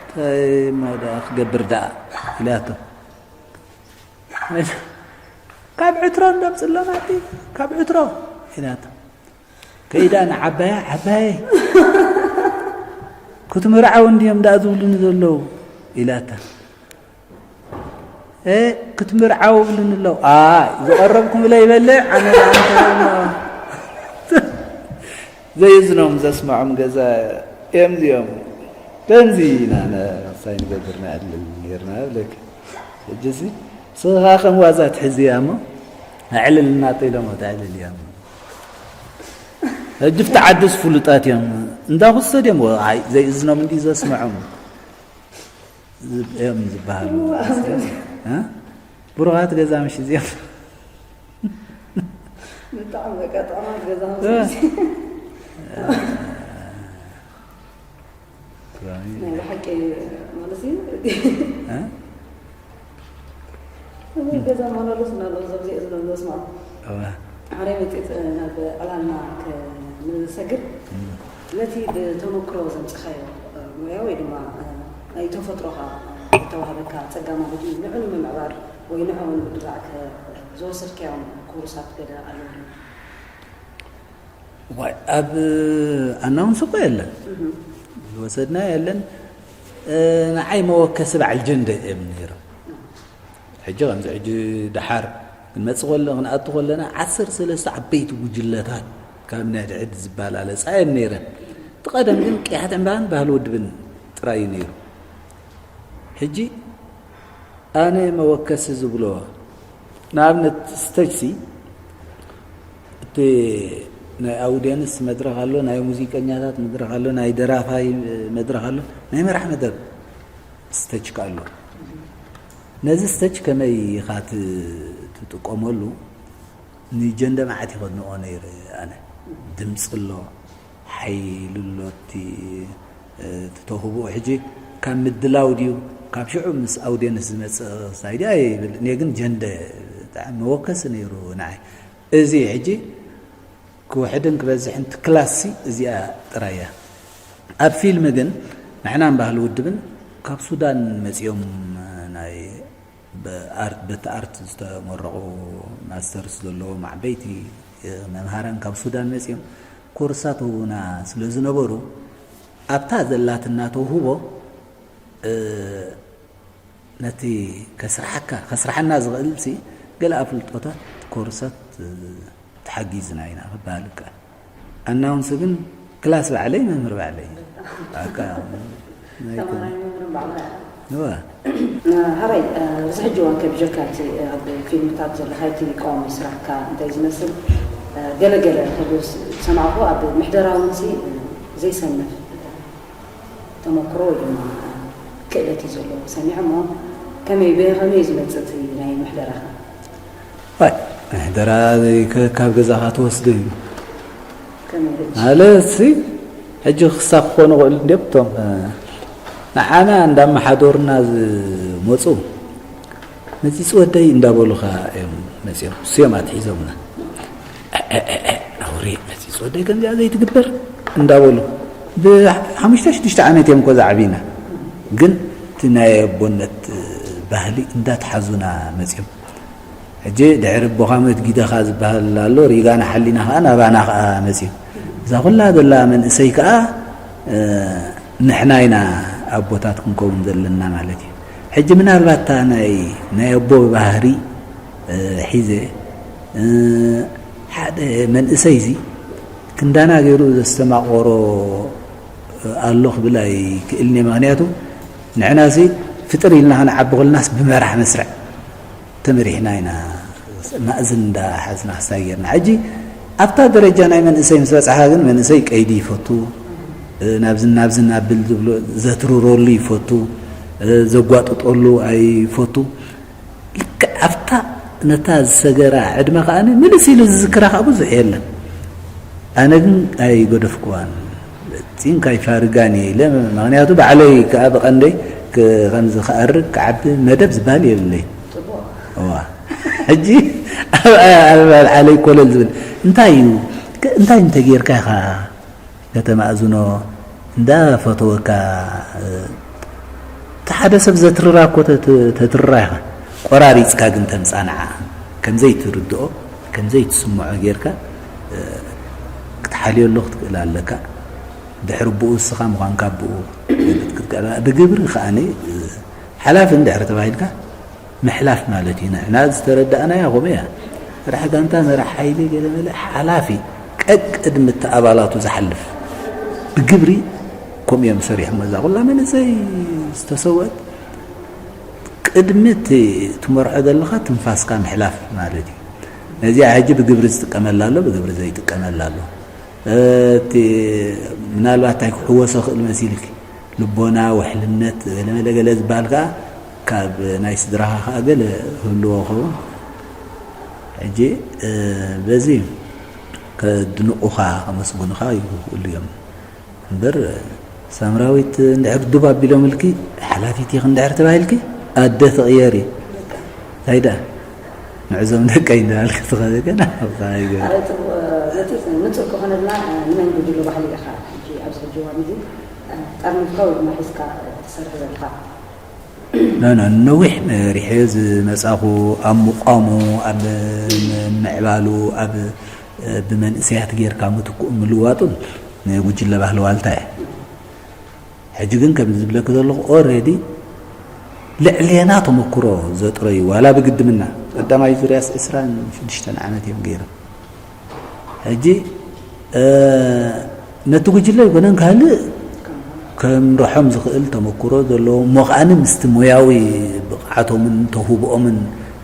እንታይ እሞ ደኣ ክገብር ደኣ ኢላቶ። ካብ ዕትሮ እንዶ ኣምጽሎም ኣቲ ካብ ዕትሮ ኢላቶ። ከይዳ ንዓባያ ዓባየይ ክትምርዓው እንድዮም ደኣ ዝብሉኒ ዘለዉ ኢላታ። እ ክትምርዓው ይብሉኒ ኣለዉ። ኣይ ዝቐረብኩምለይ ይበልዕ ኣነ ደኣ እንታይ እሞ ዘይእዝኖም ዘስምዖም ገዛ እዮም እዚኦም። ከምዚ ኢና ነ ክሳይ ንገብር ነዕልል ነይርና እብለኪ። ሕጂሲ ንስኺ ኸዓ ከም ዋዛ ትሕዝያ እሞ ኣዕልል እናተይሎሞ ተዕልል እያ እሞ። ሕጂ ኣብቲ ዓድስ ፍሉጣት እዮም። እንዳ ኹስተ ድዮም ኣይ ዘይእዝኖም እንዲ ዘስምዖም ዝብ- እዮም ዝበሃሉ። እ? ብሩኻት ገዛ ምሽ እዚኦም። ብጣዕሚ በቃ ጥዑማት ገዛ እ። ናይ ብሓቂ ማለት እዩ። እ? እዚ ገዛ ማናሎስ እናሎ ዘብዚ እዝሎም ዘስምዖ እወ። ሓደ መፂፅ ናብ ዕላልና ክንሰግር እም። ነቲ ብተመክሮ ዘምፅኻዮ ሞያ ወይ ድማ ናይ ተፈጥሮኻ ዝተዋህበካ ፀጋ ማለት እዩ ንዑ ንምምዕባል ወይ ንዑ ንምድላዕ ዝወሰድካዮም ኮርሳት ገለ ኣለዉ ድዩ? ዋይ ኣብ ኣናውንስ እኮ የለን ዝወሰድና የለን። ንዓይ መወከሲ በዓል ጀንደ እዮም ነይሮም። ሕጂ ከምዚ ሕጂ ደሓር ክንመፅእ ከሎ ክንኣቱ ከለና ዓሰርተ ሰለስተ ዓበይቲ ጉጅለታት ካብ ናይ ድሕድ ዝባላለፃ እየን ነይረን። እቲ ቀደም ግን ቅያሕት ዕምባን ባህሊ ውድብን ጥራይ እዩ ነይሩ። ሕጂ ኣነ መወከሲ ዝብሎ ንኣብነት ስተጅሲ እቲ ናይ ኣውድየንስ መድረኽ ኣሎ፣ ናይ ሙዚቀኛታት መድረኽ ኣሎ፣ ናይ ደራፋይ መድረኽ ኣሎ፣ ናይ መራሕ መደብ ስተጅ ከ ኣሎ። ነዚ ስተጅ ከመይ ኢኻ ት- ትጥቀመሉ? ንጀንደ መዓት ይኸድንኦ ነይረ ኣነ። ድምፂ ኣሎ፣ ሓይሊ ኣሎ፣ እቲ እቲ ተውህቦኡ ሕጂ ካብ ምድላው ድዩ ካብ ሽዑ ምስ ኣውድየንስ ዝመፅእ ክሳይ ድዩ ኣይብል እኔ ግን ጀንደ ብጣዕሚ መወከሲ ነይሩ ንዓይ። እዚ ሕጂ ክውሕድን ክበዝሕን እቲ ክላሲ እዚኣ ጥራይ እያ። ኣብ ፊልም ግን ንሕናን ባህሊ ውድብን ካብ ሱዳን መፂኦም ናይ ብኣርት በቲ ኣርት ዝተመረቑ ማስተርስ ዘለዎም ዓበይቲ መምሃራን ካብ ሱዳን መፂኦም ኮርሳት ህቡና ስለ ዝነበሩ ኣብታ ዘላትና ተውህቦ ነቲ ከስርሓካ ከስርሓና ዝኽእል ሲ ገለ ኣፍልጦታት ኮርሳት ተሓጊዝና ኢና ክበሃል ይከኣል። ኣናውንስ ግን ክላስ ባዕለይ መምህር ባዕለይ ኣካ ናይ ከም- ተማሃራይ መምህርን ባዕልኻ ኢኻ። እወ። ሃራይ ኣብዚ ሕጂ እዋን ከ ብጀካ እቲ ኣብ ፊልምታት ዘለካ እቲ ቀዋሚ ስራሕካ እንታይ ዝመስል ገለገለ ከብስ ዝሰማዕኩ ኣብ ምሕደራ እውን ሲ ዘይሰንፍ ተመክሮ ወይ ድማ ክእለት እዩ ዘለዎ ሰሚዐ እሞ ከመይ ብኸመይ እዩ ዝመፅእ እቲ ናይ ምሕደራኻ? ዋይ፣ ምሕደራ ዘይከ ካብ ገዛኻ ትወስዶ እዩ። ከመይ ሕጂ? ማለት ሲ ሕጂ ክሳብ ክኾኑ ይኽእሉ እንዲዮም እቶም ንዓና እንዳመሓደሩና ዝመፁ መጺጽ ወደይ እንዳበሉኻ እዮም መጺኦም። እሱዮም ኣትሒዞምና። እ፣ እ፣ እ፣ እ፣ ነውሪ፣ መጺጽ ወደይ ከምዚኣ ዘይትግበር እንዳበሉ። ብሓሙሽተ ሽዱሽተ ዓመት እዮም እኮ ዝዓብዩና። ግን እቲ ናይ ኣቦነት ባህሊ እንዳትሓዙና መጺኦም። ሕጂ ድሕሪ ኣቦኻ ሞት ጊደኻ ዝበሃል ኣሎ፣ ሪጋና ሓሊና ኸኣ ናባና ኸኣ መጺኡ። እዛ ኹላ ዘላ መንእሰይ ከኣ፣ እ፣ ንሕና ኢና ኣቦታት ክንከውን ዘለና ማለት እዩ። ሕጂ ምናልባት እታ ናይ፣ ናይ ኣቦ ባህሪ፣ እ፣ ሒዘ፣ እ፣ ሓደ መንእሰይዚ ክንዳና ገይሩ ዘስተማቆሮ ኣሎ ክብል ኣይክእልን እየ። ምኽንያቱ ንሕናሲ ፍጥር ኢልና ክንዓቢ ከለናስ ብመራሕ መስርዕ ተመሪሕና ኢና፣ ማእዝን እንዳሓዝና ክሳይ ጌርና። ሕጂ ኣብታ ደረጃ ናይ መንእሰይ ምስ በጽሓ ግን መንእሰይ ቀይዲ ይፈቱ፣ ናብዝን ናብዝን ኣብል ዝብሎ ዘትርረሉ ይፈቱ፣ ዘጓጥጠሉ ኣይፈቱ። ልክዕ ኣብታ ነታ ዝሰገራ ዕድመ ከኣ ምልስ ኢሉ ዝዝክራ ከኣ ብዙሕ የለን። ኣነ ግን ኣይገደፍኩዋን። ጺንካ ይፋርጋን እየ ኢለ፣ ምኽንያቱ ባዕለይ ከኣ ብቐንደይ ክ-፣ ከምዚ ክኣርግ ክዓቢ መደብ ዝበሃል የብለይ። እዋ። ሕጂ ኣብ፣ ኣብ፣ ኣብ ዓለይ ኮለል ዝብል እንታይ እዩ? ክ-፣ እንታይ እንተጌርካ ኢኻ ከተማእዝኖ? እንዳፈተወካ፣ እ፣ እቲ ሓደ ሰብ ዘትርራ እኮ ተት-፣ ተትርራ ኢኻ። ቆራሪጽካ ግን ተምጻ ንዓ። ከምዘይትርድኦ፣ ከምዘይትስምዖ ጌርካ፣ እ፣ ክትሓልዮ ኣሎ ክትክእል ኣለካ። ድሕሪ ብኡ እስኻ ምዃንካ ብኡ ክትገልጽ ክትክእል። ብግብሪ ከኣኒ፣ እ፣ ሓላፊ እንድሕር ተባሂልካ፣ ምሕላፍ ማለት እዩ። ንሕና ዝተረዳእናያ ከምኡ እያ። መራሕ ጋንታ፣ መራሕ ሓይሊ፣ ገለ መለ፣ ሓላፊ፣ ቀቅድሚ እቲ ኣባላቱ ዝሓልፍ። ብግብሪ ከምኡ እዮም ሰሪሖም። እዛ ኩላ መንእሰይ ዝተሰወት ቅድሚ እቲ ትመርሖ ዘለኻ ትንፋስካ ምሕላፍ ማለት እዩ። ነዚኣ ሕጂ ብግብሪ ዝጥቀመላ ኣሎ፣ ብግብሪ ዘይጥቀመላ ኣሎ። እቲ ምናልባት እንታይ ክሕወሶ ክእል መሲልኪ? ልቦና፣ ውሕልነት፣ ገለ መለ ገለ ዝበሃል ከኣ ካብ ናይ ስድራኻ ከኣ ገለ ክህልዎ ኸውን። ሕጂ፣ እ፣ በዚ ከድንቑኻ፣ ከመስግኑኻ ይኽእሉ እዮም። እምበር ሳምራዊት እንድሕር ዱብ ኣቢሎምልኪ፣ ሓላፊት ኢኺ እንድሕር ተባሂልኪ፣ ኣደ ትቕየሪ። እንታይ ደኣ? ንዕዞም ደቀይ እንዳበልኪ ትኸዲ ገና ኣብታ ኣይገርም። ኣረ፣ ጽቡቕ፣ ነቲ ንጹር ክኾነልና፣ ንመን ጉጅለ ባህሊ ኢኻ ሕጂ ኣብዚ ሕጂ እዋን እዚ ጠርኒፍካ ወይ ድማ ሒዝካ ትሰርሕ ዘለኻ? ኖ፣ ኖ፣ ነዊሕ መሪሐ ዝመጻኹ፣ ኣብ ምቋሙ፣ ኣብ ምዕባሉ፣ ኣብ ብመንእሰያት ጌርካ ምትክኡ ምልዋጡን ንጉጅለ ባህሊ ዋልታ እየ። ሕጂ ግን ከምዚ ዝብለኪ ዘለኹ ኦረዲ ልዕሌና ተመክሮ ዘጥረዩ ዋላ ብግድምና ቀዳማይ ዙርያስ ዕስራን ሽዱሽተን ዓመት እዮም ገይሮም። ሕጂ፣ እ፣ ነቲ ጉጅለ ኣይኮነን ካልእ ከምርሖም ዝኽእል ተመክሮ ዘለዎም እሞ ከኣኒ ምስቲ ሞያዊ ብቕዓቶምን ተውህብኦምን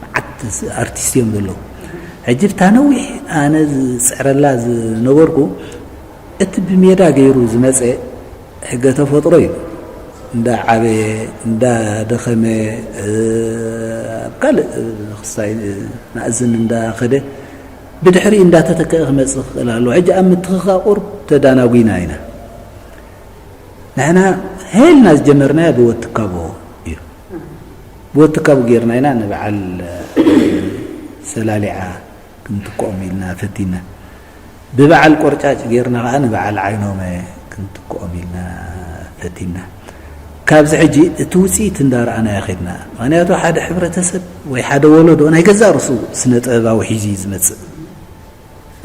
መዓት ኣርቲስት እዮም ዘለዉ። ሕጂ ብታ ነዊሕ ኣነ ዝጽዕረላ ዝነበርኩ እቲ ብሜዳ ገይሩ ዝመጸ ሕገ ተፈጥሮ እዩ። እንዳ ዓበየ፣ እንዳ ደኸመ፣ እ፣ ኣብ ካልእ፣ እ፣ ክሳይ፣ እ፣ ማእዝን እንዳ ኸደ፣ ብድሕሪኡ እንዳ ተተከአ ክመጽእ ክኽእል ኣለዎ። ሕጂ ኣብ ምትኽኻእ ቁሩብ ተዳናጒና ኢና። ንሕና ሄልና ዝጀመርናዮ ብወትካቦ እዩ። ብወትካቦ ጌርና ኢና ንበዓል፣ እ፣ ሰላሊዓ ክንትክኦም ኢልና ፈቲና። ብበዓል ቆርጫጭ ጌርና ከኣ ንበዓል ዓይኖመ ክንትክኦም ኢልና ፈቲና። ካብዚ ሕጂ እቲ ውጽኢት እንዳረኣናዮ ኸድና። ምኽንያቱ ሓደ ሕብረተሰብ ወይ ሓደ ወለዶ ናይ ገዛእ ርእሱ ስነ ጥበባዊ ሒዙ እዩ ዝመጽእ።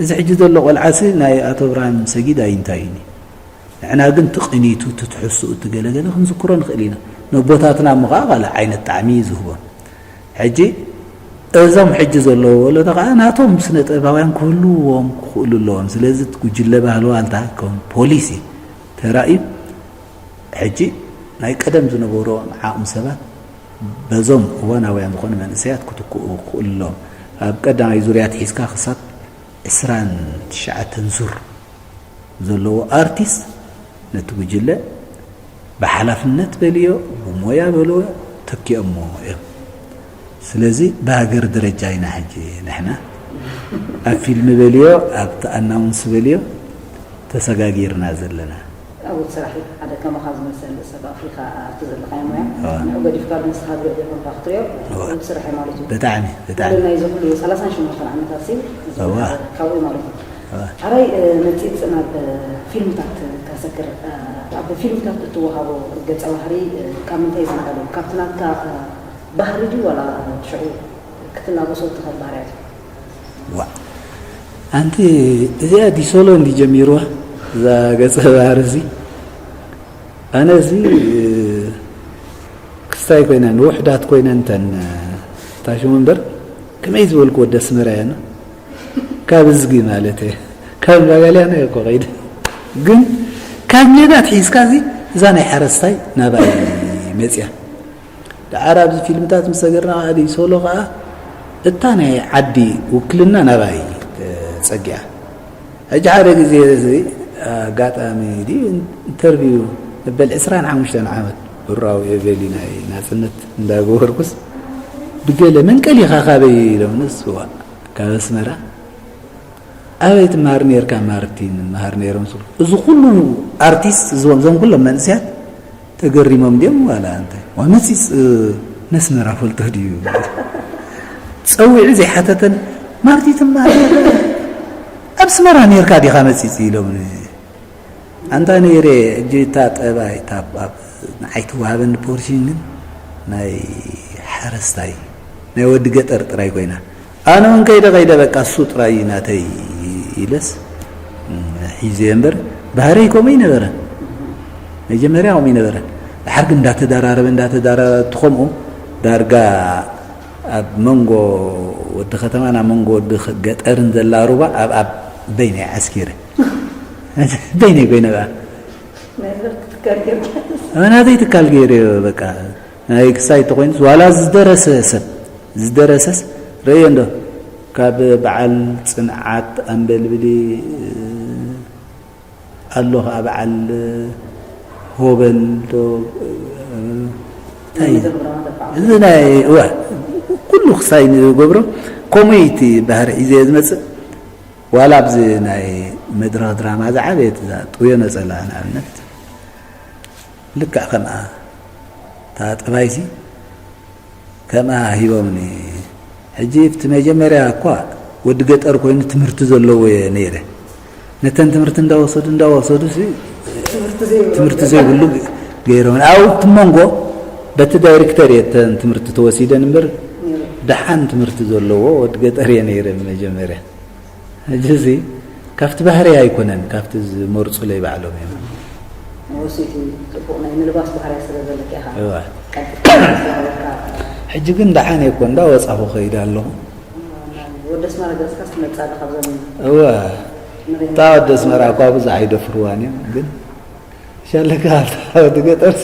እዚ ሕጂ ዘሎ ቆልዓሲ ናይ ኣቶ እብራሂም ሰጊድ ኣይንታይን እዩ። ንሕና ግን እቲ ቅኒቱ፣ እቲ ትሕስኡ፣ እቲ ገለገለ ክንዝክሮ ንኽእል ኢና። ነቦታትና እሞ ኸዓ ካልእ ዓይነት ጣዕሚ እዩ ዝህቦም። ሕጂ እዞም ሕጂ ዘለዉ ወለዶ ኸዓ ናቶም ስነ ጥበባውያን ክህልዎም ክኽእሉ ኣለዎም። ስለዚ እቲ ጉጅለ ባህሊ ዋልታ ከም ፖሊሲ ተራእዩ፣ ሕጂ ናይ ቀደም ዝነበሩ ዓቕሚ ሰባት በዞም እዋናውያን ዝኾኑ መንእሰያት ክትክኡ ክኽእሉ ኣለዎም። ካብ ቀዳማይ ዙርያ ኣትሒዝካ ክሳብ ዕስራን ትሽዓተን ዙር ዘለዎ ኣርቲስት ነቲ ጉጅለ ብሓላፍነት በልዮ፣ ብሞያ በልዮ ተኪኦሞ እዮም። ስለዚ ብሃገር ደረጃ ኢና ሕጂ ንሕና ኣብ ፊልም በልዮ፣ ኣብቲ ኣናውንስ በልዮ ተሰጋጊርና ዘለና። ዕዉት ስራሕ እዩ። ሓደ ከማኻ ዝመሰል ሰብ ኣፍሪኻ ኣብቲ ዘለኻዮ ሞያ፣ ኣዋ። ንዑ ገዲፍካ ንስኻ ብልዕሊ ኮንካ ክትሪኦ፣ ኣዋ። ዕዉት ስራሕ እዩ ማለት እዩ። ብጣዕሚ፣ ብጣዕሚ። ማለት ናይዚ ኩሉ ሰላሳን ሸሞንተን ዓመታት ሲ፣ እዚ ኣዋ። ካብኡ ማለት እዩ። ኣዋ። ኣራይ፣ እ፣ መጺጽ ናብ፣ እ፣ ፊልምታት ከሰክር፣ እ፣ ኣብ ፊልምታት እትወሃቦ ገጸ ባህሪ፣ እ፣ ካብ ምንታይ ዝነቐለ? ካብቲ ናትካ፣ እ፣ ባህሪ ድዩ ዋላ ሽዑ ክትላበሶ እትኽእል ባህርያት እዩ? ዋ። ኣንቲ እዚኣ ዲሶሎ እንዲ ጀሚርዋ፣ እዛ ገጸ ባህሪ እዚ። ኣነ እዚ፣ እ፣ ክስታይ ኮይነን፣ ውሕዳት ኮይነን ተን፣ እ፣ ታሽሙ እምበር፣ ከመይ ዝበልኩ ወዲ ኣስመራ እየ ኣነ። ካብ እዝጊ ማለት እየ። ካብ መጋልያ ነው እኮ ከይደ። ግን ካብ ሜዳ ኣትሒዝካ እዚ፣ እዛ ናይ ሓረስታይ ናባይ መጽያ። ደሓር ኣብዚ ፊልምታት ምስ ሰገርና ከኣ፣ ሶሎ ከኣ እታ ናይ ዓዲ ውክልና ናባይ፣ እ፣ ጸጊዓ። ሕጂ ሓደ ግዜ እዚ ኣጋጣሚ ድዩ ኢንተርቪው መበል ዕስራን ሓሙሽተን ዓመት ብራዊ ኤቨሊ ናይ ናጽነት እንዳገበርኩስ፣ ብገለ መንቀሊኻ ካበይ ኢሎምኒ፣ እሱዋ ካብ ኣስመራ። ኣበይ ትመሃር ነርካ? ማርቲን መሃር ነይሮም ስሉ። እዚ ኩሉ ኣርቲስት፣ እዞም፣ እዞም ኩሎም መንእሰያት ተገሪሞም ድዮም ዋላ እንታይ? ዋ፣ መጺጽ፣ እ፣ ነስመራ ፈልጦ ድዩ? ጸዊዑ ዘይሓተተን፣ ማርቲ ትመሃር ነርካ? ኣብ ኣስመራ ነርካ ዲኻ መጺጽ ኢሎምኒ። ኣንታ ነይረ፣ እጂ እታ ጠባይ፣ እታ ኣብ፣ ኣብ ንዓይ ትወሃበኒ ፖርሽን ግን ናይ ሓረስታይ፣ ናይ ወዲ ገጠር ጥራይ ኮይና። ኣነ እውን ከይደ፣ ከይደ፣ በቃ እሱ ጥራይ ናተይ ኢለስ፣ ሒዘ እምበር፣ ባህረይ ከምኡ ይነበረ። መጀመርያ ከምኡ ይነበረ። ድሓር ግን እንዳተደራረበ፣ እንዳተደራረበ፣ እቲ ከምኡ ዳርጋ ኣብ መንጎ ወዲ ከተማን ኣብ መንጎ ወዲ ገጠርን ዘላ ሩባ ኣብ፣ ኣብ በይነይ ዓስኪረ። በይነይ ኮይነ በኣ። ናይ ብርክ ትካል ጌርካ። ኣበ ናተይ ትካል ገይረ፣ በቃ፣ ናይ ክሳይ ተኮይኑስ፣ ዋላ ዝደረሰ ሰብ፣ ዝደረሰስ፣ ረእዮ እንዶ፣ ካብ በዓል ጽንዓት ኣንበልብሊ፣ ኣሎ ከኣ በዓል ሆበል ዶ፣ እንታይ እዩ? እዚ ናይ፣ እዋ፣ ኩሉ ክሳይ ንገብሮ፣ ከምኡ እዩ እቲ ባህሪ ሒዘ ዝመጽእ። ዋላ ኣብዚ ናይ መድረኽ ድራማ ዝዓበየት እዛ ጥውዮ ነጸላ ንኣብነት፣ ልክዕ ከምኣ እታ ጠባይሲ ከምኣ ሂቦምኒ። ሕጂ እቲ መጀመርያ እኳ ወዲ ገጠር ኮይኑ ትምህርቲ ዘለዎ እየ ነይረ። ነተን ትምህርቲ እንዳወሰዱ፣ እንዳወሰዱ ሲ፣ ትምህርቲ ዘይብሉ ትምህርቲ ዘይብሉ ገይሮም። ኣብቲ መንጎ በቲ ዳይሬክተር እየ እተን ትምህርቲ ተወሲደን እምበር፣ ደሓን ትምህርቲ ዘለዎ ወዲ ገጠር እየ ነይረ መጀመርያ። ሕጂ እዚ ካብቲ ባህሪ ኣይኮነን፣ ካብቲ ዝመርጹለይ ባዕሎም እዮም። ወሲቲ ጽቡቕ ናይ ምልባስ ባህርያ ስለ ዘለካ ኢኻ። እዋ። ቀልጢፍካ ስለ ዝበልካ። ሕጂ ግን ደሓን እየ እኮ፣ እንዳወጻኹ ከይድ ኣለኹ። ወደ ኣስመራ ገጽካስ ትመጽእ ኣለኻ፣ ኣብዞም እወ። ንሪኦም። እታ ወደ ኣስመራ እኳ ብዙሕ ኣይደፍርዋን እዮም፣ ግን ሻለካ ኣብታ ወዲ ገጠርሲ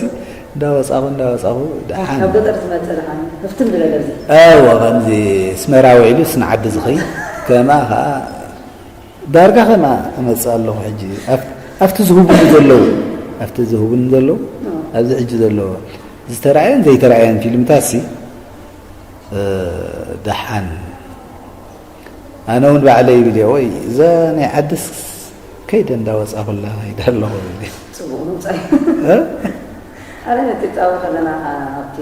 እንዳወጻኹ፣ እንዳወጻኹ ደሓን። ካብ ገጠር ዝመጽእ ደሓን፣ ህፍትም ዝበለ እዚ። እወ፣ ከምዚ ኣስመራ ውዒሉ ስነ ዓዲ ዝኸይድ፣ ከማ ኸኣ ዳርጋ ከማ እመጽእ ኣለኹ ሕጂ። ኣብ-፣ ኣብቲ ዝህቡኒ ዘለዉ፣ ኣብቲ ዝህቡኒ ዘለዉ፣ ኣብዚ ሕጂ ዘለዉ፣ ዝተራእየን ዘይተራእየን ፊልምታትሲ፣ እ፣ ደሓን። ኣነ እውን ባዕለይ ይብል እየ፣ ወይ እዛ ናይ ዓድስ ከይደ እንዳወጻኹላ ከይደ ኣለኹ ይብል እየ። ጽቡቕ ምውጻእ እዩ። እ? ኣነ ነቲ ጻወ ከለና፣ ኣብቲ፣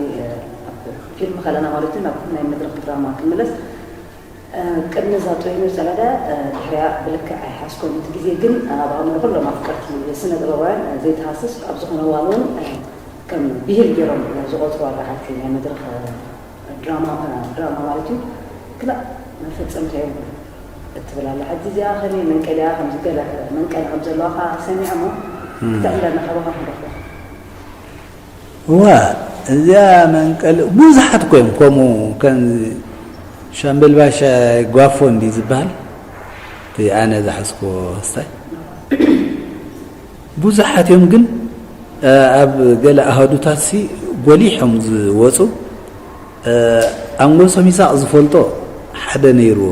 ኣብ ፊልም ከለና ማለት እዩ፣ ናብ ናይ መድረኽ ድራማ ክምለስ፣ እ፣ ቅድሚ እዛ ጥወይኑ ጸለለ፣ እ፣ ድሕሪያ ብልክዕ ኣይሓዝኮን። እቲ ግዜ ግን ኣብ ኣእምሮ ኩሎም ኣፍቀርቲ ስነ ጥበባውያን፣ እ፣ ዘይተሃስስ ኣብ ዝኾነ እዋን እውን፣ እ፣ ከም ብሂል ገይሮም ዝቖጽሩ ኣለሓቲ ናይ መድረኽ፣ እ፣ ድራማ፣ እ፣ ድራማ ማለት እዩ። ክላእ መፈጸምታ እዮም እትብል ኣላ። ሕጂ እዚኣ ከመይ መንቀሊያ ከምዚ ገለ መንቀሊ ከም ዘለዋኻ ሰሚዐ እሞ፣ እም። ክተዕልለና ካባኻ ክንረኽቦ። እዋ፣ እዚኣ መንቀሊ ብዙሓት እኮ እዮም፣ ከምኡ ከም ሻምበል ባሻ ጓፎ እንዲ ዝበሃል፣ እቲ ኣነ ዝሓዝክዎ ክስታይ። ብዙሓት እዮም ግን፣ እ፣ ኣብ ገለ ኣሃዱታትሲ ጎሊሖም ዝወጹ፣ እ፣ ኣንጎሶ ሚሳቕ ዝፈልጦ ሓደ ነይርዎ።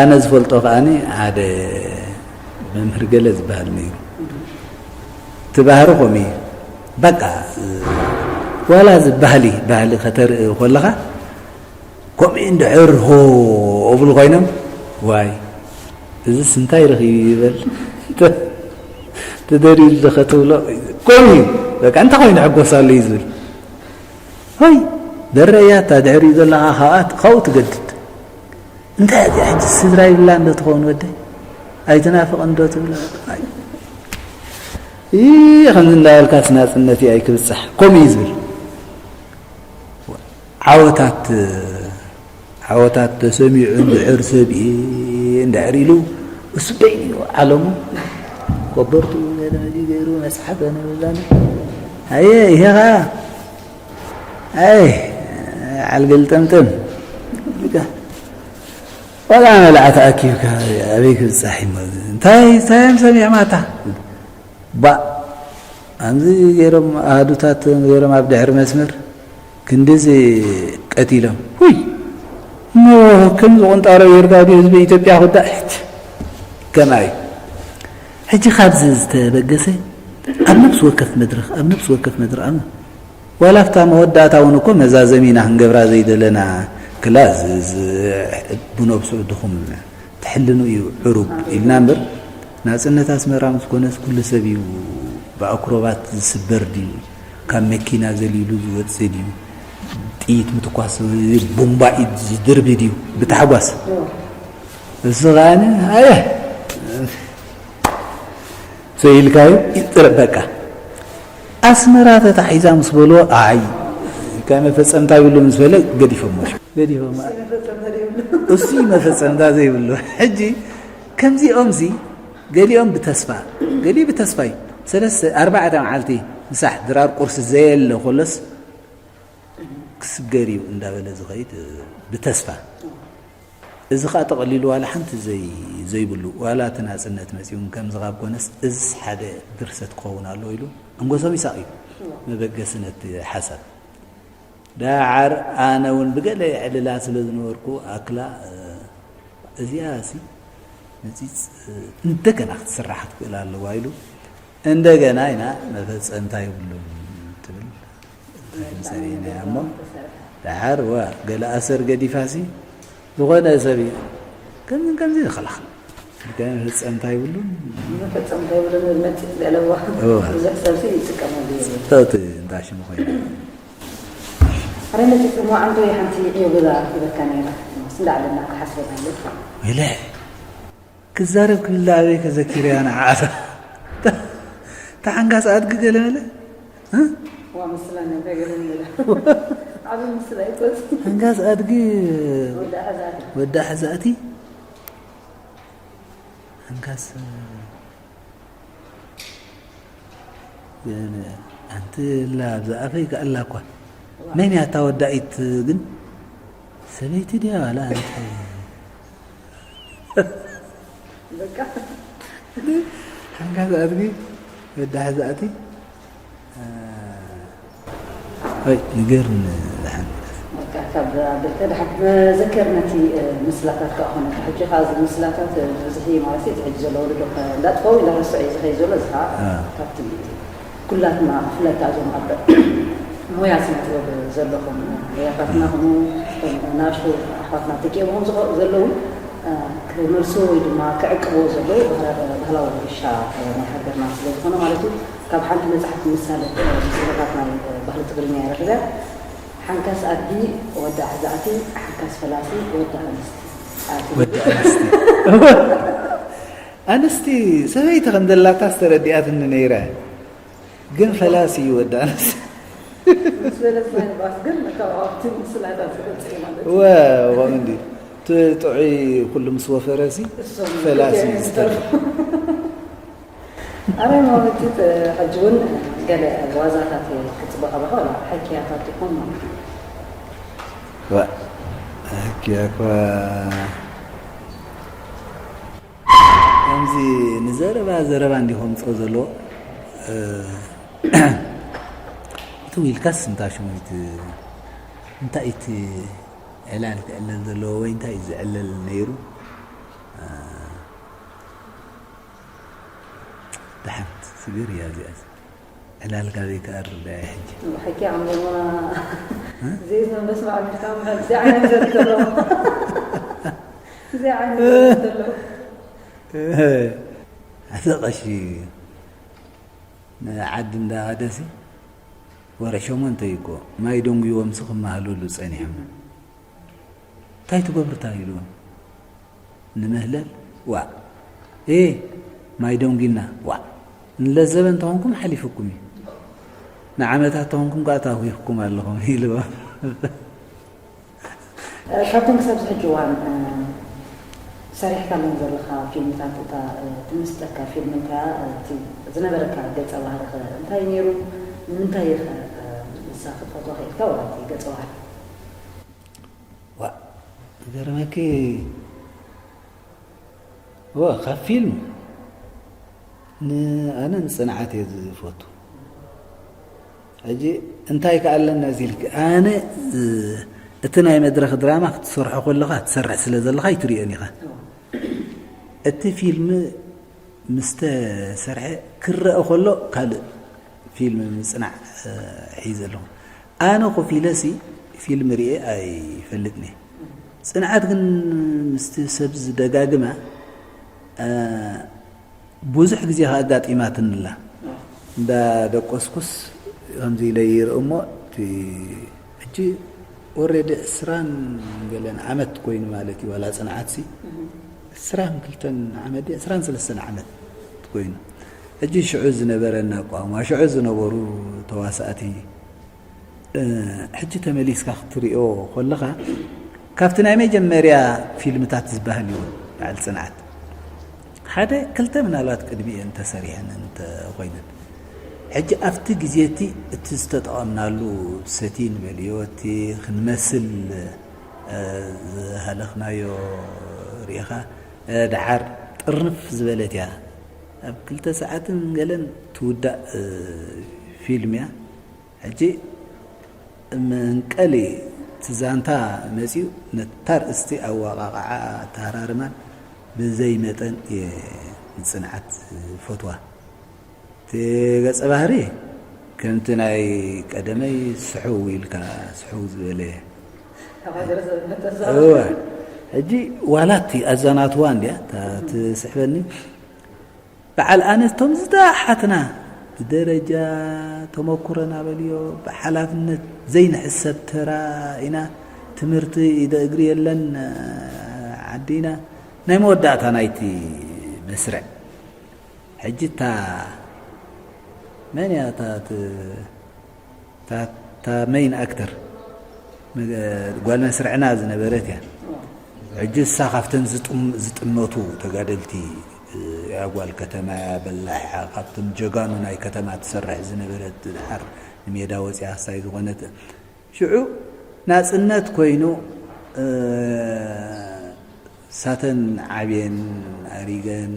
ኣነ ዝፈልጦ ከኣኒ ሓደ መምህር ገለ ዝበሃል ነይሩ። እቲ ባህሪ ከምኡ እዩ። በቃ፣ ዋላ እዚ ባህሊ፣ ባህሊ ከተርኢ ከለኻ፣ ከምኡ እንድሕር ሆ እብሉ ኮይኖም፣ ዋይ፣ እዚስ እንታይ ረኺቡ ይበል። ትደልዩ ዶ ኸትብሎ፣ ከምኡ እዩ። በቃ እንታይ ኮይኑ ሕጎስ ኣሎ እዩ ዝብል። ሆይ፣ ደረያ እታ ድሕሪኡ ዘለኻ ካብኣ፣ ካብኡ ትገድድ። እንታይ እዚኣ ሕጂ ስድራ ይብላን ዶ ትኸውን ወደይ? ኣይትናፍቕን ዶ ትብላ? ኣይ። እ፣ ከምዚ እንዳበልካስ ናጽነት እዩ ኣይክብጻሕ። ከምኡ እዩ ዝብል። ዓወታት፣ ዓወታት ተሰሚዑ እንድሕር ሰብ እየ እንድሕር ኢሉ፣ እሱ በይኑ እዩ ዓለሙ። ኮበርቱ ገለ መዚ ገይሩ መጽሓፈ ንብላኒ። ኣየ፣ ይሄ ኸኣ፣ ኣይ፣ ዓልገልጠምጠም። ዋላ መብልዓ ተኣኪብካ ኣበይ ክብጻሕ እዩ? እንታይ፣ እንታይ እዮም ሰሚዖም ኣታ? ባእ፣ ከምዚ ገይሮም ኣሃዱታት ገይሮም ኣብ ድሕሪ መስመር ክንድዚ ቀቲሎም። ውይ፣ እሞ ከምዚ ቁንጣሮ ጌርካ ድዩ ህዝቢ ኢትዮጵያ ክውዳእ? ሕጂ ከምኣ እዩ። ሕጂ ካብዚ ዝተበገሰ ኣብ ነፍሲ ወከፍ መድረኽ፣ ኣብ ነፍሲ ወከፍ መድረኽ፣ ኣብ ዋላ ኣብታ መወዳእታ እውን እኮ መዛዘሚ ኢና ክንገብራ ዘይደለና ክላ ዝ-፣ ዝ-፣ ብነብሱ ድኹም ትሕልኑ እዩ ዕሩብ ኢልና እምበር፣ ናጽነት ኣስመራ ምስ ኮነስ ኩሉ ሰብ እዩ ብኣክሮባት ዝስበር ድዩ? ካብ መኪና ዘሊሉ ዝወጽእ ድዩ? ጥይት ምትኳስ፣ ቡምባ ኢድ ዝድርቢ ድዩ? ብታሕጓስ። እሱ ኸኣኒ፣ ኣየ፣ ሰ ኢልካዩ ይጥረ-፣ በቃ። ኣስመራ ተታሒዛ ምስ በልዎ፣ ኣይ፣ ከ መፈጸምታ ይብሉ ምስ በለ፣ ገዲፎሞ። ገዲፎሞ። እሱ መፈጸምታ ዘይብሉ። ሕጂ፣ ከምዚኦምዚ፣ ገሊኦም ብተስፋ፣ ገሊኡ ብተስፋ እዩ። ሰለስተ፣ ኣርባዕተ መዓልቲ ምሳሕ ድራር ቁርሲ ዘየለ ኮለስ፣ ክስገር እዩ እንዳበለ ዝኸይድ፣ ብተስፋ። እዚ ኸኣ ጠቕሊሉ ዋላ ሓንቲ ዘይ-፣ ዘይብሉ፣ ዋላ እቲ ናጽነት መጺኡ እውን ከምዚ ካብ ኮነስ፣ እዝስ ሓደ ድርሰት ክኸውን ኣለዎ ኢሉ ኣንጎሶም ይሳቕ እዩ። መበገሲ ነቲ ሓሳብ። ደሓር ኣነ እውን ብገለ ዕልላት ስለ ዝነበርኩ፣ ኣክላ፣ እ፣ እዚኣሲ መጺጽ፣ እ፣ እንደገና ክትስራሕ ክትክእል ኣለዋ ኢሉ፣ እንደገና ኢና መፈጸምታ የብሉን ትብል ሰሪሕናያ እሞ፣ ደሓር ዋ፣ ገለ ኣሰር ገዲፋሲ፣ ዝኾነ ሰብ እዩ። ከምዝን ከምዚ ይኸላኸል። ግን መፈጸምታ ይብሉን። መፈጸምታ ይብሉን፣ መጺጽ ገለዋ። እዋ። ብዙሕ ሰብሲ ይጥቀመሉ እዩ። ጸጥታ እንዳ ሽሙ ኮይኑ። ኣረ፣ መጺጽ እሞ፣ ዓንቶ፣ ሓንቲ ዕዮ ገዛ ሂበካ ነይራ። ምስ እንዳዕለና ክሓስበና እዩ። ወይለ። ክዛረብ ክብል ኣበይ ከዘኪርያ ንዓኣ። ተሓንጋስ ኣድጊ ገለ መለ? እ? ዋ፣ ምስላ ነበር ገለ መለ። ዓቢ ምስላ ይኮን። ሓንጋስ ኣድጊ ወዳ ሓዛእቲ። ወዳ ሓዛእቲ? ሓንጋስ፣ ገለ፣ ኣንቲ ላ፣ ኣብዛ ኣፈይ ከኣላ እኳ። መን እያ እታ ወዳኢት ግን? ሰበይቲ ድያ ዋላ ኣንተ? በቃ። ሓንጋስ ኣድጊ ወዳ ሓዛእቲ። ኣይ፣ ንገርኒ ዝሓንጋስ። በቃ፣ ካብ ኣደልተ ድሓን መዘከር ነቲ፣ እ፣ ምስላታት ከኣ ኾነ። ሕጂ ኸኣ እዚ ምስላታት፣ እ፣ ብዝሒ ማለት እዩ፣ እዚ ሕጂ ዘሎ ወለዶ ከ-፣ እንዳጥፈኡ እንዳረስዑ እዩ ዝኸይድ ዘሎ። እዚ ኸኣ አ። ካብቲ ኩላትና፣ ብፍላይ ከኣ እዞም ኣብ ሞያ ስነ ጥበብ ዘለኹም ኣያታትና ኹኑ፣ እቶም ናሽቱ ኣሕዋትና ተኪኦምኹም ዝኸ-፣ ዘለዉ፣ እ፣ ክመልስዎ ወይ ድማ ክዕቅብዎ ዘለዉ ባህላ-፣ ባህላዊ ውርሻ፣ እ፣ ናይ ሃገርና ስለ ዝኾነ ማለት እዩ። ካብ ሓንቲ መጽሓፍ ምሳሌ፣ እ፣ ምስላታት ናይ፣ እ፣ ባህሊ ትግርኛ እየ ረኺበ። ሓንካስ ኣድጊ ወዲ ኣሕዛእቲ፣ ሓንካስ ፈላሲ ወዲ ኣንስቲ። ኣቲ ወዲ ኣንስቲ። ኣንስቲ ሰበይቲ ከም ዘላታ ዝተረዲኣትኒ ነይረ። ግን ፈላሲ እዩ ወዲ ኣንስቲ። ምስ በለት ናይ ባስ ግን ካብ ኣብቲ ምስላታት ዝገልጽ እዩ ማለት እዩ። ወ-፣ ወ-፣ እንዲ፣ እቲ ጥዑይ ኩሉ ምስ ወፈረሲ እሶም ፈላሲ እዩ ዝተርፍ። ኣረ ማመቲት፣ ሕጂ እውን ገለ ዋዛታት ክጽበ ከለኹ፣ ዋላ ሕክያታት ይኹን ማለት እዩ። ዋ፣ ሕክያ እኳ ከምዚ ንዘረባ ዘረባ እንዲኹም ጸው ዘሎ፣ እ፣ እቲ ዊልካስ እንታይ ሽሙ እቲ፣ እንታይ እቲ ዕላል ክዕለል ዘለዎ ወይ እንታይ እዩ ዝዕለል ነይሩ? እ፣ ደሓን ስግር እያ እዚኣስ። ዕላል ካበይ ክኣርብ እያ ሕጂ? ብሓቂ ዓምቦማ እ? ዘይት መንበስ ማዕሚልካ ምሓል እዚ ዓይነት ዘርኢ ዘሎ። እዚ ዓይነት ዘርኢ ዘሎ። ኣተ ቀሺ ንዓዲ እንዳኸደሲ ወርሒ ሸሞንተ እዩ እኮ ማይ ደንጉይዎምሲ ክመሃለሉ ጸኒሖም። እንታይ ትገብሩ እንታይ ኢልዎም? ንመህለል? ዋእ! ኤ! ማይ ደንጉይና? ዋእ! ንለዘበ እንተኾንኩም ሓሊፉኩም እዩ። ንዓመታት እንተኾንኩም ከኣ ታጒኹኩም ኣለኹም ኢልዎም። ካብተን ክሳብ ዝሕጂ እዋን ሰሪሕካለን ዘለኻ ፊልምታት እታ ትምስጠካ ፊልም እንታይ እያ? እቲ ዝነበረካ ገጸ ባህሪ ኸ እንታይ ነይሩ? ንምንታይ ኢኻ ንሳ ክትፈትዋ ክኢልካ ወላ እቲ ገጸ ባህሪ? ዋእ! ዝገርመኪ እወ ካብ ፊልም ንኣነ ንጽንዓት እየ ዝፈቱ። ሕጂ እንታይ ከኣለና እዚ ኢልክ ኣነ እቲ ናይ መድረኽ ድራማ ክትሰርሖ ከለኻ ትሰርሕ ስለ ዘለኻ ኣይትርእዮን ኢኻ። እቲ ፊልም ምስ ተሰርሐ ክረአ ከሎ ካልእ ፊልም ምጽናዕ ሒዘ ኣለኹ። ኣነ ኮፍ ኢለሲ ፊልም ርእየ ኣይፈልጥን እየ። ጽንዓት ግን ምስቲ ሰብ ዝደጋግማ ብዙሕ ግዜ ከኣ ኣጋጢማትኒ ኣላ። እንዳ ደቆስኩስ ከምዚ ኢለ ይርኢ እሞ እቲ ሕጂ ኦሬዲ ዕስራን ገለን ዓመት ኮይኑ ማለት እዩ ዋላ ጽንዓትሲ ዕስራን ክልተን ዓመት ድየ ዕስራን ሰለስተን ዓመት ኮይኑ ሕጂ ሽዑ ዝነበረና ኣቋውማ ሽዑ ዝነበሩ ተዋሳእቲ ሕጂ ተመሊስካ ክትሪኦ ከለኻ ካብቲ ናይ መጀመርያ ፊልምታት ዝበሃል እዩ በዓል ፅንዓት ሓደ ክልተ ምናልባት ቅድሚኡ እንተሰሪሐን እንተኮይነን ሕጂ ኣብቲ ግዜ እቲ እቲ ዝተጠቐምናሉ ሰቲ ንበልዮ እቲ ክንመስል ዝሃለኽናዮ ርኢኻ ደሓር ጥርንፍ ዝበለት እያ ኣብ ክልተ ሰዓትን ገለን ትውዳእ ፊልም እያ ሕጂ መንቀሊ እቲ ዛንታ መፂኡ ነታ ርእስቲ ኣወቃቅዓ ኣተሃራርማን ብዘይ መጠን እየ ንፅንዓት ዝፈትዋ እቲ ገፀ ባህሪ ከምቲ ናይ ቀደመይ ስሕው ኢልካ ስሕው ዝበለ እወ ሕጂ ዋላ እቲ ኣዛናትዋ እንድያ እታ ትስሕበኒ በዓል ኣነቶም ዝደሓትና ብደረጃ ተመኩሮና በልዮ ብሓላፍነት ዘይንሕሰብ ተራ ኢና ትምህርቲ ኢደ እግሪ የለን ዓዲ ኢና ናይ መወዳእታ ናይቲ መስርዕ ሕጂ እታ መን እያ እታ እታ መይን ኣክተር ጓል መስርዕና ዝነበረት እያ ሕጂ እሳ ካብተን ዝጥመቱ ተጋደልቲ እያ ጓል ከተማ እያ በላሕ እያ ካብቶም ጀጋኑ ናይ ከተማ ትሰርሕ ዝነበረት ድሓር ንሜዳ ወፂኣ ክሳይ ዝኾነት ሽዑ ናፅነት ኮይኑ ሳተን ዓብየን ኣሪገን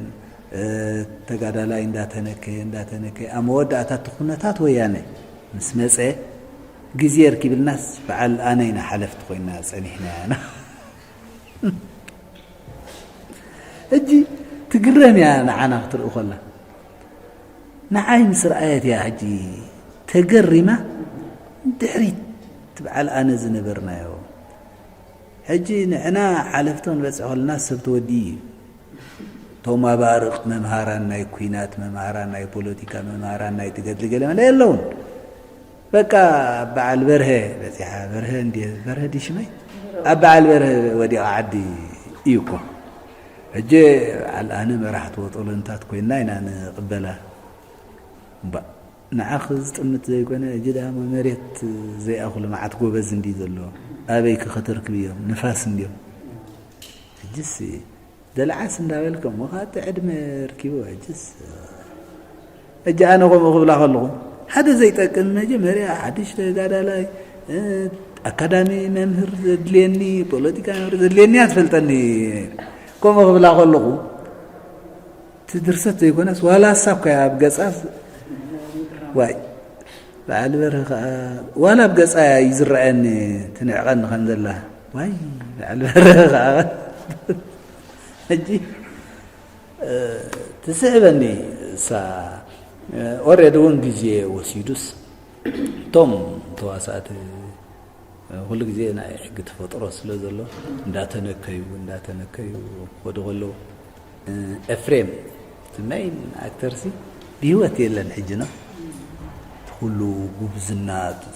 ተጋዳላይ እንዳተነከየ እንዳተነከየ ኣብ መወዳእታ እቲ ኩነታት ወያነ ምስ መፀ ግዜ ርኪብልናስ በዓል ኣነ ኢና ሓለፍቲ ኮይና ፀኒሕና ያና እጂ ትግረም እያ ንዓና ክትርኢ ከላ ንዓይ ምስ ረኣየት እያ ሕጂ ተገሪማ ድሕሪት ትበዓል ኣነ ዝነበርናዮ ሕጂ ንሕና ሓለፍቶ ንበፅሕ ከለና ሰብ ተወዲ እዩ እቶም ኣባርቕ መምሃራን ናይ ኩናት መምሃራን ናይ ፖለቲካ መምሃራን ናይ ትገድሊ ገለ መለ የለውን በቃ ኣብ በዓል በርሀ በፂሓ በርሀ እንዲ በርሀ ዲሽመይ ኣብ በዓል በርሀ ወዲቓ ዓዲ እዩ እኮ ሕጂ በዓል ኣነ መራሕቲ ወጠሎንታት ኮይና ኢና ንቕበላ እምባእ ንዓኺ ዝጥምት ዘይኮነ እጂ ደኣ መሬት ዘይኣኽሉ መዓት ጎበዝ እንዲ ዘሎ ኣበይ ክኸተርክብ እዮም ንፋስ እንዲዮም ሕጂስ ደልዓስ እንዳበልከ እሞ ከዓ እቲ ዕድመ ርኪቡ ሕጂስ ሕጂ ኣነ ከምኡ ክብላ ከለኹ ሓደ ዘይጠቅም መጀመርያ ሓድሽ ተጋዳላይ ኣካዳሚ መምህር ዘድልየኒ ፖለቲካ መምህር ዘድልየኒ ኣትፈልጠኒ ከምኡ ክብላ ከለኹ እቲ ድርሰት ዘይኮነስ ዋላ እሳ እኮ እያ ኣብ ገፃ ዋይ በዓል በርሀ ከዓ ዋላ ኣብ ገፃ እዩ ዝረኣየኒ ትንዕቐኒ ከም ዘላ ዋይ በዓል በርሀ ከዓ ሕጂ ትስዕበኒ እሳ ኦሬዲ እውን ግዜ ወሲዱስ እቶም ተዋሳእቲ ኩሉ ግዜ ናይ ሕጊ ተፈጥሮ ስለ ዘሎ እንዳተነከዩ እንዳተነከዩ ክኸዱ ከለዉ ኤፍሬም እቲ መይን ኣክተርሲ ብህይወት የለን ሕጂ ነው እቲ ኩሉ ጉብዝና፣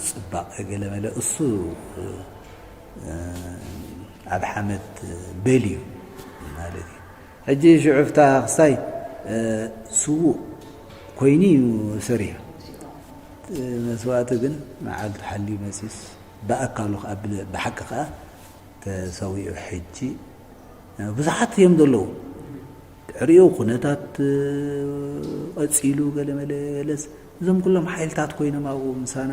ጽባቐ፣ ገለመለ እሱ፣ እ፣ ኣብ ሓመድ በልዩ ማለት እዩ። ሕጂ ሽዑ ፍታ ክስታይ፣ እ፣ ስዉእ ኮይኑ እዩ ሰሪሑ። እቲ መስዋእቲ ግን መዓልቲ ሓልዩ መጺኡስ ብኣካሉ ከኣ ብ-፣ ብሓቂ ከኣ ተሰዊኡ። ሕጂ ብዙሓት እዮም ዘለዉ። ድሕሪኡ ኩነታት፣ እ፣ ቀጺሉ፣ ገለመለ ገለስ፣ እዞም ኩሎም ሓይልታት ኮይኖም ኣብኡ ምሳና፣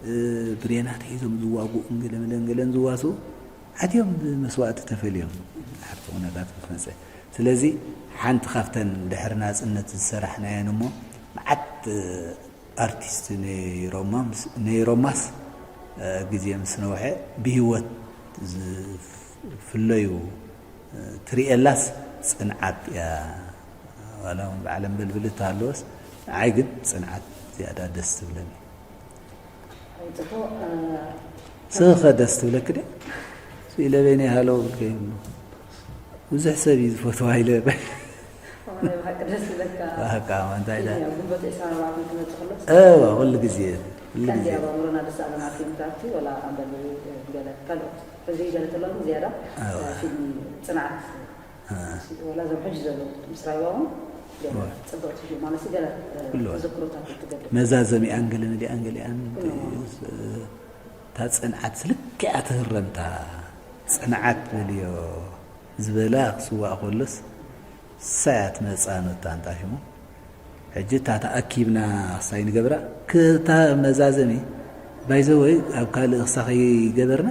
እ፣ ብሬናት ሒዞም ዝዋግኡን ገለመለን ገለን ዝዋስኡ፣ ኣትዮም ብመስዋእቲ ተፈልዮም። ድሕርቲ ኩነታት ምስ መጸ። ስለዚ ሓንቲ ካብተን ድሕሪ ናጽነት ዝሰራሕናየን እሞ መዓት፣ እ፣ ኣርቲስት ነይሮማ ምስ-፣ ነይሮማስ፣ እ፣ ግዜ ምስ ነውሐ ብህይወት ዝፍለዩ፣ እ፣ ትርእየላስ ጽንዓት እያ። ዋላ እውን በዓል ኣምበልብል እተሃለወስ፣ ንዓይ ግን ጽንዓት ዝያዳ ደስ ትብለኒ። ጽቡቕ፣ እ፣ ስኸ ደስ ትብለኪ ድያ? ስኢለ በይነይ ሃለው ብልከ ይብሉ። ብዙሕ ሰብ እዩ ዝፈትዋ ኢለ። እሞ ናይ ብሓቂ ደስ ይብለካ። ብሓቂ፣ ኣዎ፣ እንታይ ኢለ? ፊልም ያው ግንቦት ዕስራን ኣርባዕተን ክመጽእ ከሎ እወ፣ ኩሉ ግዜ፣ ኩሉ ቀንዲ ግዜ። ኣብ ኣእምሮና ደስ ኣበና ፊልም ትኣቱ፣ ወላ ኣንበልብል፣ ገለ ካልኦት። ሕዚ ገለ ተለዉ ዝያዳ፣ እወ። ፊልም ጽንዓት፣ እ። ወላ እዞም ሕጂ ዘለዉ ምስ ራይዋ እውን ገለ እወ። ጽብቕቲ ፊልም ማለት ገለ፣ ኩሉ። ተዘክሮታት እትገብር። መዛዘሚኣን ገለ መሊኣን ገሊኣን እወ። እታ ጽንዓት ልክዕ እታ ህረምታ ጽንዓት በልዮ ዝበላ ክስዋእ ከሎስ እሳ እያ ትመጽኣ ነታ ኣንጣሽሞ። ሕጂ እታ ተኣኪብና ክሳይ ንገብራ፣ ክታ መዛዘሚ፣ ባይ ዘ ወይ፣ ኣብ ካልእ ክሳ ከይገበርና፣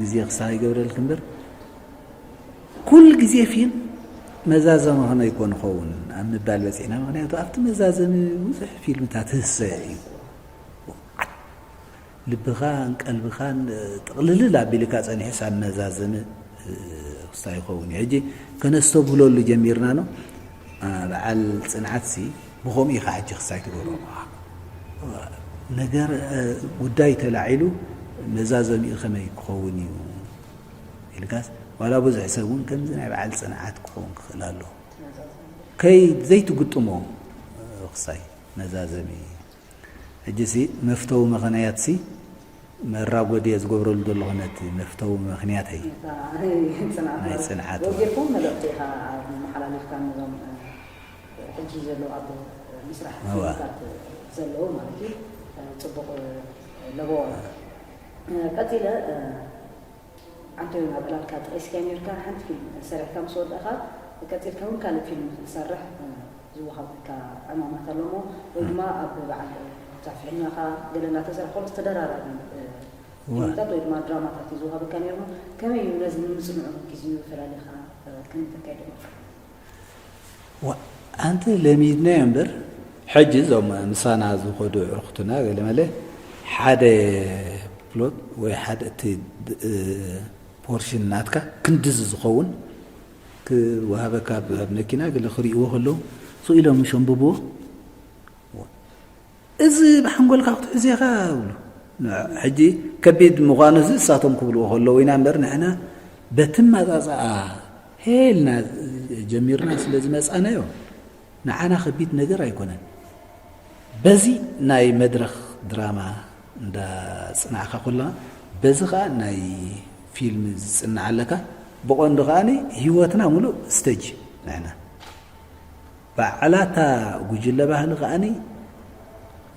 ግዜ ክሳ ከይገብረልኪ እምበር፣ ኩሉ ግዜ ፊልም መዛዘሚ ከመይ ኮን ይኸውን ኣብ ምባል በጺሕና። ምኽንያቱ ኣብቲ መዛዘሚ ብዙሕ ፊልምታት ህሰ እዩ። ልብኻን ቀልብኻን ጥቕልልል ኣቢልካ ጸኒሑስ ኣብ መዛዘሚ፣ እ፣ ክስታይ ይኸውን እዩ። ሕጂ ከነስተብህለሉ ጀሚርና ነው። አ፣ በዓል ጽንዓትሲ ብኸምኡ ኢኻ ሕጂ ክስታይ ትገብሮ። ነገር፣ እ፣ ጉዳይ ተላዒሉ መዛዘሚኡ ከመይ ክኸውን እዩ ኢልካስ፣ ዋላ ብዙሕ ሰብ እውን ከምዚ ናይ በዓል ጽንዓት ክኸውን ክኽእል ኣሎ። ከይ ዘይትግጥሞ፣ እ፣ ክስታይ መዛዘሚ። ሕጂሲ መፍተዊ ምኽንያትሲ መራጎዲ እየ ዝገብረሉ ዘለኹ ነቲ መፍተዊ ምኽንያተይ። ነታ ናይ ጽንዓት ናይ ማለት ጽንዓት ወጊርኩም መልእኽቲ ኢኻ መሓላሊፍካ ነዞም፣ እ፣ ሕጂ ዘለዉ ኣብ ምስራሕ እዋ። ፊልምታት ዘለዉ ማለት እዩ። እ፣ ጽቡቕ፣ እ፣ ለበዋ እዩ። እ፣ ቀጺለ፣ እ፣ ኣንቶዮን ኣብ ዕላልካ ጠቒስካዮ ነይርካ፣ ሓንቲ ፊልም ሰሪሕካ ምስ ወዳእካ፣ ቀጺልካ እውን ካልእ ፊልም ክትሰርሕ፣ እ፣ ዝወሃበካ ዕማማት ኣሎ እሞ፣ ወይ ድማ ኣብ በዓል ዛፊ ሒማኻ ገለ እናተሰርሐ ከሎ ተደራራቢ፣ እ፣ እወ። ፊልምታት ወይ ድማ ድራማታት እዩ ዝወሃበካ ነይሩ። ከመይ እዩ ነዚ ንምጽንዑ ግዜኡ ፈላሊኻ፣ እ፣ ከመይ ተካይደ ነይሩ? ዋ፣ ኣንቲ ለሚድናዮ እምበር፣ ሕጂ እዞም ምሳና ዝኸዱ ኣዕሩኽትና ገለ መለ ሓደ ፕሎት ወይ ሓደ እቲ ድ-፣ እ፣ ፖርሽን ናትካ ክንድዚ ዝኸውን ክወሃበካ ኣብ፣ ኣብ መኪና ገለ ክርእይዎ ከለዉ፣ ስቕ ኢሎም ምሽ ኣንብብዎ። ዋ፣ እዚ ብሓንጎልካ ክትሕዞ ኢኻ ይብሉ። ን-፣ ሕጂ ከቢድ ምዃኑ እዚ እሳቶም ክብልዎ ከለዉ ኢና እምበር፣ ንሕና በቲ ኣመጻጽኣ ሄልና ጀሚርና ስለ ዝመጻናዮ፣ ንዓና ከቢድ ነገር ኣይኮነን። በዚ ናይ መድረኽ ድራማ እንዳጽናዕካ ከለኻ፣ በዚ ኸኣ ናይ ፊልም ዝጽናዕ ኣለካ። ብቐንዱ ከኣ ህይወትና ሙሉእ ስቴጅ ንሕና። ባዕላታ ጉጅለ ባህሊ ከኣኒ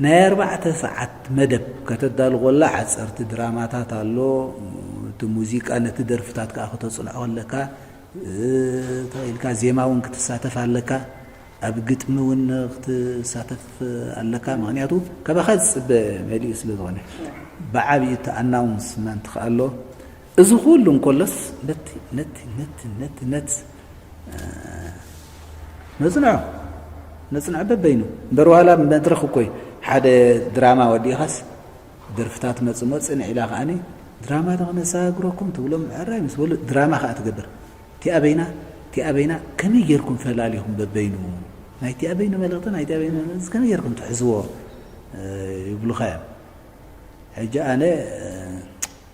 ናይ ኣርባዕተ ሰዓት መደብ ከተዳሉ ከላ፣ ሓጸርቲ ድራማታት ኣሎ። እቲ ሙዚቃ ነቲ ደርፍታት ከኣ ከተጽንዖ ከለካ፣ እ፣ እንታይ ኢልካ ዜማ እውን ክትሳተፍ ኣለካ፣ ኣብ ግጥሚ እውን ክትሳተፍ ኣለካ። ምኽንያቱ ካባኻ ዝጽበ መሊኡ ስለ ዝኾነ፣ ብዓቢኡ እቲ ኣናውንስመንት ከኣ ኣሎ። እዚ ኩሉ እንከሎስ ነቲ፣ ነቲ፣ ነቲ፣ ነቲ፣ ነቲ፣ እ፣ ነጽንዖ፣ ነጽንዖ በበይኑ። እምበር ዋላ መድረኽ እኮ እዩ። ሓደ ድራማ ወዲእኻስ ደርፍታት መጽሞ ጽንዕ ኢላ ከኣኒ፣ "ድራማ ዶ ከነሰጋግረኩም?" ትብሎም፣ ሕራይ ምስ በሉ ድራማ ከኣ ትገብር። "እቲኣ በይና፣ እቲኣ በይና ከመይ ጌርኩም ፈላሊኹም በበይኑ? ናይ እቲኣ በይኑ መልእኽቲ፣ ናይ እቲኣ በይኑ መልእኽቲ ከመይ ጌርኩም ትሕዝዎ?" እ፣ ይብሉኻ እዮም። ሕጂ ኣነ፣ እ፣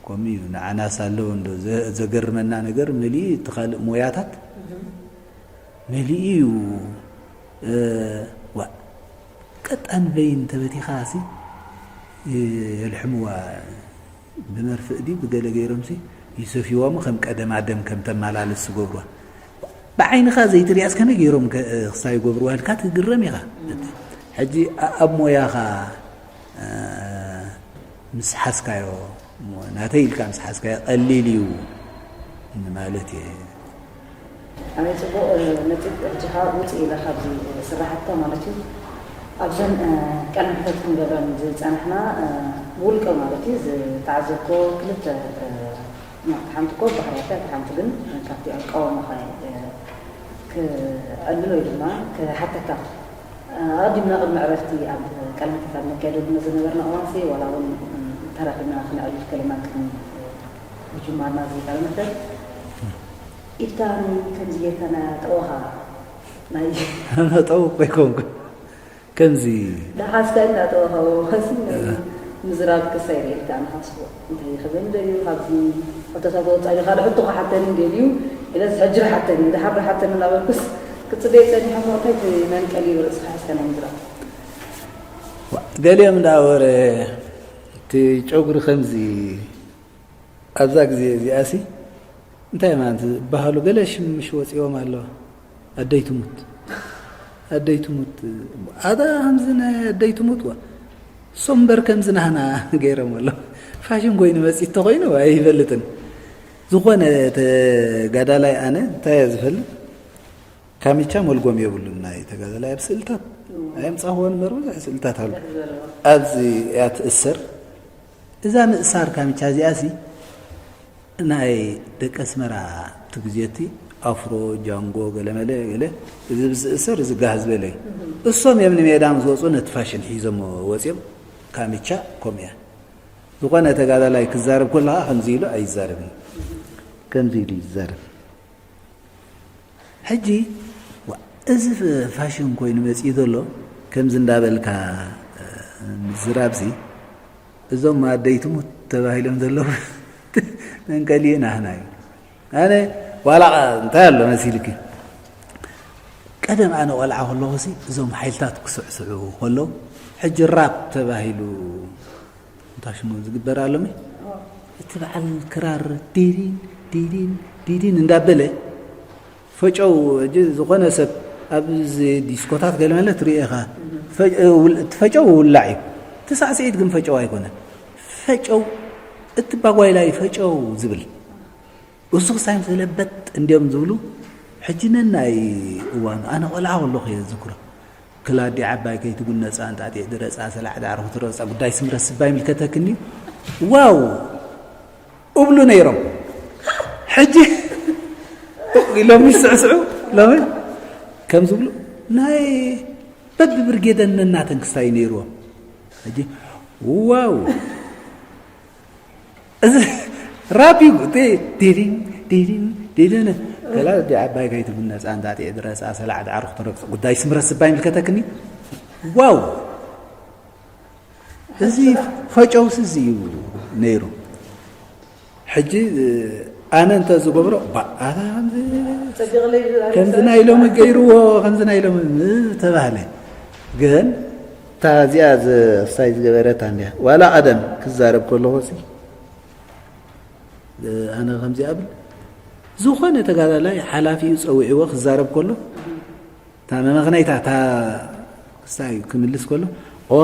ከምኡ እዩ፣ ንዓናስ ኣለዎ እንዶ ዘ-፣ ዘገርመና ነገር መሊኡ እቲ ካልእ ሞያታት እህ። መሊኡ እዩ። እ፣ ዋ፣ ቀጥ ኣንበይን ተበቲኻ ሲ የልሕምዋ ብመርፍእ ድዩ ብገለ ገይሮም ሲ ይሰፍይዋ እሞ ከም ቀደም ኣደም ከም ተመላልስ ዝገብርዋ። ብዓይንኻ ዘይትሪኣስ ከመይ ገይሮም ከ-፣ ክሳይ ይገብርዋ ኢልካ ትግረም ኢኻ። ሕጂ ኣ-፣ ኣብ ሞያኻ፣ እ፣ ምስ ሓዝካዮ እሞ ናተይ ኢልካ ምስ ሓዝካዮ ቀሊል እዩ ንማለት እየ። ኣበይ ጽቡቕ፣ እ፣ ነጥብ ሕጂ ኸኣ ውጽእ ኢለ ካብዚ ስራሓትካ ማለት እዩ። ኣብዘን፣ እ፣ ቃለ መሕተት ክንገብረን ዝጸናሕና፣ እ፣ ብውልቀ ማለት እዩ ዝተዓዘብኮ ክልተ፣ እ፣ ሕማቕ፣ ሓንቲ እኮ ባህርያት እያ፣ እታ ሓንቲ ግን ካብቲ ኣቃውሞኻ፣ እ፣ ክዕልል ወይ ድማ ክሓተካ። እ፣ ኣቐዲምና ቅድሚ ዕረፍቲ ኣብ ቃለ መሕተት ኣብ ነካይደሉ ዝነበርና እዋንሲ፣ ዋላ እውን፣ እ፣ ተራኺብና ክነዕልል ከለና ቅድሚ፣ እ፣ ምጅማርና እዚ ቃለ መሕተት፣ ኢድካ ከምዚ ጌርካ ናይ ጠወኻ ናይ ጠው እኮ ኣይኮንኩን። ከምዚ ደሓስካ እንዳጠወኻ ወሲ ናይ ምዝራብ ክሳይ ርኤልካ ንሓስቦ። እንታይ ክብል ደልዩ ካብዚ ሕቶታት ወጻኢ ካልእ ሕቶ ክሓተኒ ደልዩ ኢለስ ሕጂ ሓተኒ፣ ድሓር ሓተኒ እናበልኩስ ክጽበየ ጸኒሐ እሞ እንታይ እቲ መንቀሊ ርእስኻ ሒዝካ ናይ ምዝራብ? ዋ፣ ገሊኦም እንዳወረ እቲ ጨጉሪ ከምዚ ኣብዛ ግዜ እዚኣሲ እንታይ ማለት ዝበሃሉ ገለ ሽምሽ ወፂኦም ኣለዋ። ኣደይ ትሙት፣ ኣደይ ትሙት፣ ኣታ ከምዚ ናይ ኣደይ ትሙት ዋ። እሶም እምበር ከምዚ ናህና ገይሮም ኣለዉ። ፋሽን ኮይኑ መፂ እንተኮይኑ ኣይፈልጥን። ዝኾነ ተጋዳላይ ኣነ እንታይ እየ ዝፈልጥ? ካሚቻ መልጎም የብሉን። ናይ ተጋዳላይ ኣብ ስእልታት ኣየምጻኽዎን እምበር ብዙሕ ስእልታት ኣሎ። ኣብዚ እያ ትእሰር። እዛ ምእሳር ካሚቻ እዚኣሲ ናይ ደቂ ኣስመራ እቲ ግዜ እቲ ኣፍሮ፣ ጃንጎ፣ ገለመለ ገለ፣ እዚ ብዝእሰር እዚ ጋህ ዝበለ እዩ። እሶም እዮም ንሜዳ ምስ ወፁ ነቲ ፋሽን ሒዞሞ ወፅዮም። ካሚቻ ከምኡ እያ። ዝኾነ ተጋዳላይ ክዛረብ ከሎ ኸዓ ከምዚ ኢሉ ኣይዛረብን። ከምዚ ኢሉ ይዛረብ። ሕጂ ዋ፣ እዚ ፍ-፣ ፋሽን ኮይኑ መጺኡ ዘሎ፣ ከምዚ እንዳበልካ፣ እ፣ ምዝራብሲ፣ እዞም ኣደይ ትሙት ተባሂሎም ዘለዉ መንቀሊ ናህና እዩ። ኣነ ዋላ እንታይ ኣሎ መሲልኪ? ቀደም ኣነ ቆልዓ ከለኹሲ እዞም ሓይልታት ክስዕስዑ ከለዉ፣ ሕጂ ራፕ ተባሂሉ እንታይ ሽሙ ዝግበር ኣሎ ሚ? እቲ በዓል ክራር ዲዲን፣ ዲዲን፣ ዲዲን እንዳበለ ፈጨው፣ ሕጂ ዝኾነ ሰብ ኣብዚ ዲስኮታት ገለ መለ ትሪኦ ኢኻ። ፈ-፣ ውል-፣ እቲ ፈጨው ውላዕ እዩ። እቲ ሳዕስዒት ግን ፈጨው ኣይኮነን። ፈጨው እቲ ባጓይላ እዩ ፈጨው ዝብል። እሱ ክሳይ ምስ ለበጥ እንዲዮም ዝብሉ። ሕጂ ነናይ እዋኑ፣ ኣነ ቆልዓ ከለኹ እየ ዝዝክሮ። ክላዲ ዓባይ ከይትጉነጻ፣ እንጣጢዕ ድረጻ፣ ሰላዕ ዳዕሮ ክትረጻ፣ ጉዳይ ስምረት ስባ ይምልከተክን እዩ። ዋው! እብሉ ነይሮም። ሕጂ ኢሎም ይስዕስዑ፣ ሎሚ ከም ዝብሉ ናይ በብብርጌደን ነናተን ክስታይ ነይርዎም። ሕጂ ዋው! እዚ ራፕ እዩ። እቲ ዲዲን፣ ዲዲን፣ ዲዲን። ከላ ዲ ዓባይ ከይትጉነጻ፣ እንጣጢዕ ድረጻ፣ ሰላዕ ዳዕሮ ክትረግጽ፣ ጉዳይ ስምረት ስባ ይምልከተክን እዩ። ዋው! እዚ ፈጨውስ እዚ እዩ ነይሩ። ሕጂ፣ ኣነ እንተ ዝገብሮ፣ ባ-፣ ኣታ ከምዚ፣ ጸቢቕ ለይ ዝብል ከምዚ ናይ ሎሚ ገይርዎ፣ ከምዚ ናይ ሎሚ ተባህለ። ግን እታ እዚኣ ዝ-፣ ክሳይ ዝገበረታ እንድያ። ዋላ ቀደም ክዛረብ ከለኹ ሲ፣ ኣነ ከምዚ እብል፣ ዝኾነ ተጋዳላይ ሓላፊኡ ጸዊዕዎ ክዛረብ ከሎ፣ እታ መመኽነይታ፣ እታ ክስታይ ክምልስ ከሎ፣ ኦ፣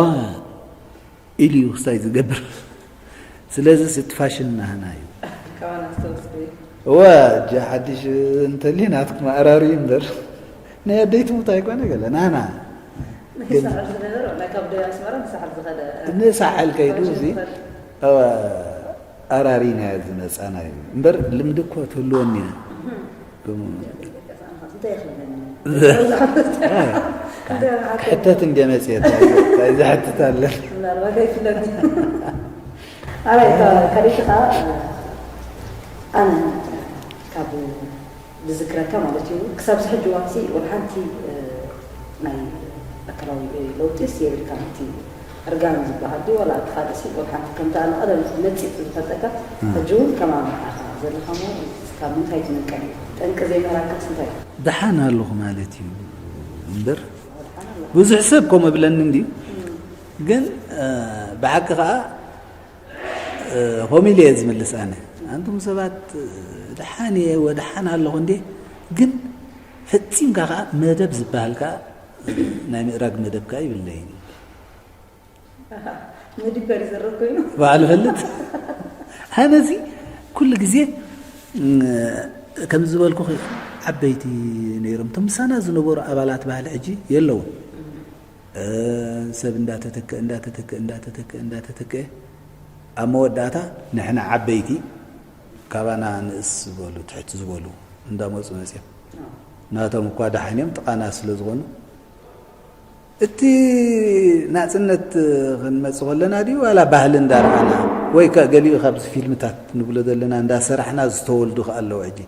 ኢሉ እዩ ክስታይ ዝገብር። ስለዚ እቲ ፋሽን ናህና እዩ። ካባና ዝተወስደ እዩ። እወ፣ እጂ ሓድሽ እንተልዩ ናትኩም ኣራሪ እዩ እምበር። ናይ ኣደይ ትሙት ኣይኮነ ገለ፣ ናህና። ንሳሕል ዝነበረ፣ ናይ ካብ ደቡብ ኣስመራ ንሳሕል ዝኸደ፣ ንሳሕል ከይዱ ፋሽን እዚ፣ ዝኸደ። እወ፣ ኣራሪና ዝመጻና እዩ። እምበር ልምዲ እኮ ትህልወኒ እያ። እህ። ክም-፣ እንታይ ይኽእለኒ? እንታይ ክሕተት እንደ መጽሔት እንታይ ዝሕትት ኣለን? ምናልባት ኣይፍለጥን። ኣራይ፣ እታ ካልኣይቲ ኸኣ፣ ኣነ ካብ ዝዝክረካ ማለት እዩ፣ ክሳብ እዚ ሕጂ እዋንሲ ወላ ሓንቲ፣ እ፣ ናይ ኣካላዊ ለውጢስ የብልካን። እቲ እርጋን ዝበሃል ድዩ ዋላ እቲ ካልእሲ ወላ ሓንቲ ከምቲ ኣነ ቀደም መጺእ ዝፈልጠካ፣ እ። ሕጂ እውን ከማን ኢኻ ዘለኻ እሞ ካብ ምንታይ ትንቀል እዩ? ጠንቂ ዘይምህራካስ እንታይ እዩ? ደሓን ኣለኹ ማለት እዩ እምበር፣ ወላ ሓን ኣለኻ። ብዙሕ ሰብ ከምኡ እብለኒ እንድዩ። ግን ብሓቂ ከዓ ከምኡ ኢለ እየ ዝምልስ ኣነ። ኣንቱም ሰባት፣ ደሓን እየ፣ ወደሓን ኣለኹ እንዴ፣ ግን ፈጺምካ ከዓ መደብ ዝበሃል ከዓ ናይ ምእራግ መደብ ከዓ ይብለይን። መዲበር ይዘረብ ኮይኑ ባዕሉ ፈልጥ። ኣነዚ ኩሉ ግዜ ከም ዝበልኩ ዓበይቲ ነይሮም፣ እቶም ምሳና ዝነበሩ ኣባላት ባህሊ ሕጂ የለውን። ሰብ እንዳተተክአ እንዳተተክአ እንዳተተክአ እንዳተተክአ ኣብ መወዳእታ ንሕና ዓበይቲ ካባና ንእስ ዝበሉ ትሕት ዝበሉ እንዳመፁ መፅኦም። ናቶም እኳ ደሓን እዮም፣ ጥቓና ስለ ዝኾኑ። እቲ ናፅነት ክንመፅ ከለና ድዩ ዋላ ባህሊ እንዳረኣና ወይ ከ ገሊኡ ካብዚ ፊልምታት ንብሎ ዘለና እንዳሰራሕና ዝተወልዱ ከ ኣለዉ ሕጂ።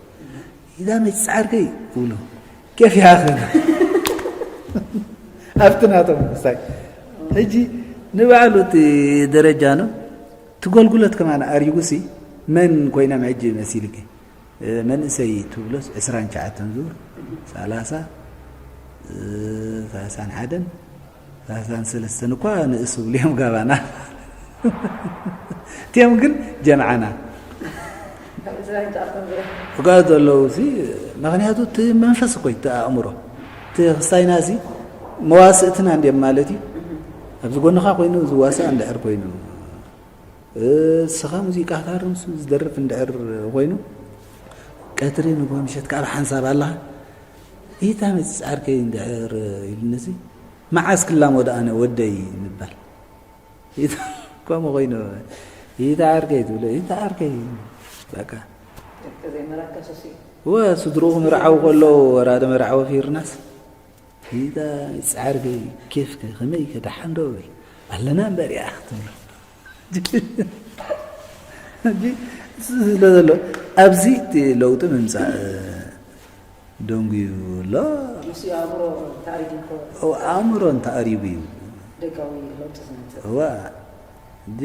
ኢዛ መች ፃዕርከይ ይብሉ። ኬፍ ይሃኸን ኣብቲ ናቶም ክስታይ ሕጂ ንባዕሉ እቲ ደረጃ ነው። ትጎልጉለት ከማን ኣሪጉሲ መን ኮይኖም ሕጂ መሲልኪ? መንእሰይ ትብሎስ ዕስራን ትሽዓተን ዙር፣ ሰላሳ፣ ሰላሳን ሓደን፣ ሰላሳን ሰለስተን እኳ ንእስ ብሉ እዮም ጋባና። እቲኦም ግን ጀምዓና። እኳ ዘለዉ ሲ፣ ምኽንያቱ እቲ መንፈስ እኮ እዩ፣ እቲ ኣእምሮ፣ እቲ ክስታይና ሲ መዋስእትና እንዲዮም ማለት እዩ። ኣብዚ ጎንኻ ኮይኑ ዝዋሳእ እንድሕር ኮይኑ፣ እስኻ ሙዚቃ ታርምሱ ዝደርፍ እንድሕር ኮይኑ፣ ቀትሪ ንግሆ ምሸት ካብ ሓንሳብ ኣለኻ። ኢታ መፅእ ዓርከይ እንድሕር ኢሉኒ ሲ፣ መዓስ ክላሞ ደኣ ኣነ ወደይ ምባል። ኢታ ከምኡ ኮይኑ፣ ኢታ ዓርከይ ትብሎ፣ ኢታ ዓርከይ በቃ። ዘይመረከሰ ሲ ወ ስድርኡ ክምርዓው ከለዉ ወራደ መርዓዊ ፊርናስ። ኢታ ፃዕርከይ ኬፍከ ከመይከ ደሓን ዶ በል ኣለና እምበር እያ ትብሎ። ሕጂ ስለ ዘሎ ኣብዚ እቲ ለውጢ ምምፃእ ደንጉዩ ኣሎ። ምስ ኣእምሮ ተኣሪጉ እኮ ኦ፣ ኣእምሮ እንተኣሪጉ እዩ። ደጋዊ ለውጢ ዝመፅእ እዋ፣ እንጂ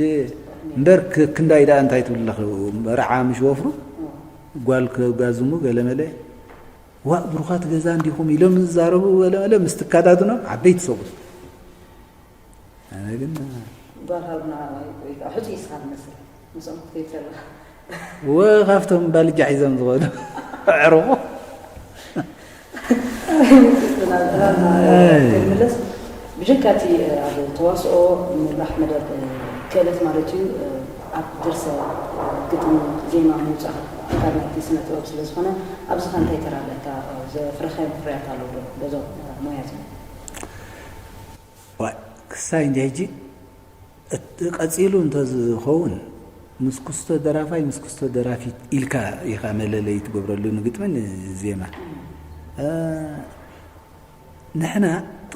እምበር ክ- ክንዳይ ደኣ እንታይ ትብል ኣለኺ? መርዓ ምሽ ወፍሩ ጓል ክጋዝሙ ገለመለ፣ ዋእ ብሩኻት ገዛ እንዲኹም ኢሎም ዝዛረቡ ገለመለ ምስ ትካዳድኖም ዓበይቲ ሰብኡት። ኣነ ግን ጓል ሃብና ወይ ከዓ ሕፁይ እስኻ ትመስል ምስኦም ክትከይድ ከለኻ ወ ካብቶም ባልጃ ሒዞም ዝኸዱ ኣዕሩኹ መለስ ብጀካ እቲ ኣብ ተዋስኦ ምራሕ መደብ ክእለት ማለት እዩ ኣብ ድርሰት ግጥሚ ዜማ ምውፃእ ኣካል ናይቲ ስነ ጥበብ ስለ ዝኾነ ኣብዚ ኸ እንታይ ተራ ኣለካ ዘፍረኻዮም ፍርያት ኣለዉ ዶ በዞም ሞያ እዚኦም ዋይ ክሳይ እንዲ ሕጂ እቲ ቀፂሉ እንተዝኸውን ምስ ክስቶ ደራፋይ ምስ ክስቶ ደራፊት ኢልካ ኢኻ መለለይ ትገብረሉ ንግጥሚ ንዜማ ንሕና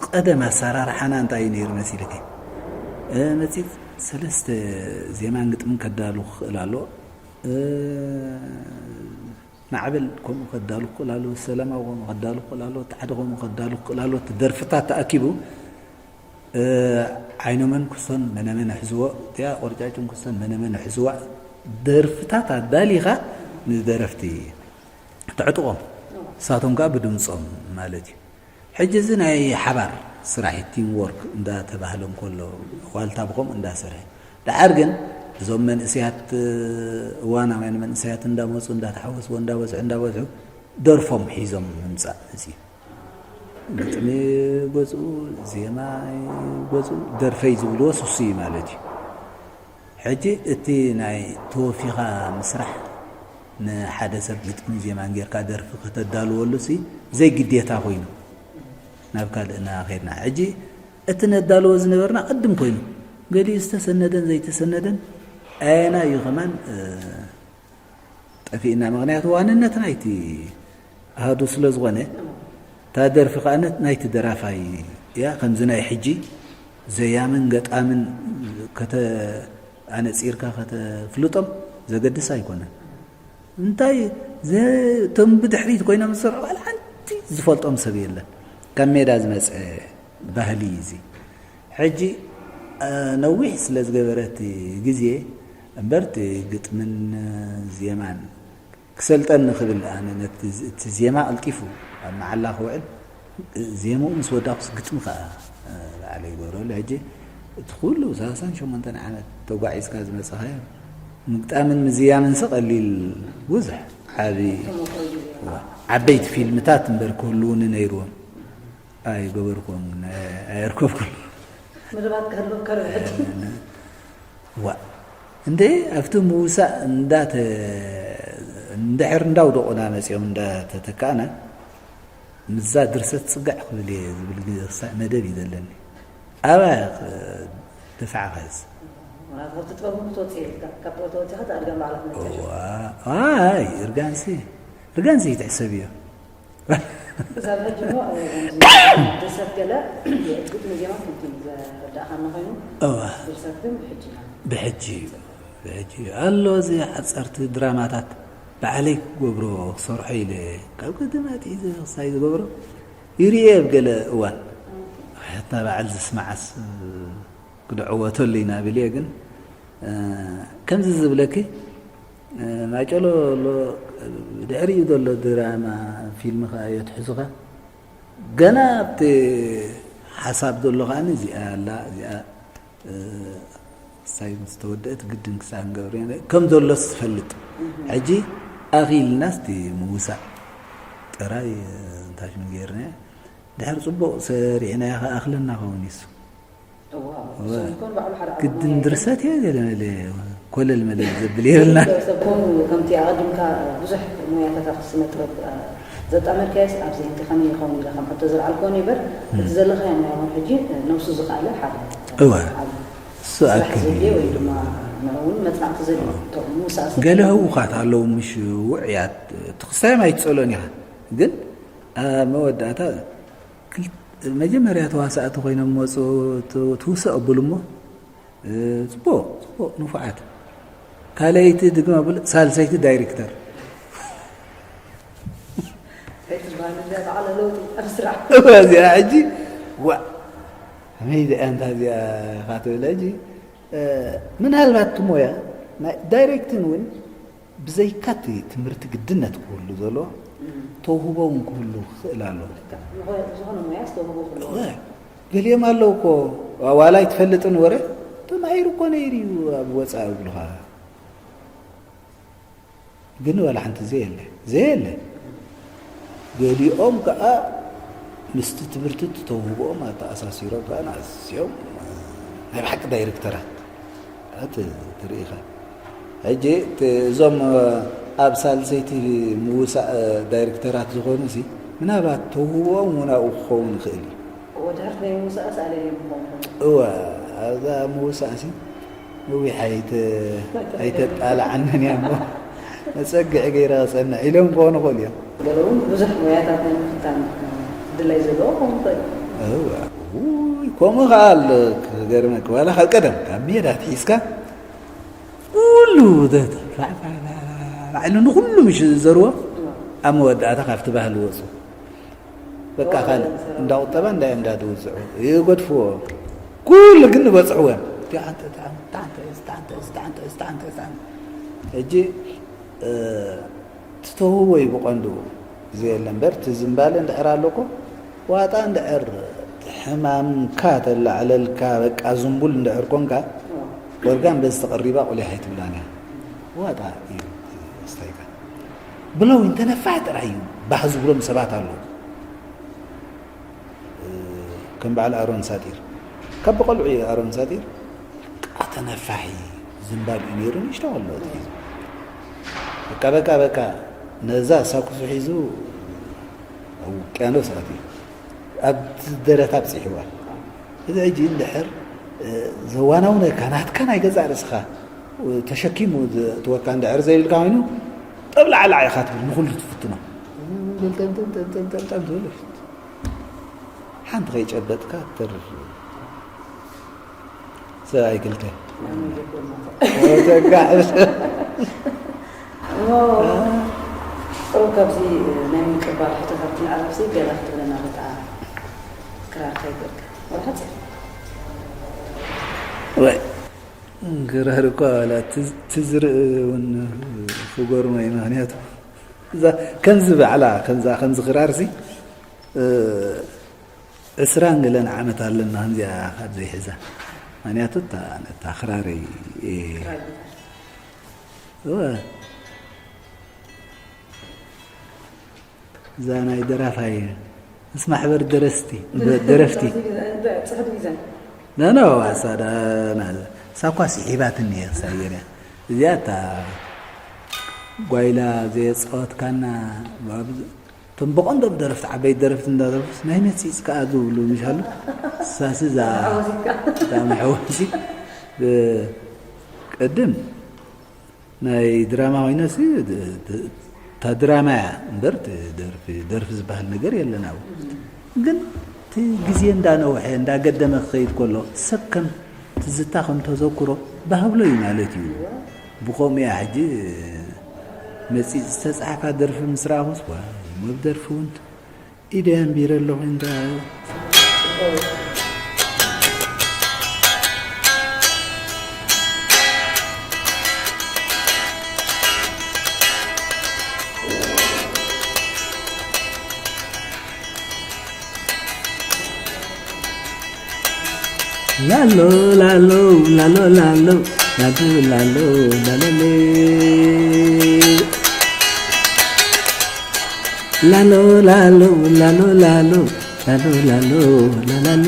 ቀደም ኣሰራርሓና እንታይ እዩ ነይሩ መሲልኪ መፂት ሰለስተ ዜማን ግጥምን ከዳሉ ክኽእል ኣለዎ ማዕበል ከምኡ ከዳሉ ክኽእል ኣለዎ፣ ሰላማዊ ከምኡ ከዳሉ ክኽእል ኣለዎ፣ እቲ ሓደ ከምኡ ከዳሉ ክኽእል ኣለዎ። እቲ ደርፍታት ተኣኪቡ ዓይኖመን ክስቶን መነመን ኣሕዝዎ፣ እቲኣ ቆርጫጭን ክስቶን መነመን ኣሕዝዋ ደርፍታት ኣዳሊኻ ንደረፍቲ ተዕጥቖም፣ ንሳቶም ከኣ ብድምጾም ማለት እዩ። ሕጂ እዚ ናይ ሓባር ስራሕ ቲም ዎርክ እንዳተባህለ እንከሎ ዋልታ ብኸምኡ እንዳሰርሐ ደሓር ግን እዞም መንእሰያት እዋናውያን መንእሰያት እንዳመፁ እንዳተሓወስዎ እንዳበዝሑ እንዳበዝሑ ደርፎም ሒዞም ምምፃእ እዚ ግጥሚ ገፁ ዜማ ገፁ ደርፈይ ዝብልዎ ስሱ እዩ ማለት እዩ ሕጂ እቲ ናይ ተወፊኻ ምስራሕ ንሓደ ሰብ ግጥምን ዜማን ጌርካ ደርፊ ከተዳልወሉ ሲ ዘይግዴታ ኮይኑ ናብ ካልእና ከድና ሕጂ እቲ ነዳልዎ ዝነበርና ቅድም ኮይኑ ገሊኡ ዝተሰነደን ዘይተሰነደን ኣየና እዩ ከማን ጠፊእና ምክንያቱ ዋንነት ናይቲ ኣሃዱ ስለ ዝኾነ እታ ደርፊ ከዓነት ናይቲ ደራፋይ እያ ከምዚ ናይ ሕጂ ዘያምን ገጣምን ከተ ኣነፂርካ ከተፍልጦም ዘገድስ ኣይኮነን እንታይ እቶም ብድሕሪት ኮይኖም ዝሰርሑ ባል ሓንቲ ዝፈልጦም ሰብ የለን ካብ ሜዳ ዝመፀ ባህሊ እዚ ሕጂ ነዊሕ ስለ ዝገበረት ግዜ እምበር እቲ ግጥምን ዜማን ክሰልጠኒ ክብል ኣነ ነቲ እቲ ዜማ ቀልጢፉ ኣብ መዓላ ክውዕል ዜምኡ ምስ ወዳእኩስ ግጥሚ ከዓ ባዕለ ይገብረሉ ሕጂ እቲ ኩሉ ሰላሳን ሸሞንተን ዓመት ተጓዒዝካ ዝመጻኻዮ ምግጣምን ምዝያምንሲ ቀሊል ብዙሕ ዓቢ ዓበይቲ ፊልምታት እምበር ክህልውኒ ነይርዎም ኣይገበርኩዎም ኣየርከብኩን። ምናልባት ክህልወካ ርብሕቲ ዋ እንደ ኣብቲ ምውሳእ እንዳተ እንድሕር እንዳውደቑና መፂኦም እንዳተተካእና ምዛ ድርሰት ፅግዕ ክብል እየ ዝብል ክሳእ መደብ እዩ ዘለኒ። ኣባያ ደፋዕካ እዚ ካብቲ ጥበብ ክትወፅእ ኢልካ ካብ ጥበብ ተወፂኻ ኣድጋን ባዕላ ክትመፅእ ዋይ እርጋንሲ እርጋንሲ ይትሕሰብ እዮ። ክሳብ ሕጂ እሞ ድርሰት ገለ ግጥሚ ዜማ ከምቲ ዘረዳእካና ኮይኑ እዋ ድርሰት ግን ብሕጂ ኢና ብሕጂ እዩ ብሕጂ እዩ ኣሎ እዚ ሓፀርቲ ድራማታት ባዕለይ ክገብሮ ክሰርሖ ኢለ ካብ ቅድም ኣትሒዘ ክሳይ ዝገብሮ ይርኤ ኣብ ገለ እዋን ሕትና በዓል ዝስማዓስ ክድዕወተሉ ኢና ብል እየ ግን ከምዚ ዝብለኪ ማጨሎ ኣሎ ድሕሪኡ ዘሎ ድራማ ፊልም ከዓ የትሕዙኻ ገና ኣብቲ ሓሳብ ዘሎ ከዓ እዚኣ ኣላ እዚኣ ሳይ ምስ ተወደአት ግድን ክሳብ ንገብር ኢና ከም ዘሎስ ትፈልጥ ሕጂ ኣኺልናስ እቲ ምውሳእ ጥራይ እንታይ ሽሙ ገይርና ድሕር ፅቡቕ ሰሪሕናዮ ከኣኽለና ኸውን ይሱ ግድን ድርሰት እየ ገለ መለ ኮለል መለል ዘብል የብልና ሰብ ኮኑ ከምቲ ኣቐዲምካ ብዙሕ ሞያታት ኣብ ስነ ጥበብ ዘጣመርካዮስ ኣብዚ ሕጂ ከመይ ይኸውን ኢለ ከም ሕቶ ዘልዓልኮ ነበር እቲ ዘለኻዮ ሞያ እውን ሕጂ ነብሱ ዝኽኣለ ሓደ እወ ኣብ እሱ ስራሕ ኣክል ዘድልዮ ወይ ድማ ንዕውን መፅናዕቲ ዘድልዮ እቶም ምውሳእ ሰብ ገለ ህውኻት ኣለዉ ምሽ ውዕያት እቲ ክስታዮም ኣይትፀሎን ኢኻ ግን ኣብ መወዳእታ ክል- መጀመርያ ተዋሳእቲ ኮይኖም መፁ ት- ትውሰእ ኣብሉ እሞ እ፣ ፅቡቅ ፅቡቅ ንፉዓት ካልኣይቲ ድግም ኣብሉ ሳልሰይቲ ዳይሬክተር ከይትበሃል እዚኣ በዓል ኣለውጢ ኣብ ስራሕ እዚኣ ሕጂ ዋ ከመይ ዚኣ እንታ እዚኣ ኢኻ ትብል ሕጂ እ፣ ምናልባት እቲ ሞያ ናይ ዳይሬክቲንግ እውን ብዘይካ እቲ ትምህርቲ ግድነት ክህሉ ዘለዎ ተውህቦ እውን ክህሉ ክኽእል ኣለዎ ዝኾነ ሞያ ዝተውህቦ ክህልዎ ገሊኦም ኣለዉ እኮ ዋላ ኣይትፈልጥን ወረ ተማሂሩ እኮ ነይሩ እዩ ኣብ ወፃኢ ይብሉኻ ግን ዋላ ሓንቲ ዘየለ ዘየለ ገሊኦም ከዓ ምስቲ ትምህርቲ እቲ ተውህቦኦም ኣተኣሳሲሮም ከዓ ንኣዝዮም ናይ ብሓቂ ዳይሬክተራት ት- ትርኢ ኢኻ ሕጂ ት- እዞም ኣብ ሳልሰይቲ ምውሳእ ዳይሬክተራት ዝኾኑ ሲ ምናልባት ተውህቦኦም እውን ኣብኡ ክኸውን ይኽእል እዩ ወድሕርት ናይ ምውሳእ ኣልየ እዮም ክኾኑ እወ ኣብዛ ምውሳእ ሲ ነዊሕ ኣይተ- ኣይተጣልዓንን እያ እሞ መፀግዒ ገይረ ክፀንዕ ኢሎም ክኾኑ ይኽእሉ እዮም ገለ እውን ብዙሕ ሞያታት ናይ ምፍታን ድላይ ዘለዎ ክኾኑ ይኽእል እዩ እወ ውይ ከምኡ ከዓ ኣሎ ክገርመክ ዋላ ካብ ቀደም ካብ ሜዳ ትሒዝካ ኩሉ ባዕሉ ንኩሉ ምሽ ዝዘርዎ ኣብ መወዳእታ ካብቲ ባህሊ ወፁ በቃ ካልእ እንዳ ቁጠባ እንዳ እንዳ ድውፅዑ ይገድፍዎ ኩሉ ግን ንበፅሕዎ እዮም ሕጂ ትተውህቦ እዩ ብቐንዱ ዘየለ እምበር እቲ ዝምባለ እንድሕር ኣለኮ ዋጣ እንድሕር ሕማምካ ተላዕለልካ በቃ ዝንቡል እንድሕር ኮንካ ኦርጋን በዚ ተቐሪባ ቁሊሕ ኣይትብላን እያ ዋጣ እዩ ስታይካ ብለው እንተነፋሕ ጥራይ እዩ ባህ ዝብሎም ሰባት ኣለዉ ከም በዓል ኣሮን ሳጢር ካብ ብቆልዑ እዩ ኣሮን ሳጢር ኣተነፋሒ ዝንባል እዩ ነይሩ ንእሽቶ ከሎ በቃ በቃ በቃ ነዛ ሳኩሱ ሒዙ ኣብ ውቅያኖስ ኣትዩ ኣብቲ ደረታ ኣብፅሕዋ እዚ ሕጂ እንድሕር ዘዋናውነካ ናትካ ናይ ገዛእ ርእስኻ ተሸኪሙ ዝእትወካ እንድሕር ዘይብልካ ኮይኑ ጠብላዕላዕ ኢኻ ትብል ንኩሉ ትፍትኖ ጠምጠምጠምጠምጠምጠምጠም ትብል ሓንቲ ከይጨበጥካ ትተርፍ ሰብኣይ ክልተ እሞ ጥሩ ካብዚ ናይ ምቅባል ሕቶታት ክንዕረፍሲ ገለ ክትብለና በቃ ክራር ከይገርካ ወላ ሓፂር ወይ ክራር እኳ ዋላ ትዝርኢ እውን ክጎርሞ እዩ ምክንያቱ እዛ ከምዚ ባዕላ ከምዛ ከምዚ ክራር ሲ ዕስራን ገለን ዓመት ኣለና ከምዚኣ ካብ ዘይሕዛ ምኽንያቱ እታ፣ እታ ክራረይ፣ እ፣ እወ፣ እዛ ናይ ደራፋይ ምስ ማሕበር ደረስቲ፣ ደ-፣ ደረፍቲ። ጽሕድ ሚዛን። ኖ፣ ኖ፣ ኣሳ ዳ-፣ ና-፣ እሳ እኳ ስሒባትኒ እየ፣ ክሳየን እያ። እዚኣ እታ ጓይላ ዘየጻወትካና፣ እቶም ብቐንዶም ደረፍቲ፣ ዓበይቲ ደረፍቲ እንዳደረፉስ ናይ መጺጽ ከኣ ዝብሉ ምሻሉ። ሳሲ እዛ ሓወሲካ። እዛ መሐወሲ፣ ብ-፣ ቅድም ናይ ድራማ ኮይነሲ፣ ድ-፣ ድ-፣ እታ ድራማ እያ እምበር፣ ት-፣ ደርፊ፣ ደርፊ ዝበሃል ነገር የለን ኣብኡ። ግን እቲ ግዜ እንዳነውሐ፣ እንዳገደመ ክኸይድ ከሎ፣ ሰብ ከም ትዝታ፣ ከም ተዘክሮ ባህብሎ እዩ ማለት እዩ። ብኸምኡ እያ ሕጂ መጺጽ ዝተጻሕፋ ደርፊ ምስ ረኣኹስ፣ ዋይ፣ እሞ ብደርፊ እውን ኢደይ ኣንቢረ ኣለኹ እንዳ ላሎ ላሎ ላሎ ላሎ ላሎ ላሎ ላሎሌ ላሎ ላሎ ላሎ ላሎ ላሎ ላሎ ላላሌ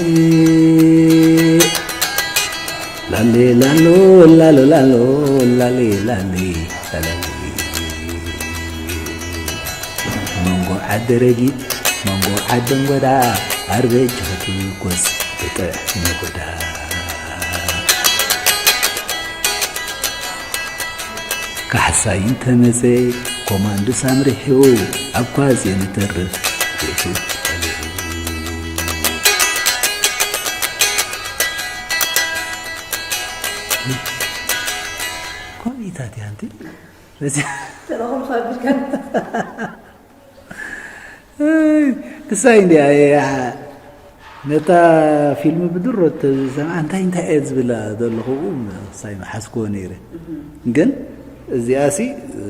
ላሌ ላሎ ላሎ ላሎ ላሌ ላሌ ላላሌ መንጎ ዓዲ ረጊድ መንጎ ዓዲ እንጎዳ ኣርበጅ ክትኮስ ብጥዕ ነጎዳ ካሕሳይ እንተመጸ ኮማንዱስ ኣምሪሑ ኣብ ኳስ የንተርፍ ቤቱ ጸሊኡ። ኮሚታት እያ ኣንቲ። በዚ ተለኹም ፋብሪካ። ኣይ፣ ክሳይ እንዲያ እያ ነታ ፊልም ብድሮ ተዝሰምዓ እንታይ እንታይ እየ ዝብላ ዘለኹ ክሳይ መሓዝክዎ ነይረ። ግን እዚኣሲ፣ እ፣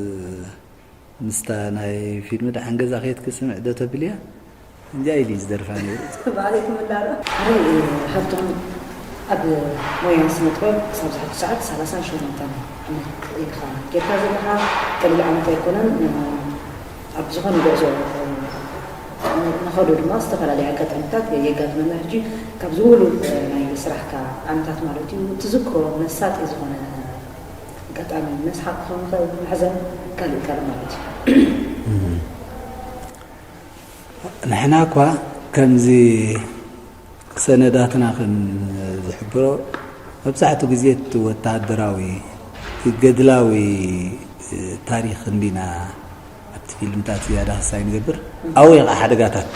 ምስታ ናይ ፊልም ደሓን ገዛ ከየት ክስምዕ ዶ ተብልያ? እንጃ ኢሉ እዩ ዝደርፋ ነይሩ። ባዕለይ ክምላሎ። ኣይ፣ ሃብቶም ኣብ ሞያ ስነ ጥበብ ክሳብ ዝሓቱ ሰዓት ሰላሳን ሸሞንተን ዓመት ኢኻ ጌርካ ዘለኻ፣ ቀሊል ዓመት ኣይኮነን። ኣብ ዝኾነ ጉዕዞ ንኸዶ ድማ ዝተፈላለዩ ኣጋጣሚታት የጋጥመና። ሕጂ ካብዚ ውሉድ ናይ ስራሕካ ዓመታት ማለት እዩ፣ ትዝክሮ መሳጢ ዝኾነ ኣጋጣሚ፣ መስሓቕ ክኸውን ይኽእል፣ መሕዘን፣ ካልእ ካልእ ማለት እዩ። ንሕና እኳ ከምዚ ሰነዳትና ከም ዝሕብሮ፣ መብዛሕትኡ ግዜ እቲ ወተሃደራዊ፣ እቲ ገድላዊ ታሪኽ እንዲና ኣብቲ ፊልምታት ዝያዳ ክሳይ ንገብር። ኣብኡ እዩ ኸዓ ሓደጋታት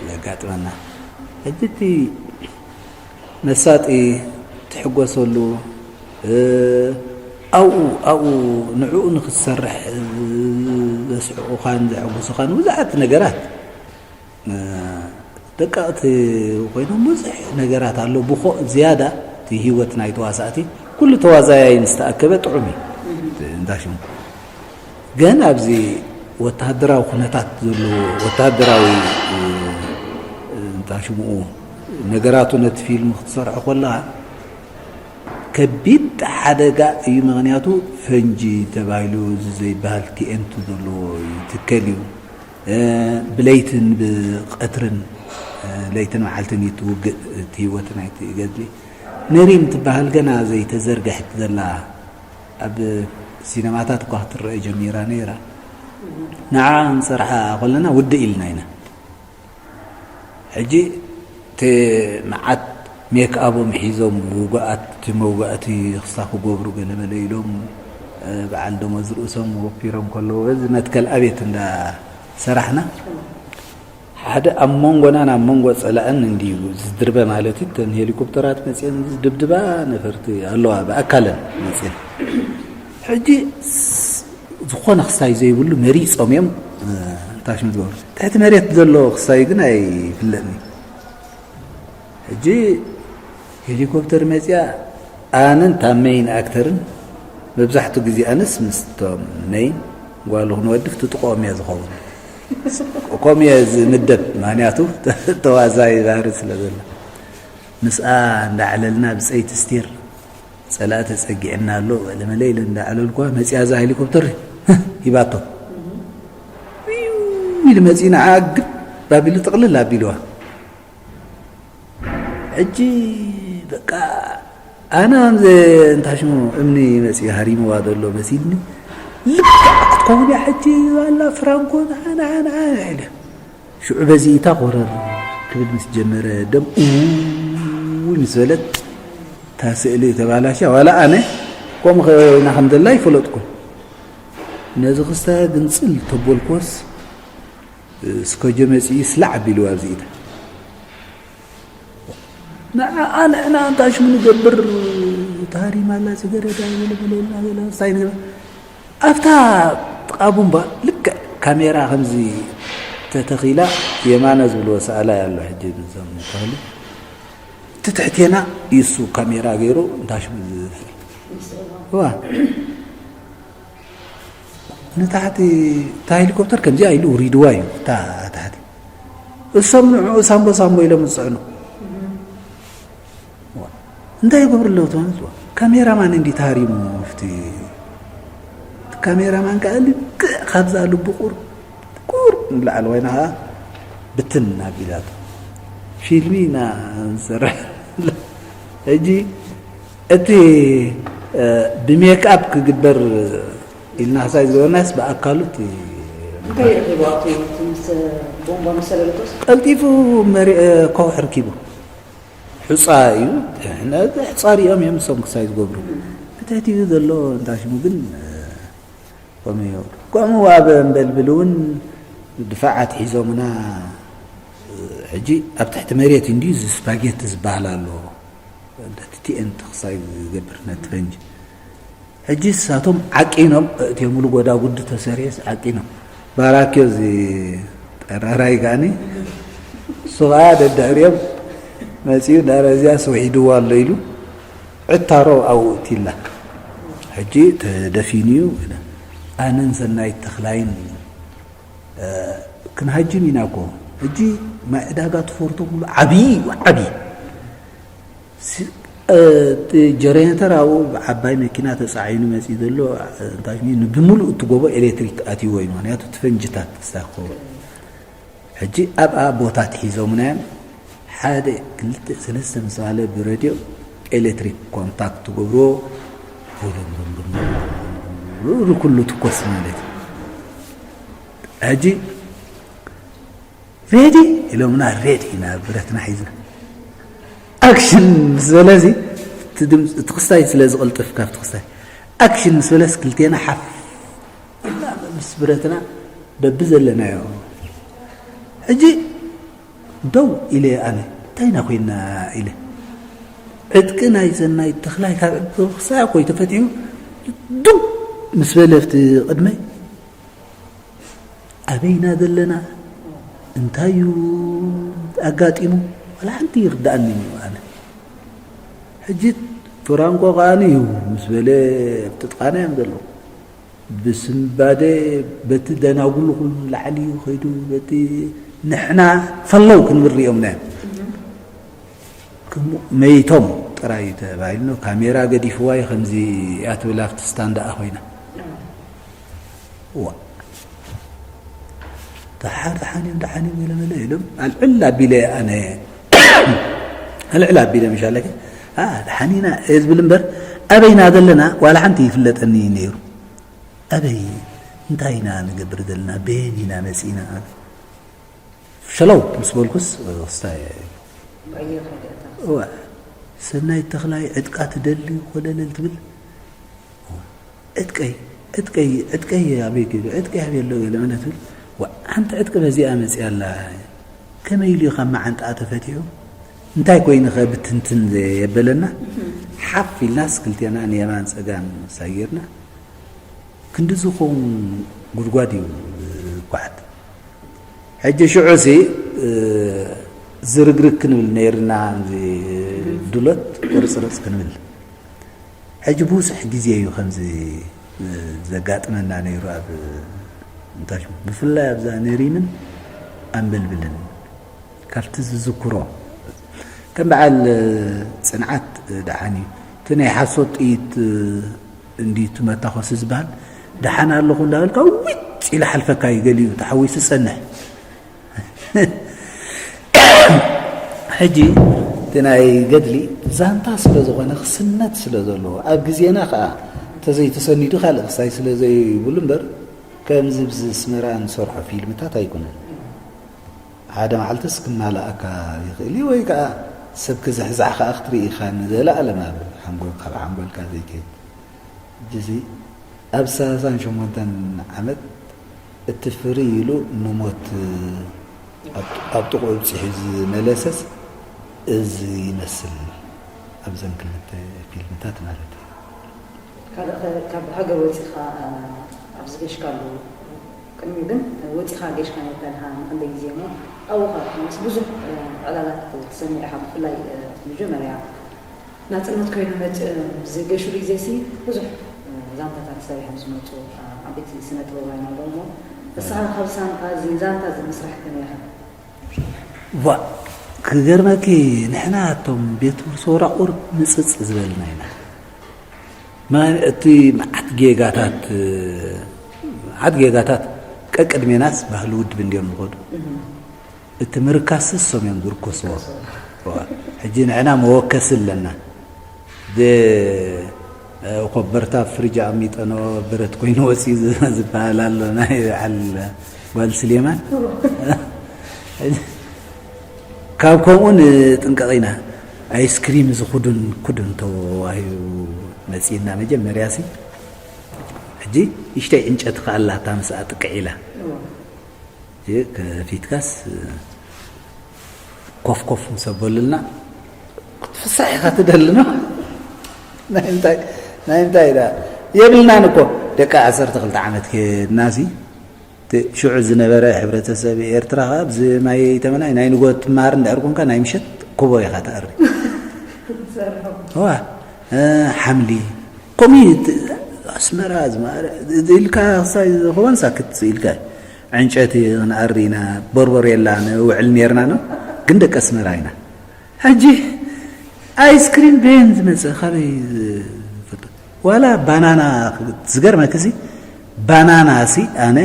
ዘጋጥመና። ሕጂ እቲ መሳጢ ትሕጎሰሉ፣ እ፣ ኣብኡ፣ ኣብኡ ንዕኡ ንኽትሰርሕ ዘስሕቑኻን ዘሐጉሱኻን ብዙሓት ነገራት፣ እ፣ ደቀቕቲ ኮይኖም ብዙሕ ነገራት ኣሎ። ብኾ-፣ ዝያዳ እቲ ህይወት ናይ ተዋሳእቲ፣ ኩሉ ተዋዛያይ ምስ ተኣከበ ጥዑም እዩ። እንዳ ሽሙ። ግን ኣብዚ ወተሃደራዊ ኩነታት ዘለዎ፣ ወተሃደራዊ፣ እ፣ እንታይ ሽምኡ፣ ነገራቱ ነቲ ፊልም ክትሰርሖ ከለኻ ከቢድ ሓደጋ እዩ። ምኽንያቱ ፈንጂ ተባሂሉ እዚ ዘይበሃል ቲኤንቲ ዘለዎ እዩ፣ ትከል እዩ። እ፣ ብለይትን ብቐትርን፣ እ፣ ለይትን መዓልትን እዩ እቲ ውግእ፣ እቲ ህይወት ናይቲ ገድሊ። ነሪም ትበሃል ገና ዘይተዘርግሐት ዘላ ኣብ ሲነማታት እኳ ክትረአ ጀሚራ ነይራ። ንዓ ክንሰርሓ ከለና ውድእ ኢልና ኢና። ሕጂ እቲ መዓት ሜክኣቦም ሒዞም ውጉኣት፣ እቲ መውጋእቲ ክሳ ክገብሩ ገለ መለ ኢሎም፣ እ፣ በዓል ደሞዝ ርእሶም ወፊሮም ከለዉ በዚ መትከል ኣቤት እንዳ ሰራሕና ሓደ ኣብ መንጎናን ኣብ መንጎ ጸላእን እንድዩ ዝድርበ ማለት እዩ። እተን ሄሊኮፕተራት መጽየን ዝድብድባ ነፈርቲ ኣለዋ፣ ብኣካለን መጽየን። ሕጂ ስ-፣ ዝኾነ ክስታይ ዘይብሉ መሪጾም እዮም፣ እ፣ እንታይ ሽም ዝገብሩ። ትሕቲ መሬት ዘሎ ክስታይ ግን ኣይፍለጥን እዩ። ሕጂ ሄሊኮፕተር መጽያ፣ ኣነን እታ ሜይን ኣክተርን መብዛሕትኡ ግዜ ኣነስ ምስቶም ሜይን ጓሉ ክንወድፍ ትጥቕኦም እያ ዝኸውን። ከምኡ እየ ዝምደብ፣ ምኽንያቱ ተዋዛይ ባህሪ ስለ ዘሎ። ምስኣ እንዳዕለልና ብጸይቲ ስቴር ጸላእ ተጸጊዕና ኣሎ፣ ገለመለ ኢለ እንዳዕለልኳ መጺኣ እዛ ሄሊኮፕተር ሂባቶ። ዊው ኢሉ መጺኡ ንዓ ግብ ኣቢሉ ጥቕልል ኣቢልዋ። ሕጂ በቃ ኣነ ከምዚ እንታይ ሽሙ እምኒ መጺኡ ሃሪምዋ ዘሎ መሲልኒ። ልክዕ ክትከውን እያ ሕጂ ኣላ ፍራንኮ ንዓ ንዓ ንዓ ኢለ። ሽዑ በዚ ኢታ ኮረር ክብል ምስ ጀመረ ደም እውይ ምስ በለት እታ ስእሊ ተባላሽያ። ዋላ ኣነ ከምኡ ኮይና ከም ዘላ ይፈለጥኩ። ነዚ ክስታይ ግንጽል ተበልኮስ ስከጆ መጺኡ ስላዕ ኣቢልዋ ኣብዚ ኢታ። ንዓኣ ንሕና እንታይ ሽሙ ንገብር? ታሪም ኣላ ጽገረዳ ገለመለና ገለ እንታይ ንገብር? ኣብታ ጥቓ ቡምባ ልክዕ ካሜራ ከምዚ ተተኺላ የማነ ዝብልዎ ሰኣላይ ኣሎ። ሕጂ ንዞም ተኽሊ እቲ ትሕቴና ይሱ ካሜራ ገይሩ እንታይ ሽሙ ዋ ንታሕቲ እታ ሄሊኮፕተር ከምዚኣ ኢሉ ውሪድዋ እዩ እታ ታሕቲ። እሶም ንዕኡ ሳምቦ ሳምቦ ኢሎም ዝጽዕኑ። እንታይ ይገብሩ ኣለዉ ትማለት? ካሜራማን እንዲ ተሃሪሙ ኣብቲ ካሜራማን ከኣ ልክዕ ካብዛ ልቡ ቁር ቁር ንላዕሊ ኮይና ከኣ ብትን ኣቢላቶ። ፊልሚ ኢና ንሰርሕ። ሕጂ እቲ ብሜክኣፕ ክግበር ኢልና ክሳይ ዝገበርናስ ብኣካሉ እቲ እንታይ ይረኺቡ ኣብቲ ምስ ቦምባ ምስ ሰለለቶስ? ቀልጢፉ መሪ- ከውሒ ርኪቡ። ሑጻ እዩ። ሕጻ ሪኦም እዮም እሶም ክሳይ ዝገብሩ። ብትሕቲኡ ዘሎ እንታይ ሽሙ ግን ከምኡ እዩ። ከምኡ ኣብ እምበልብል እውን ድፋዓት ሒዞምና። ሕጂ ኣብ ትሕቲ መሬት እንድዩ እዚ ስፓጌቲ ዝበሃል ኣሎ። ቲኤንቲ ክሳይ ዝገብር ነቲ ፈንጂ። ሕጂ ንሳቶም ዓቂኖም እእትዮምሉ ጎዳጉዲ ተሰሪሕስ ዓቂኖም። ባራክዮ እዚ ጠራራይ ከኣኒ እሱ ኸዓ ደድሕሪኦም መጺኡ እንዳረዚያ ስውሒድዎ ኣሎ ኢሉ ዕታሮ ኣብኡ እቲላ። ሕጂ ተደፊኑ እዩ። ኣነን ሰናይት ተኽላይን ክንሃጅም ኢና እኮ። ሕጂ ማይ ዕዳጋ ትፈርቶ ኩሉ ዓብዪ እዩ፣ ዓብዪ። ጀሬኔተር ኣብኡ ብዓባይ መኪና ተጻዒኑ መጺኡ ዘሎ እንታይ ሽሙ፣ ብምሉእ እቲ ጎቦ ኤሌክትሪክ ኣትይዎ እዩ። ምኽንያቱ እቲ ፈንጅታት ክሳብ ክኸውን። ሕጂ ኣብኣ ቦታ ትሒዞምናዮም ሓደ ክልተ ሰለስተ ምስ በለ ብረድዮ ኤሌክትሪክ ኮንታክት ትገብርዎ። ኩሉ ትኮስ ማለት እዩ። ሕጂ ሬዲ ኢሎምና፣ ሬዲ ኢና ብረትና ሒዝና። ኣክሽን ምስ በለ እዚ እቲ ድምፂ፣ እቲ ክስታይ ስለ ዝቕልጥፍ ካብቲ ክስታይ ኣክሽን ምስ በለስ ክልቴና ሓፍ ኢልና ምስ ብረትና በቢ ዘለናዮ። ሕጂ ደው ኢለ ኣነ፣ እንታይ ኢና ኮይንና ኢለ። ዕጥቂ ናይ ሰናይ ተኽላይ ካብ ዕጥቂ ክሳይ ኣኮይ ተፈቲሑ ዱብ ምስ በለ ኣብቲ ቅድመይ ኣበይና ዘለና? እንታይ እዩ ኣጋጢሙ? ዋላ ሓንቲ ይርድኣኒ እዩ ኣነ። ሕጂ ፍራንኮ ከኣኒ እዩ ምስ በለ ኣብቲ ጥቓና እዮም ዘለዉ። ብስንባደ በቲ ደናጉሉ ኩሉ ንላዕሊ እዩ ከይዱ፣ በቲ ንሕና ፈለው ክንብል ሪኦምና እዮም። ክሙ-፣ መይቶም ጥራይ እዩ ተባሂሉ። ካሜራ ገዲፍዋ እዩ ከምዚ እያ ትብል ኣብቲ ስታንድ ደኣ ኮይና። ዋ። ደሓር ደሓን እዮም፣ ደሓን እዮም ገለ መለ ኢሎም ኣልዕል ኣቢለ ኣነ ኣልዕል ኣቢለ ምሻለከ፣ ኣ፣ ደሓን ኢና እየ ዝብል እምበር ኣበይና ዘለና ዋላ ሓንቲ ይፍለጠኒ እዩ ነይሩ። ኣበይ እንታይ ኢና ንገብር ዘለና? በየን ኢና መጺእና? ሸለው ምስ በልኩስ ክስታይ እዋ፣ ሰናይት ተኽላይ ዕጥቃ ትደሊ ኮለለል ትብል። ዕጥቀይ፣ ዕጥቀይ፣ ዕጥቀይ ኣበይ ገይሩ? ዕጥቀይ ኣበይ ኣሎ? ገለ መለ ትብል። ዋ፣ ሓንቲ ዕጥቂ በዚኣ መጺኣ ኣላ። ከመይ ኢሉ እዩ ካብ መዓንጣኣ ተፈቲሑ? እንታይ ኮይኑኸ ብትንትን ዘየበለና? ሓፍ ኢልናስ ክልቴና ንየማን ጸጋም ሳጊርና። ክንዲ ዝኸውን ጉድጓድ እዩ ዝጓዓት። ሕጂ ሽዑ ሲ፣ እ፣ ዝርግርግ ክንብል ነይርና፣ እዚ ድሎት ቁርጽርጽ ክንብል። ሕጂ ብዙሕ ግዜ እዩ ከምዚ፣ እ፣ ዘጋጥመና ነይሩ ኣብ፣ እንታይ ሽሙ፣ ብፍላይ ኣብዛ ነሪምን ኣምበልብልን። ካብቲ ዝዝክሮ፣ ከም በዓል ጽንዓት ደሓን እዩ። እቲ ናይ ሓሶት ጥይት እንዲ ትመታኾሲ ዝበሃል ደሓን ኣለኹ እንዳበልካ ውጭ ኢሉ ሓልፈካ እዩ። ገሊኡ ተሓዊሱ ጸንሕ። ሕጂ እቲ ናይ ገድሊ ዛንታ ስለ ዝኾነ ክስነት ስለ ዘለዎ ኣብ ግዜና ከዓ ተዘይተሰኒዱ ካልእ ክሳይ ስለ ዘይብሉ እምበር ከምዚ ብዚ ኣስመራ ንሰርሖ ፊልምታት ኣይኮነን። ሓደ መዓልትስ ክማልኣካ ይኽእል እዩ፣ ወይ ከዓ ሰብ ክዝሕዛሕ ከዓ ክትርኢ ኢኻ ንዘለኣለም ኣብ ሓንጎል-፣ ካብ ሓንጎልካ ዘይከይድ። ሕጂ እዚ ኣብ ሰላሳን ሸሞንተን ዓመት እቲ ፍርይ ኢሉ ንሞት ኣብ፣ ኣብ ጥቕኡ ብፂሑ ዝመለሰስ እዚ ይመስል ኣብዘን ክልተ ፊልምታት ማለት እዩ። ካልእ ከ ካብ ሃገር ወጺኻ፣ እ፣ ኣብ ዝገሽካሉ፣ ቅድሚኡ ግን ወጺኻ ጌሽካ ነበር፣ ንኽንደይ ግዜ እሞ ኣብኡ ኸኣ ምስ ብዙሕ፣ እ፣ ዕላላት ትሰሚዕ ኢኻ። ብፍላይ፣ እ፣ መጀመርያ ናጽነት ኮይኑ መጽ-፣ ዝገሽሉ ግዜሲ ብዙሕ፣ እ፣ ዛንታታት ሰሪሖም ዝመጹ፣ እ፣ ዓበይቲ ስነ ጥበባውያን ኣለዉ እሞ፣ ንስኻ ካብ ሳንካ እዚ ዛንታ እዚ ምስራሕ ከመይ ኢኻ? ዋ፣ ክገርመኪ፣ ንሕና እቶም ቤት ውርሲ ወራቑር ምጽጽ ዝበልና ኢና። ማ-፣ እቲ መዓት ጌጋታት፣ መዓት ጌጋታት ቀቅድሜናስ ባህሊ ውድብ እንድዮም ዝኸዱ። እቲ ምርካስስ ሶም እዮም ዝርኮስዎ። ዋ፣ ሕጂ ንሕና መወከሲ ኣለና። ደ-፣ ኮበርታ ኣብ ፍሪጅ ኣሚጠኖ ብረት ኮይኑ ወፂኡ ዝ-፣ ዝበሃል ኣሎ፣ ናይ በዓል ጓል ስሌማን። ካብ ከምኡ ንጥንቀቕ ኢና። ኣይስክሪም እዚ ኩዱን ኩዱን ተዋሂቡ መፂእና መጀመርያ ሲ። ሕጂ ንእሽተይ ዕንጨቲ ከኣላታ ምስኣ ጥቅዕ ኢላ። እየ ከፊትካስ ኮፍ ኮፍ ምስ ኣበሉልና ክትፍሳሕ ኢኻ ትደሊ ነው። ናይ እንታይ፣ ናይ እንታይ ኢላ? የብልናን እኮ ደቂ ዓሰርተ ክልተ ዓመት ከድናሲ፣ እቲ ሽዑ ዝነበረ ሕብረተሰብ ኤርትራ ከኣ ብዚ ማይ ተመናይ ናይ ንጎ ትመሃር እንድሕር ኮንካ ናይ ምሸት ኮቦ ኢኻ ትኣሪ። ዋ፣ እ፣ ሓምሊ፣ ኮሚት፣ ኣስመራ፣ ዝማረ፣ ኢልካ ክሳይ ዝኸውን ሳክት ኢልካ። ዕንጨቲ ክንኣሪ ኢና፣ ቦርቦሬላ ንውዕል ኔርና ነው፣ ግን ደቂ ኣስመራ ኢና። ሕጂ ኣይስክሪም በየን ዝመጽእ፣ ካበይ ዝፈልጦ? ዋላ ባናና፣ ዝገርመክሲ፣ ባናና ሲ ኣነ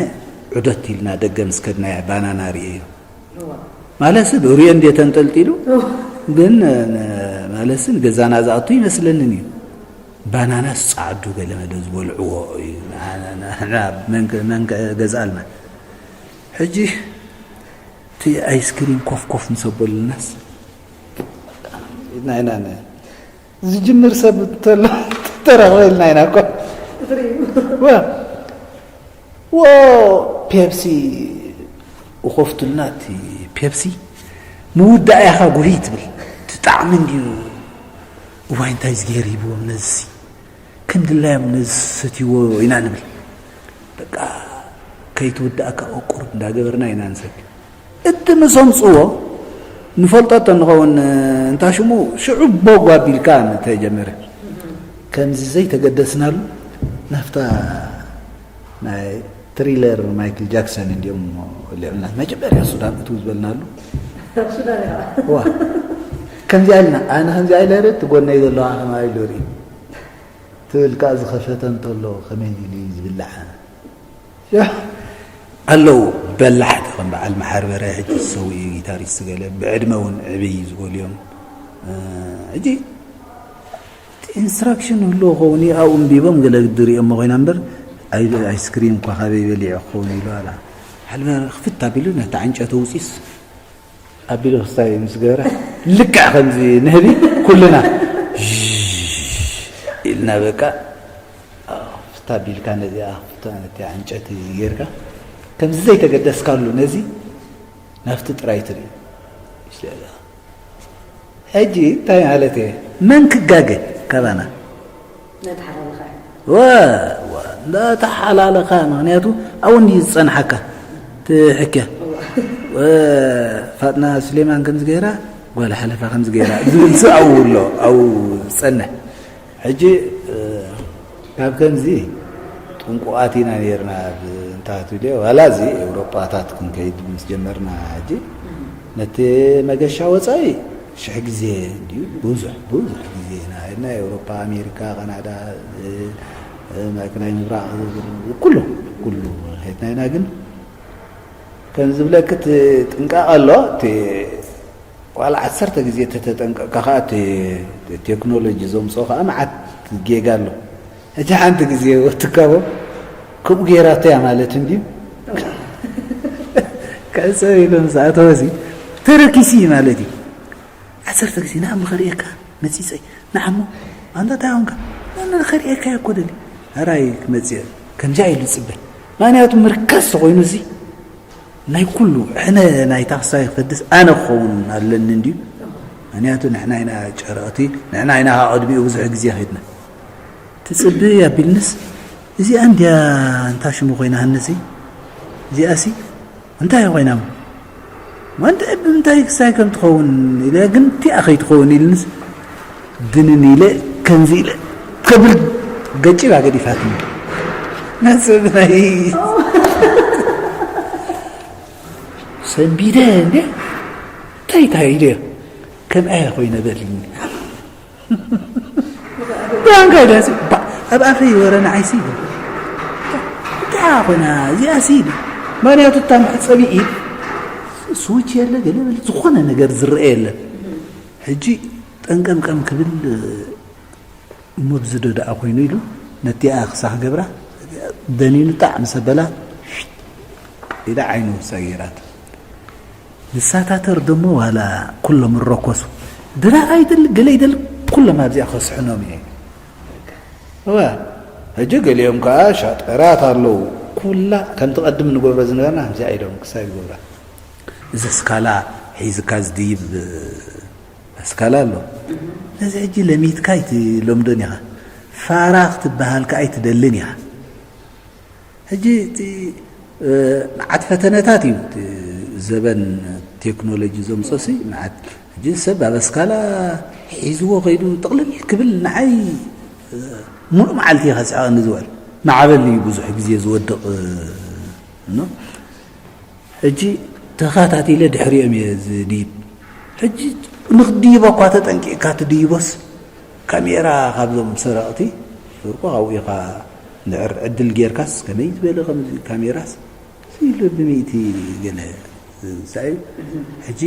ዑደት ኢልና ደገ ምስ ከድናያ ባናና ርእየዮ። ማለትሲ ብእርዮ እንዴ ተንጠልጢሉ፣ ግን፣ ነ-፣ ማለትሲ ንገዛና ዝኣቱ ይመስለንን እዩ። ባናናስ ጸዓዱ ገለ መለ ዝበልዕዎ እዩ። ንዓ-፣ ንዓ-፣ ንዓ-፣ መንከ-፣ መንከ-፣ ገዝኣልና። ሕጂ እቲ ኣይስክሪም ኮፍ ኮፍ ምስ ኣበሉልናስ፣ ኢድና ኢና ነ-፣ ዝጅምር ሰብ እንተሎ ተረኽበ ኢልና ኢና እኮ። ዋ፣ ዎ፣ ፔፕሲ እኾፍቱልና፣ እቲ ፔፕሲ ምውዳእ ኢኻ ጉሂ ትብል። እቲ ጣዕሚ እንድዩ፣ እዋይ፣ እንታይ ዝገይር ሂብዎም ነዚሲ፣ ከም ድላዮም ነዚ ሰትይዎ ኢና ንብል። በቃ፣ ከይትውዳእካ ቁርብ እንዳገበርና ኢና ንሰቲ። እቲ ምስ ኣምጽዎ ንፈልጦ እንተንኸውን፣ እንታ ሽሙ ሽዑ ቦግ ኣቢልካ ተጀመረ። ከምዚ ዘይተገደስናሉ ናብታ ናይ ትሪለር ማይክል ጃክሰን እንዲኦም ወሊዑና። መጀመርያ ሱዳን እትው ዝበልናሉ። ሱዳን ኢኻ። ዋ። ከምዚኣ ኢልና፣ ኣነ ከምዚኣ ኢለ ርእ፣ እቲ ጎነይ ዘለዋ ከማይ ኢሉ ርኢ። ትብል ከኣ ዝኸፈተ እንተሎ ከመይ ኢሉ እዩ ዝብላዕ? ኣለዉ በላሕቲ ከም በዓል መሓሪ በርሀ፣ ሕጂ ዝሰውኡ እዩ፣ ጊታሪስት ገለ፣ ብዕድመ እውን ዕብይ ዝበሉ እዮም። እ፣ ሕጂ እቲ ኢንስትራክሽን ህልዎ ክኸውን እዩ፣ ኣብኡ ኣንቢቦም ገለ ድሪኦሞ ኮይና እምበር፣ ኣይ-፣ ኣይስክሪም እኳ ካበይ በሊዑ ክኸውን ኢሉ ኣላ። ሓልበ ክፍት ኣቢሉ ነታ ዕንጨቲ ኣውጺኡስ ኣቢሉ ክስታይ ምስ ገበረ፣ ልክዕ ከምዚ ንህቢ ኩልና ኢልና በቃ ክፍት ኣቢልካ ነዚኣ ክፍት ነቲ ዕንጨቲ ጌርካ ከምዚ ዘይተገደስካሉ ነዚ ናብቲ ጥራይ ትርኢ። ሕጂ እንታይ ማለት እየ? መን ክጋገ ካባና? ነቲ ሓላለኻ። ወ-፣ ወ-፣ እንዳተሓላለኻ፣ ምኽንያቱ ኣብኡ እንድዩ ዝጸንሓካ ትሕክያ። እዋ። ወ-፣ ፋጥና ሱሌማን ከምዚ ገይራ፣ ጓል ሓለፋ ከምዚ ገይራ ዝብል ሱ ኣብኡ ኣሎ፣ ኣብኡ ዝጸንሕ። ሕጂ፣ እ፣ ካብ ከምዚ ጥንቁቓት ኢና ነይርና፣ ብ-፣ እንታቱ ድዮ፣ ዋላ እዚ ኤውሮጳታት ክንከይድ ምስ ጀመርና፣ ሕጂ ነቲ መገሻ ወጻኢ ሽሕ ግዜ እንድዩ፣ ብዙሕ፣ ብዙሕ ግዜ ኢና ሄድና። ኤውሮጳ፣ ኣሜሪካ፣ ካናዳ፣ እ፣ እ፣ ማእከላይ ምብራቕ፣ ኩሉ፣ ኩሉ ሄድና ኢና። ግን ከም ዝብለኪ እቲ ጥንቃቐ ኣሎ። እቲ ዋላ ዓሰርተ ግዜ ተተጠንቀቕካ ከኣ እቲ ቴክኖሎጂ ዘምጽኦ ከኣ መዓት ጌጋ ኣሎ። ሕጂ ሓንቲ ግዜ ወትካቦ ከምኡ ገይራቶ እያ ማለት እንድዩ። ክዕጸብ ኢሉ ምስ ኣተወ ሲ ተረኪሲ ማለት እዩ። ዓሰርተ ግዜ ንዓሞ ከርእየካ መጺጸይ፣ ንዓሞ ኣንታ እንታይ ኾንካ? ንዓሞ ከርእየካ እየ እኮ ደሊ። ኣራይ ክመጽእ ከምዚኣ ኢሉ ጽበ። ምኽንያቱ ምርካስ ተኾይኑ እዚ ናይ ኩሉ ሕነ ናይ ታኽሳይ ክፈድስ ኣነ ክኸውን ኣለኒ እንድዩ። ምኽንያቱ ንሕና ኢና ጨረቕቲ፣ ንሕና ኢና ካብ ቅድሚኡ ብዙሕ ግዜ ኸይድና። ትጽቢ ኣቢልንስ፣ እዚኣ እንድያ እንታ ሽሙ ኮይና ሃነሲ፣ እዚኣሲ እንታይ ኮይና እሞ? ማንተ ብምንታይ ክሳይ ከም ትኸውን ኢለ፣ ግን እቲኣ ከይትኸውን ኢልንስ፣ ድንን ኢለ፣ ከምዚ ኢለ፣ ከብል ገጭባ ገዲፋትኒ። ነጽብ ናይ ሰንቢደ እንዴ? እንታይ እንታይ ኢለ? ከምኣ ኮይነ በልኒ። ዳንጋ ዳሲ፣ ባ-፣ ኣብ ኣፈይ ወረ ንዓይሲ ኢሉ። እንታይ ኮይና እዚኣሲ ኢሉ። ምኽንያቱ እታ መሕጸቢ ኢድ ስዊች የለ፣ ገለ በለ፣ ዝኾነ ነገር ዝረአ የለን። ሕጂ ጠንቀምቀም ክብል እሞ ብዚ ዶ ደኣ ኮይኑ ኢሉ ነቲኣ ክሳኽ ገብራ ደኒኑ ጣዕ ምስ ኣበላ ኢላ ዓይኑ ሰጊራቶ። ንሳታተር ደሞ ዋላ ኩሎም እረኮሱ። ድራር ኣይደል፣ ገለ ይደል፣ ኩሎም ኣብዚኣ ከስሕኖም እየ። እወ፣ ሕጂ ገሊኦም ከኣ ሻጠራት ኣለዉ። ኩላ ከምቲ ቀድም ንገብሮ ዝነበርና ከምዚኣ ኢሎም ክሳብ ይገብራ። እዚ ስካላ ሒዝካ ዝድይብ ኣስካላ ኣሎ። ነዚ ሕጂ ለሚትካ ኣይትለምዶን ኢኻ። ፋራ ክትበሃል ከኣ ኣይትደልን ኢኻ። ሕጂ እቲ፣ እ፣ መዓት ፈተነታት እዩ እቲ ዘበን ቴክኖሎጂ ዘምጾሲ፣ መዓት። ሕጂ ሰብ ኣብ ኣስካላ ሒዝዎ ከይዱ ጥቕልል ክብል ንዓይ፣ እ፣ ሙሉእ መዓልቲ እየ ከስዕቐኒ ዝውዕል። ማዕበል እዩ ብዙሕ ግዜ ዝወድቕ፣ እ፣ እኖ። ሕጂ ተኸታቲለ ድሕሪኦም እየ ዝድይብ። ሕጂ ንኽትድይቦ እኳ ተጠንቂቕካ ትድይቦስ፣ ካሜራ ካብዞም ሰረቕቲ ስርቆ ካብኡ ኢኻ እንድሕር ዕድል ጌርካስ፣ ከመይ ዝበለ ከምዚ ካሜራስ ኢሉ ብሚእቲ ገለ ዝንሳእ እዩ። ሕጂ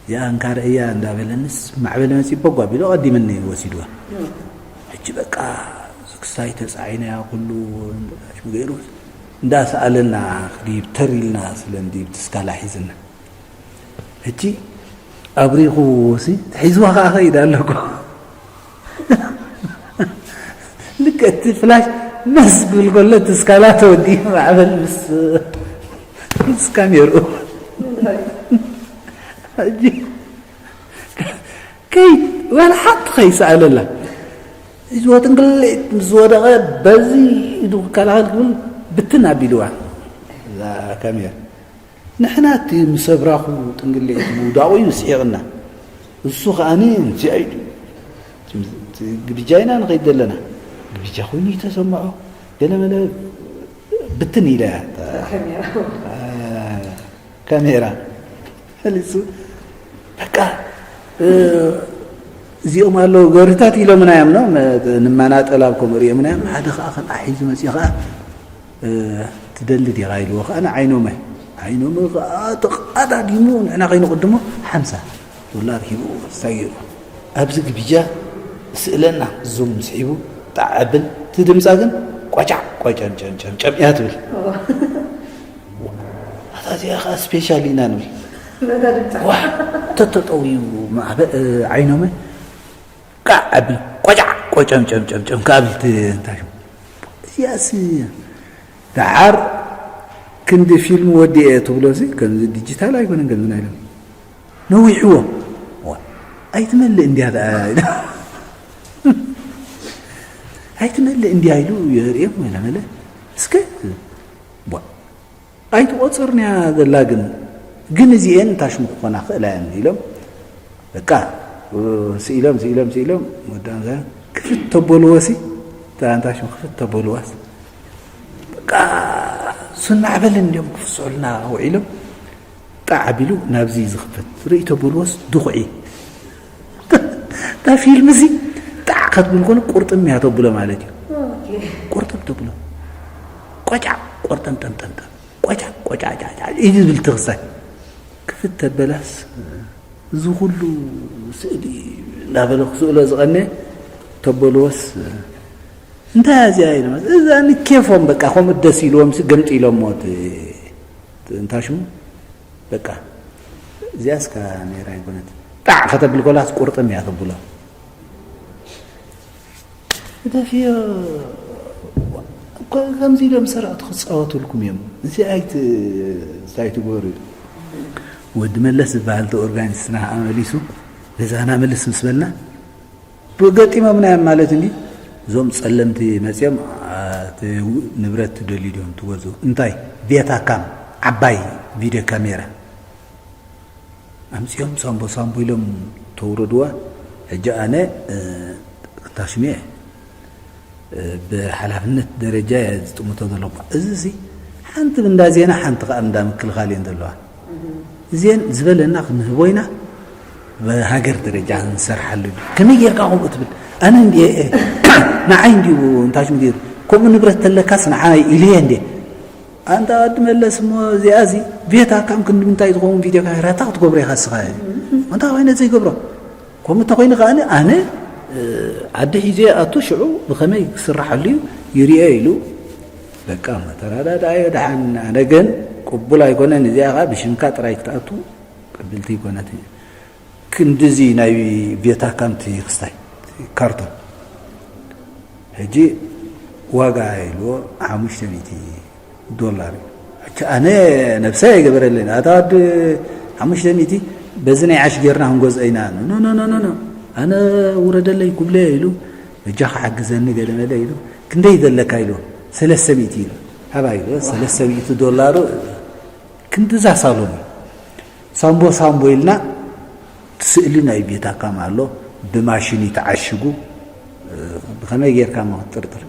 እዚኣ እንካ ርእያ እንዳበለንስ፣ ማዕበል መጺ በጓ ቢሉ ቀዲምኒ ወሲድዋ። ሕጂ በቃ ክሳይ ተጻዒናያ ኩሉ ገይሩ እንዳሰኣለና ክድይብ ተር ኢልና ስለ እንድይብ ትስካላ ሒዝና። ሕጂ ኣብሪኹ ሲ ሒዝዋ ከኣ ኸይድ ኣለኩ። ልክዕ እቲ ፍላሽ መስ ክብል ከሎ እቲ ስካላ ተወዲኡ ማዕበል ምስ፣ ምስ ካሜርኡ። ሕጂ ከይድ ዋላ ሓንቲ ከይሰኣለላ። እዚ ወጥንቅሌት ምስ ወደቐ በዚ ኢዱ ክከላኸል ክብል ብትን ኣቢልዋ እዛ ካሜራ። ንሕና እቲ ምስ ኣብራኹ ጥንግሌት ምውዳቑ እዩ ስሒቕና። እሱ ከኣኒ እንታይ ኢሉ? ግብጃ ኢና ንኸይድ ዘለና። ግብጃ ኮይኑ እዩ ተሰምዖ። ገለመለ ብትን ኢለ እያ። ካሜራ። አ፣ ካሜራ ፈሊሱ። በቃ፣ እ፣ እዚኦም ኣለዉ ገርህታት ኢሎምና እዮም፣ ኖ? መ-፣ ንመናጠል ኣብ ከምኡ ሪኦምና እዮም። ሓደ ኸኣ ከምኣ ሒዙ መጺኡ ኸኣ፣ እ፣ "ትደሊ ዲኻ?" ኢልዎ ኸኣ ንዓይኖመ። ዓይኖመ ኸኣ ተቓዳዲሙ ንሕና ከይንቕድሞ ሓምሳ ዶላር ሂቡ ሳጊሩ። ኣብዚ ግብጃ ስእለና ዙም ስሒቡ ጣዕ ኣብል። እቲ ድምጻ ግን ቆጫዕ ቆጨም ጨም ጨም ጨም እያ ትብል። ኣታ እዚኣ ኸኣ ስፔሻል ኢና ንብል። ነታ ድምጻ። ዋሕ ተተጠውዩ ማዕበ-፣ እ፣ ዓይኖመ ቃዕ ኣብል ቆጫዕ ቆጨም ጨም ጨም ጨም ከኣ ብል ት-፣ እንታይ ሽሙ? እዚኣስ ደሓር ክንዲ ፊልም ወዲኤ ትብሎሲ ከምዚ ዲጂታል ኣይኮነን ከምዚ ናይ ሎሚ። ነዊሕዎ። ዋ፣ ኣይትመልእ እንድያ ደኣ። ኣይትመልእ እንድያ ኢሉ የርእዮም መለ መለ። እስከ፣ ዋ፣ ኣይትቖጽርን እያ ዘላ ግን፣ ግን እዚኤን እንታይ ሽሙ ክኾና ክእላ እየን ኢሎም፣ በቃ፣ ስኢሎም፣ ስኢሎም፣ ስኢሎም፣ ወዳም ዘ-፣ ክፍት ተበልዎ ሲ፣ እንታይ ሽሙ ክፍት ተበልዋስ፣ በቃ፣ ሱን ማዕበልን እንዲዮም ክፍስሑልና ውዒሎም፣ ጣዕ ኣቢሉ ናብዚ ዝኽፈት ርእይ ተበልዎስ ድኹዒ። ፊልም እዚ ጣዕ ክትብል ኮነ ቁርጥም እያ ተብሎ ማለት እዩ። ቁርጥም ተብሎ ቆጫ ቆርጠም ጠምጠምጠም ቆጫ ቆጫ ጫ ጫ እዩ ዝብል ትኽሳይ ክፍት ተበላስ እዚ ኩሉ ስእሊ እናበለ ክስእሎ ዝቐነ ተበልዎስ እንታይ እዚኣ ኢሎም እዛ ንኬፎም በቃ ከምኡ ደስ ኢልዎም ገምጢ ኢሎሞ እንታሽሙ በቃ እዚኣስ ካሜራ ኣይኮነት ጣዕ ከተብል ኮላስ ቁርጥም እያ ተብሎ እተፍዮ ከምዚ ኢሎም ሰራእቲ ክፃወቱልኩም እዮም እዚ ኣይት እንታይ ትገብሩ ወዲ መለስ ዝበሃል ኦርጋኒስትና ከዓ መሊሱ ገዛና መልስ ምስ በልና ብገጢሞምና እዮም ማለት እንዲ እዞም ጸለምቲ መጺኦም ንብረት ትደልዩ ዲዮም ትገዝኡ እንታይ ቬታ ካም ዓባይ ቪድዮ ካሜራ ኣምጺኦም ሳምቦ ሳምቦ ኢሎም ተውረድዋ ሕጂ ኣነ ታሽሜ ብሓላፍነት ደረጃ እየ ዝጥምቶ ዘለኹ እዚ ሲ ሓንቲ እንዳ ዜና ሓንቲ ከዓ እንዳ ምክልኻል እየን ዘለዋ እዚአን ዝበለና ክንህቦ ኢና ብሃገር ደረጃ ንሰርሓሉ እዩ ከመይ ጌርካ ከምኡ ትብል ኣነ እንዲ ንዓይ እንዲዩ እንታይ ሽም ገይሩ ከምኡ ንብረት ተለካስ ንዓይ ኢልየ እንዲ ኣንታ ወዲ መለስ እሞ እዚኣ እዚ ቤታ ካም ክንዲ ምንታይ ዝኸውን ቪድዮ ካሜራታ ክትገብሮ ኢኻ ስኻ ኣንታ ኮይነ ዘይገብሮ ከምኡ እንተኮይኑ ከኣ ኣነ ዓዲ ሒዘ ኣቱ ሽዑ ብኸመይ ክስራሓሉ እዩ ይርኦ ኢሉ በቃ ተረዳዳዮ ደሓን ኣነ ግን ቅቡል ኣይኮነን እዚኣ ከዓ ብሽምካ ጥራይ ክትኣቱ ቅብልቲ ይኮነት ክንድዚ ናይ ቤታ ካምቲ ክስታይ ካርቶን ሕጂ ዋጋ ኢልዎ ሓሙሽተ ሚእቲ ዶላር እዩ። ሕጂ ኣነ ነብሰይ ኣይገበረለይን። ኣታ ወዲ ሓሙሽተ ሚእቲ በዚ ናይ ዓሽ ጌርና ክንገዝኦ ኢና። ኖ ኖ ኖ ኖ ኖ ኣነ ውረደለይ ኩብለዮ ኢሉ በጃኻ ሓግዘኒ ገለ መለ ኢሉ ክንደይ ዘለካ ኢሉ ሰለስተ ሚእቲ ኢሉ ሃባ ኢሉ ሰለስተ ሚእቲ ዶላሩ ክንድዛ ሳሎን እዩ። ሳምቦ ሳምቦ ኢልና ስእሊ ናይ ቤታ ካም ኣሎ ብማሽን እዩ ተዓሽጉ ብኸመይ ጌርካ ሞ ክትጥርጥር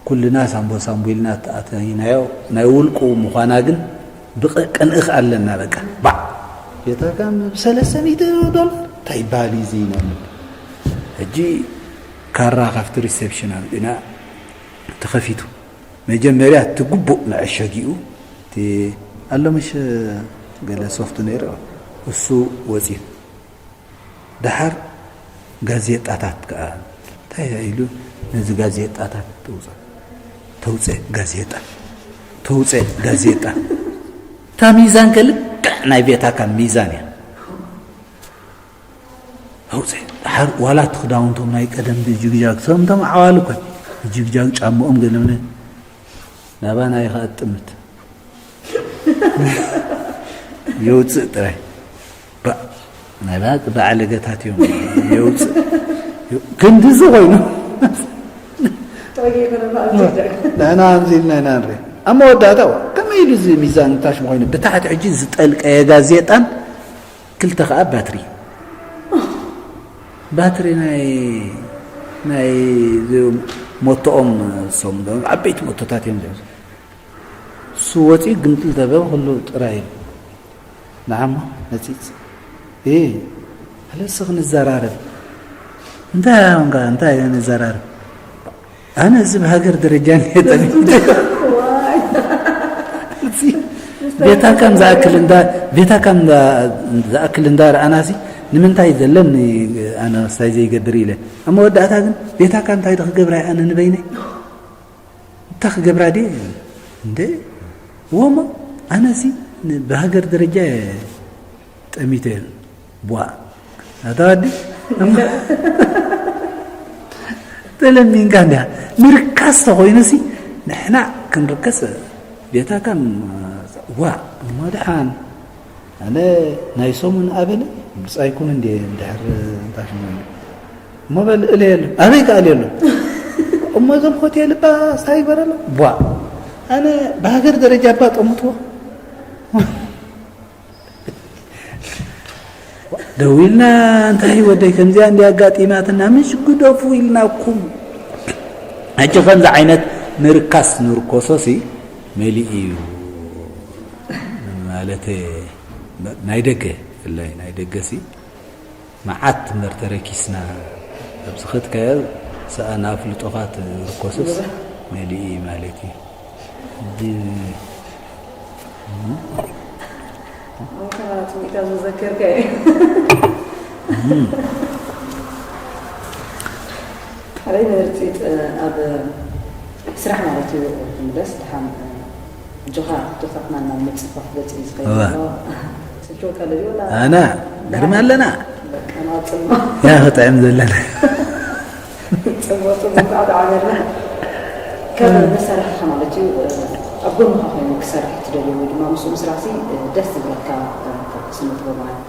ኩልና ሳምቦ ሳምቦ ኢልና ተኣተይናዮ ናይ ውልቁ ምዃና ግን ብቐንእኽ ኣለና በቃ ባዕ ቤታ ካም ብሰለስተ ሚእቲ ዶላር እንታይ ይበሃል እዩ እዚ ኢና ሕጂ ካራ ካብቲ ሪሴፕሽን ኣምፅና ተኸፊቱ መጀመርያ እቲ ግቡእ መዐሸጊኡ እቲ ኣሎ ምሽ ገለ ሶፍት ነይሩ እሱ ወፂኡ ደሓር ጋዜጣታት ከዓ እንታይ ኢሉ ነዚ ጋዜጣታት ተውፅእ ተውፅእ ጋዜጣ ተውፅእ ጋዜጣ እታ ሚዛን ከልክዕ ናይ ቤታካ ሚዛን እያ ኣውፅእ ድሓር ዋላ እቲ ክዳውንቶም ናይ ቀደም ብጅግጃግ ሰምቶም ዓዋሉ እኮ ብጅግጃግ ጫምኦም ገለምነ ናባና ኢኻ ኣጥምት የውፅእ ጥራይ ባዕ ናይ ባቅ በዓለገታት እዮም የውፅእ ክንድዚ ኮይኑ ንሕና ኣምዚልና ኢና ንርኢ ኣብ መወዳእታ ከመይ ኢሉ እዚ ሚዛን ታሽም ኮይኑ ብታሕቲ ሕጂ ዝጠልቀየ ጋዜጣን ክልተ ከዓ ባትሪ ባትሪ ናይ ናይ ሞቶኦም ሶም ዓበይቲ ሞቶታት እዮም ዝሕዙ እሱ ወፂኡ ግምጥል ተበ ኩሉ ጥራይ ንዓሞ ነፂፅ ኣለስ ክንዘራረብ እንታይ ሆንካ እንታይ ንዘራረብ ኣነ እዚ ብሃገር ደረጃ እንሄጠ ቤታ ከም ዝኣክል እንዳ ቤታ ከም ዝኣክል እንዳ ረኣናሲ ንምንታይ ዘለኒ ኣነ ስታይ ዘይገብር ኢለ ኣብ መወዳእታ ግን ቤታ ካብ እንታይ ክገብራ ኣነ ንበይነይ እንታይ ክገብራ ድየ እንደ እዎሞ ኣነሲ ብሃገር ደረጃ ጠሚተ ቧ ኣታ ወዲ ተለሚንካ እንዲያ ንርካስ ተኮይኑሲ ንሕና ክንርከስ ቤታካ ዋ እሞ ድሓን ኣነ ናይ ሰሙን ኣበለ ብጻይኩም እንዲ እንድሕር እንታይ ሽሙ እሞ በል እለ የለ ኣበይ ከኣል የለ እሞ እዞም ሆቴል እባ ስታይ ይበረሎ ቧ ኣነ ብሃገር ደረጃ እባ ጠሙትዎ ደው ኢልና እንታይ ወደይ ከምዚኣ እንዲ ኣጋጢማትና ምሽ ግደፉ ኢልናኩም ሕጂ ከምዚ ዓይነት ንርካስ ንርኮሶሲ መሊእ እዩ ማለት ናይ ደገ ፍላይ ናይ ደገሲ መዓት እምበር ተረኪስና ኣብዚ ኸድካዮ ሰኣን ኣፍልጦኻ ትርኮስስ መሊኡ እዩ ማለት እዩ። ብ- ኣንታ ጽሚታ ዝዘከርካ እዩ። ኣበይ ምህርቲ ኣብ ስራሕ ማለት እዩ። ክንደስ ድሓን እጆኻ እጆታትና ናብ ምጽፋፍ ገጽ እዩ ዝኸይድ እዋ። ዘሎ። ስልኪ ወካ ለዲ ወላ ኣና ግርማ ኣለና። በቃ ናብ ጽልማ። ያ ክጥዕም ዘለና። ጽቡቕ ጽቡቕ ከዓ ተዓመርና። ከም መሳርሕኻ ማለት እዩ ኣብ ጎንኻ ኮይኑ ክሰርሕ ትደልዮ ወይ ድማ ምስኡ ምስራሕ ሲ ደስ ዝብለካ ስነ ጥበባውያን?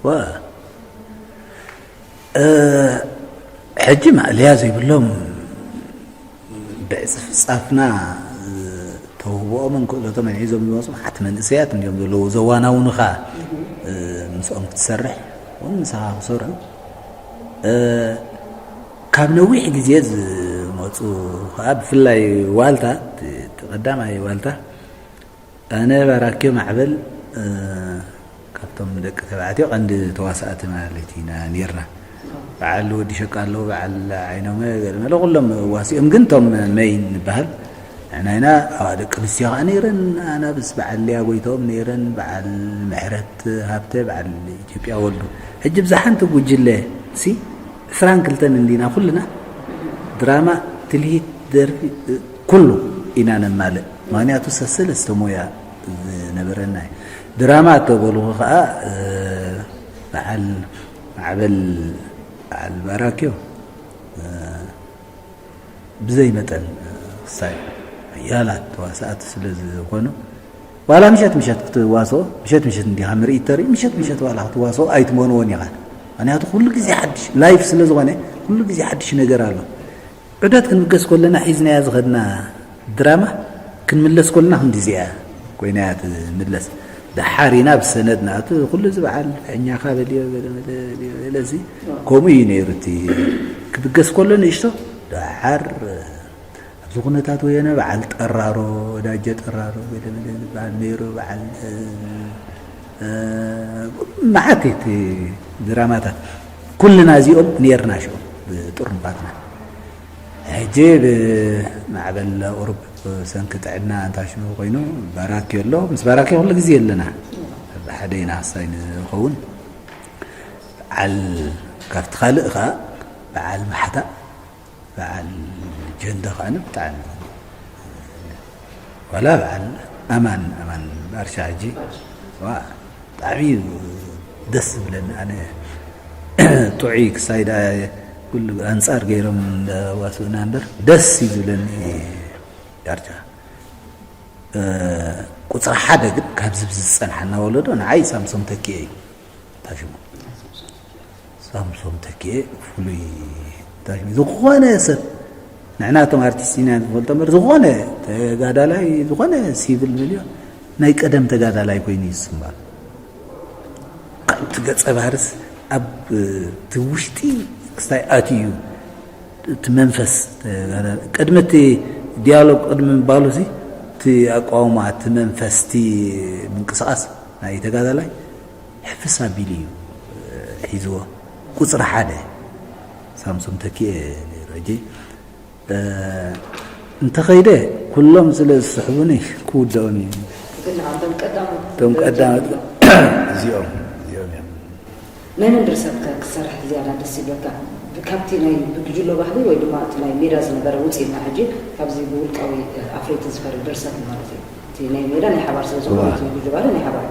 ዋ ሕጂ ማእለያ ዘይብሎም ብዕፅፍፃፍና ተውህቦኦምን ክእለቶምን ሒዞም ዝመፁ መዓት መንእሰያት እንዲዮም ዘለዉ ዘዋናውንኻ ምስኦም ክትሰርሕ እውን ምሳኻ ክሰርሑ ካብ ነዊሕ ግዜ ዝመፁ ከዓ ብፍላይ ዋልታ እቲ ቀዳማይ ዋልታ ኣነ ባራኪዮ ማዕበል ካብቶም ደቂ ተባዕትዮ ቀንዲ ተዋሳእቲ ማለት ኢና ነርና። በዓል ወዲ ሸቃሎ፣ በዓል ዓይኖመ ገለመለ ኩሎም ዋሲኦም ግን እቶም መይን ንበሃል ንሕና ኢና። ኣዋ ደቂ ኣንስትዮ ከዓ ነይረን ኣናብስ በዓል ሊያ ጎይትኦም ነይረን፣ በዓል ምሕረት ሃብተ፣ በዓል ኢትዮጵያ ወልዱ። ሕጂ ብዛ ሓንቲ ጉጅለ ሲ ዕስራን ክልተን እንዲና ኩልና ድራማ፣ ትልሂት፣ ደርፊ ኩሉ ኢና ነማልእ። ምክንያቱ ሰሰለስተ ሞያ ዝነበረና እዩ። ድራማ እተበልኹ ከዓ በዓል ማዕበል በዓል ባራክዮ ብዘይ መጠን ክሳይ ሓያላት ተዋሳእቲ ስለ ዝኾኑ ዋላ ምሸት ምሸት ክትዋስኦ ምሸት ምሸት እንዲኻ ምርኢት ተርኢ ምሸት ምሸት ዋላ ክትዋስኦ ኣይትመንዎን ኢኻ። ምክንያቱ ኩሉ ግዜ ሓድሽ ላይፍ ስለ ዝኾነ ኩሉ ግዜ ሓድሽ ነገር ኣሎ። ዑደት ክንብገስ ከለና ሒዝናያ ዝኸድና ድራማ ክንምለስ ከለና ክንዲ እዚኣ ኮይና እያ ትምለስ። ደሓር ኢና ብሰነድ ንኣቱ ኩሉ እዚ በዓል ፍሕኛኻ በልዮ በለ በለ በልዮ በለ እዚ ከምኡ እዩ ነይሩ እቲ ክብገስ ከሎ ንእሽቶ ደሓር ኣብዚ ኩነታት ወየነ በዓል ጠራሮ ወዳጀ ጠራሮ ገለ መለ ዝበሃል ነይሩ በዓል መዓት እቲ ድራማታት ኩልና እዚኦም ነርና ሽዑ ብጥሩምባትና ሕጂ ብማዕበል ቁሩብ ሰንኪ ጥዕና እንታሽሙ ኮይኑ ባራኪ ኣሎ ምስ ባራኪ ኩሉ ግዜ ኣለና ብሓደ ኢና ክሳይ ንኸውን በዓል ካብቲ ካልእ ከዓ በዓል ማሕታ በዓል ጀንደ ከዓ ብጣዕሚ ዋላ በዓል ኣማን ኣማን ባርሻ ሕጂ ዋ ብጣዕሚ እዩ ደስ ዝብለኒ ኣነ ጥዑይ ክሳይ ደኣ ኩሉ ኣንፃር ገይሮም ዋስኡና እምበር ደስ እዩ ዝብለኒ ዳርቻ ቁፅሪ ሓደ ግን ካብዚ ዝፀንሓና ወለዶ ንዓይ ሳምሶም ተኪኤ እዩ ታሽሙ ሳምሶም ተኪኤ ፍሉይ ታሽሙ ዝኾነ ሰብ ንሕና እቶም ኣርቲስት ኢና ንፈልጦ እምበር ዝኾነ ተጋዳላይ ዝኾነ ሲቪል ሚልዮን ናይ ቀደም ተጋዳላይ ኮይኑ እዩ ዝስምዖ። እቲ ገጸ ባህርስ ኣብ እቲ ውሽጢ ክስታይ ኣትዩ እዩ እቲ መንፈስ ቅድሚ እቲ ዲያሎግ ቅድሚ ምባሉ ሲ እቲ ኣቋውማ እቲ መንፈስ እቲ ምንቅስቃስ ናይ ተጋዳላይ ሕፍስ ኣቢሉ እዩ ሒዝዎ። ቁፅሪ ሓደ ሳምሶም ተኪኤ ነይሩ። ሕጂ እንተኸይደ ኩሎም ስለ ዝስሕቡኒ ክውደኦም እዩ። እቶም ቀዳሞት እዚኦም እዚኦም እዮም። ናይ መን ድርሰት ከ ክሰርሕ ዝያዳ ደስ ይብለካ? ካብቲ ናይ ብጉጅሎ ባህሊ ወይ ድማ እቲ ናይ ሜዳ ዝነበረ ውፅእ ኢልና ሕጂ ካብዚ ብውልቃዊ ኣፍረይቲ ዝፈሪ ድርሰት ማለት እዩ። እቲ ናይ ሜዳ ናይ ሓባር ስለ ዝኾነ እቲ ጉጅሎ ባህሊ ናይ ሓባር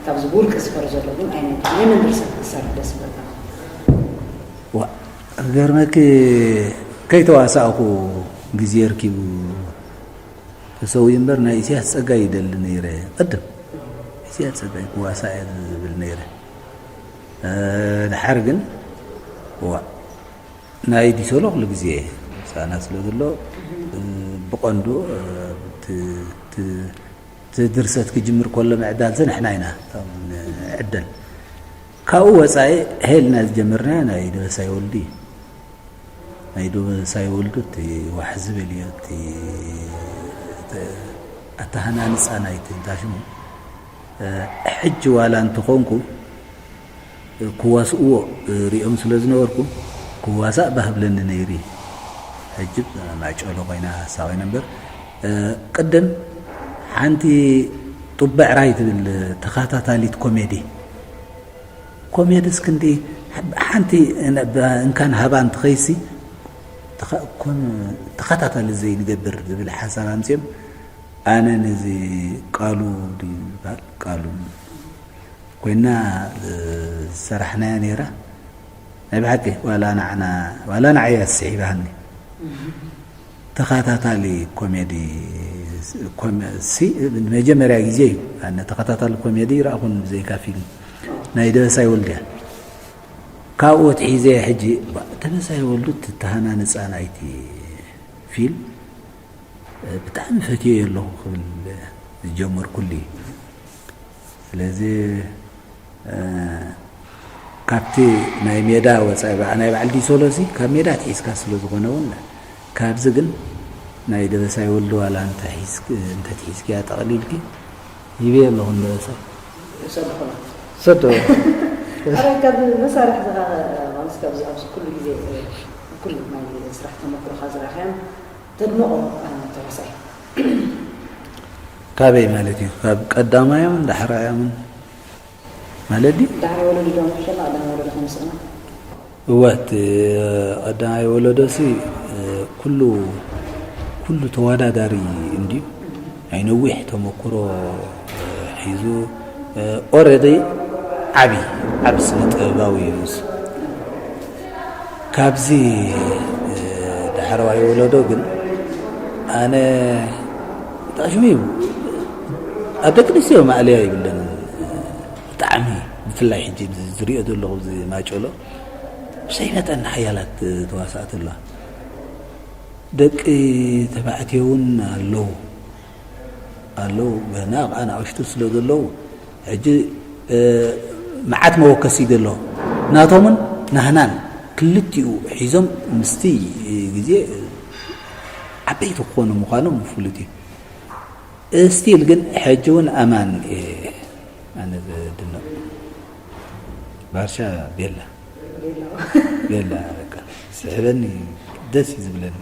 ካብዚ ብውልቂ ዝፈሪ ዘሎ ግን ኣይነት ናይ መን ድርሰት ክሰርሕ ደስ ይብለካ? ዋ ገርመኪ ከይተዋሳእኩ ግዜ ርኪቡ ተሰውዩ እምበር ናይ ኢሳያስ ጸጋይ ይደሊ ነይረ። ቅድም ኢሳያስ ጸጋይ ክዋሳእ እየ ዝብል ነይረ። ድሓር ግን ዋ ናይ ዲሶሎ ኩሉ ግዜ ሳና ስለ ዘሎ ብቐንዱ እቲ ድርሰት ክጅምር ከሎ ምዕዳል ንሕና ኢና ዕደል ካብኡ ወፃኢ ሄልና ዝጀመርናዮ ናይ ደበሳይ ወልዱ እዩ። ናይ ደበሳይ ወልዱ እቲ ዋሕ ዝብል እዩ እቲ ኣተሃናንፃ ናይቲ እንታይ ሽሙ ሕጂ ዋላ እንተኾንኩ ክዋስእዎ ሪኦም ስለ ዝነበርኩ ክዋሳእ ባህብለኒ ነይሩ። ሕጂ ማጨሎ ኮይና ሃሳ ኮይና እምበር፣ ቅድም ሓንቲ ጡበዕራይ ትብል ተኸታታሊት ኮሜዲ፣ ኮሜዲ እስክንዲ ሓንቲ እንካን ሃባን ትኸይሲ፣ ተኸታታሊ ዘይንገብር ዝብል ሓሳብ ኣምፅኦም። ኣነ ነዚ ቃሉ ድዩ ዝበሃል? ቃሉ ኮይና ዝሰራሕናያ ነይራ። ናይ ብሓቂ ዋላ ንዓና ዋላ ንዓያ ስሒባኒ። ተኸታታሊ ኮሜዲ መጀመርያ ግዜ እዩ። ኣነ ተኸታታሊ ኮሜዲ ይረኣኹን ብዘይካ ፊልም ናይ ደበሳይ ወልድያ። ካብኡ ኣትሒዘ ሕጂ ደበሳይ ወልዱ ትተሃናንፃ ናይቲ ፊልም ብጣዕሚ ፈትየዮ ኣለኹ ክብል ዝጀመርኩሉ እዩ። ስለዚ ካብቲ ናይ ሜዳ ወፃኢ ናይ በዓል ዲሶሎሲ ካብ ሜዳ ትሒዝካ ስለ ዝኾነ እውን ካብዚ ግን ናይ ደበሳይ ወልዱ ዋላ እንተትሒዝክያ ጠቕሊልኪ ሂበ ኣለኹ ንደበሳይ ሰዶ ካብ መሳርሒ ዝኻ ማለት ካብዚ ኣብዚ ኩሉ ግዜ ኩሉ ናይ ስራሕ ተመክሮኻ ዝረኣኻዮም ተድንቖ ተዋሳኢ ካበይ ማለት እዩ? ካብ ቀዳማዮምን ዳሕራዮምን ማለት ድዩ? ዳሕራይ ወለዶ ዶ ምሕሸና ቀዳማይ ወለዶ ከይመስለና? እወ እቲ ቀዳማይ ወለዶሲ ኩሉ ኩሉ ተወዳዳሪ እንድዩ ናይ ነዊሕ ተመክሮ ሒዙ ኦረዲ ዓቢ ዓቢ ስነ ጥበባዊ እዩ ንሱ። ካብዚ ዳሕረዋይ ወለዶ ግን ኣነ ብጣዕሚ ኣብ ደቂ ኣንስትዮ ማእለያ ይብለንን ብጣዕሚ ብፍላይ ሕጂ ዝሪኦ ዘለኹ እዚ ማጨሎ ብሰይ መጠን ሓያላት ተዋሳእቲ ኣለዋ። ደቂ ተባዕትዮ እውን ኣለዉ ኣለዉ ገና ከዓ ንኣሽቱ ስለ ዘለዉ ሕጂ መዓት መወከሲ ዘሎ ናቶምን ናህናን ክልቲኡ ሒዞም ምስቲ ግዜ ዓበይቲ ክኾኑ ምዃኖም ፍሉጥ እዩ። ስቲል ግን ሕጂ እውን ኣማን ኣነ ዝድነቕ ባርሻ ቤላ ቤላ በቃ ስሕበኒ ደስ እዩ ዝብለኒ።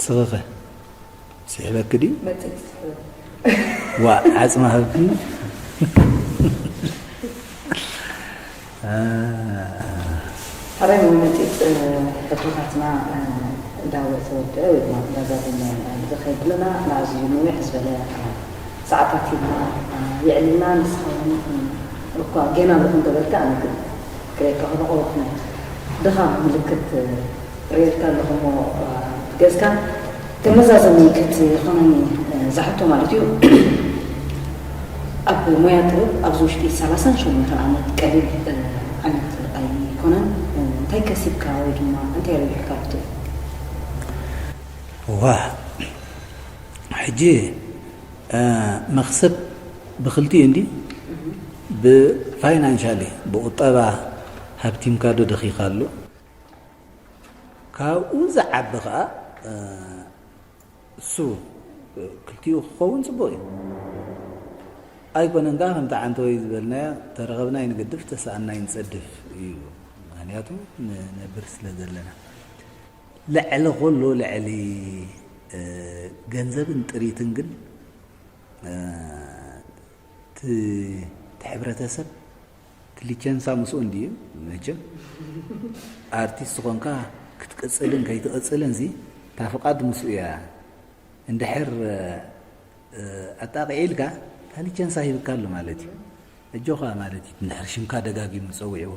ስኽኸ ስሕበኪ ድዩ? ዋ ዓፅሚ ሃብኪ። ሕራይ መመፂፅ ሕቶታትና እንዳወፀ ወደ ወይ ድማ እንዳዛዘመ ዝኸይድ ብለና ንኣዝዩ ንውሕ ዝበለ ሰዓታት ሂብና የዕሊልና። ንስኻ እውን እኳ ጌና ኣለኹ እንተበልካ ኣነ ግን ክሬካ ከበቆ ወክነ ድኻ ምልክት ርእየልካ ኣለኹ እሞ ገዝካ ከም መዛዘሚ ክትኾነኒ ዝሓቶ ማለት እዩ። ኣብ ሞያ ጥበብ ኣብዚ ውሽጢ ሰላሳን ሸሞንተን ዓመት ቀሊል ዓይነት ኣይኮነን። እንታይ ከሲብካ ወይ ድማ እንታይ ረቢሕካ ብትብ? ዋ ሕጂ መኽሰብ ብክልቲኡ እንዲ ብፋይናንሻሊ ብቁጠባ ሃብቲምካ ዶ ደኺኻ ኣሎ። ካብኡ ዝዓቢ ከዓ እሱ ክልቲኡ ክኸውን ፅቡቕ እዩ። ኣይኮነን ከዓ ከምቲ ዓንተወይ ዝበልናዮ ተረኸብና ይንገድፍ ተሰኣና ይንፀድፍ እዩ። ምክንያቱ ንነብር ስለ ዘለና ልዕሊ ኩሉ ልዕሊ ገንዘብን ጥሪትን ግን እቲ ሕብረተሰብ ትልቸንሳ ምስኡ እንድዩ መቸም ኣርቲስት ዝኾንካ ክትቅፅልን ከይትቕፅልን ዚ እታ ፍቓድ ምስኡ እያ። እንድሕር ኣጣቂዒ ኢልካ ታልቸንሳ ሂብካ ኣሎ ማለት እዩ። እጆኻ ማለት እዩ እንድሕር ሽምካ ደጋጊሙ ፀዊዕዎ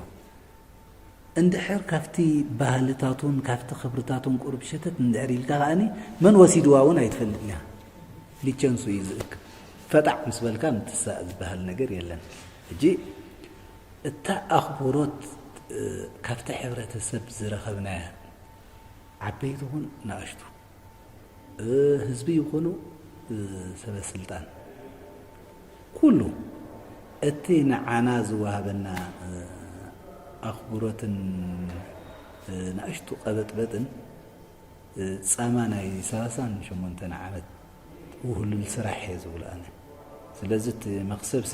እንድሕር ካብቲ ባህልታቱን ካብቲ ክብርታቱን ቁሩብ ሸተት እንድሕር ኢልካ ከኣኒ መን ወሲድዋ እውን ኣይትፈልጥን ኢኻ። ሊቸንሱ እዩ ዝእክብ። ፈጣዕ ምስ በልካ ምትሳእ ዝበሃል ነገር የለን። ሕጂ እታ ኣኽብሮት ካብቲ ሕብረተሰብ ዝረኸብናያ ዓበይቲ ኹን ንኣሽቱ ህዝቢ ይኹኑ ሰበ ስልጣን ኩሉ እቲ ንዓና ዝወሃበና ኣኽብሮትን ንኣሽቱ ቀበጥበጥን ጻማ ናይ ሰላሳን ሸሞንተን ዓመት ውህሉል ስራሕ እየ ዝብሎ ኣነ። ስለዚ እቲ መኽሰብሲ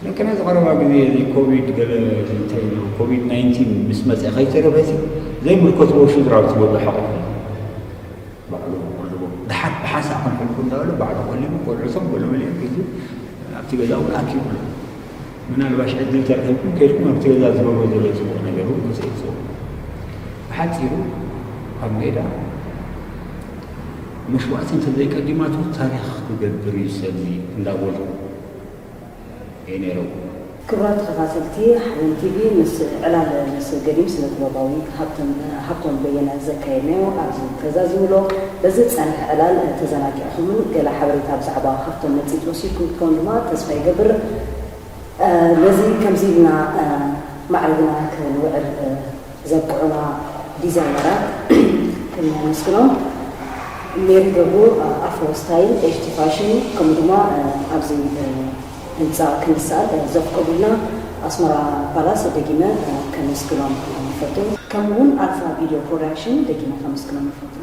ደቅና ዝቐረባ ግዜ እዚ ኮቪድ ገለ እንታይ ኢሉ ኮቪድ ናይንቲን ምስ መፀ ከይተረፈ ሲ ዘይምልከትዎ ሽድራብ ዝበሉ ሓቑ ባዕሉ ቆልቦ ድሓት ብሓንሳእ ክንፈልኩ እንዳበለ ባዕሉ ቆሊሙ ቆልዑቶም ገለ መሊኦም ሒዙ ኣብቲ ገዛ እውን ኣኪቡ ኣሎ። ምናልባሽ ዕድል ተረኺብኩም ከይድኩም ኣብቲ ገዛ ዝገብሮ ዘሎ ፅቡቕ ነገር እውን ክፅእ ይፅቡቕ። ብሓፂሩ ኣብ ሜዳ መስዋእቲ እንተዘይቀዲማቱ ታሪኽ ክገብር እዩ ሰብዚ እንዳበሉ እዩ ነይረው። ክቡራት ተኸታተልቲ ሓበን ቲቪ ምስ ዕላል ምስ ገዲም ስነ ጥበባዊ ሃብቶም በየነ ዘካየድናዮ ኣብዚ ተዛዚሙ ኣሎ። በዚ ዝጸንሐ ዕላል ተዘናጊዕኹምን ገለ ሓበሬታ ብዛዕባ ሃብቶም መጺጽ ወሲድኩም ክትከውን ድማ ተስፋ ይገብር። ነዚ ከምዚ ኢልና ማዕሪግና ክንውዕል ዘብቅዑና ዲዛይነራት ከነመስግኖም ሜሪ ገብሩ ኣፍሮ ስታይል ኤፍቲ ፋሽን ከምኡ ድማ ኣብዚ ህንፃ ክንሳል ዘፍቀዱልና ኣስመራ ፓላስ ደጊመ ከመስግኖም ይፈቱ። ከምኡ እውን ኣልፋ ቪድዮ ፕሮዳክሽን ደጊመ ከመስግኖም ይፈቱ።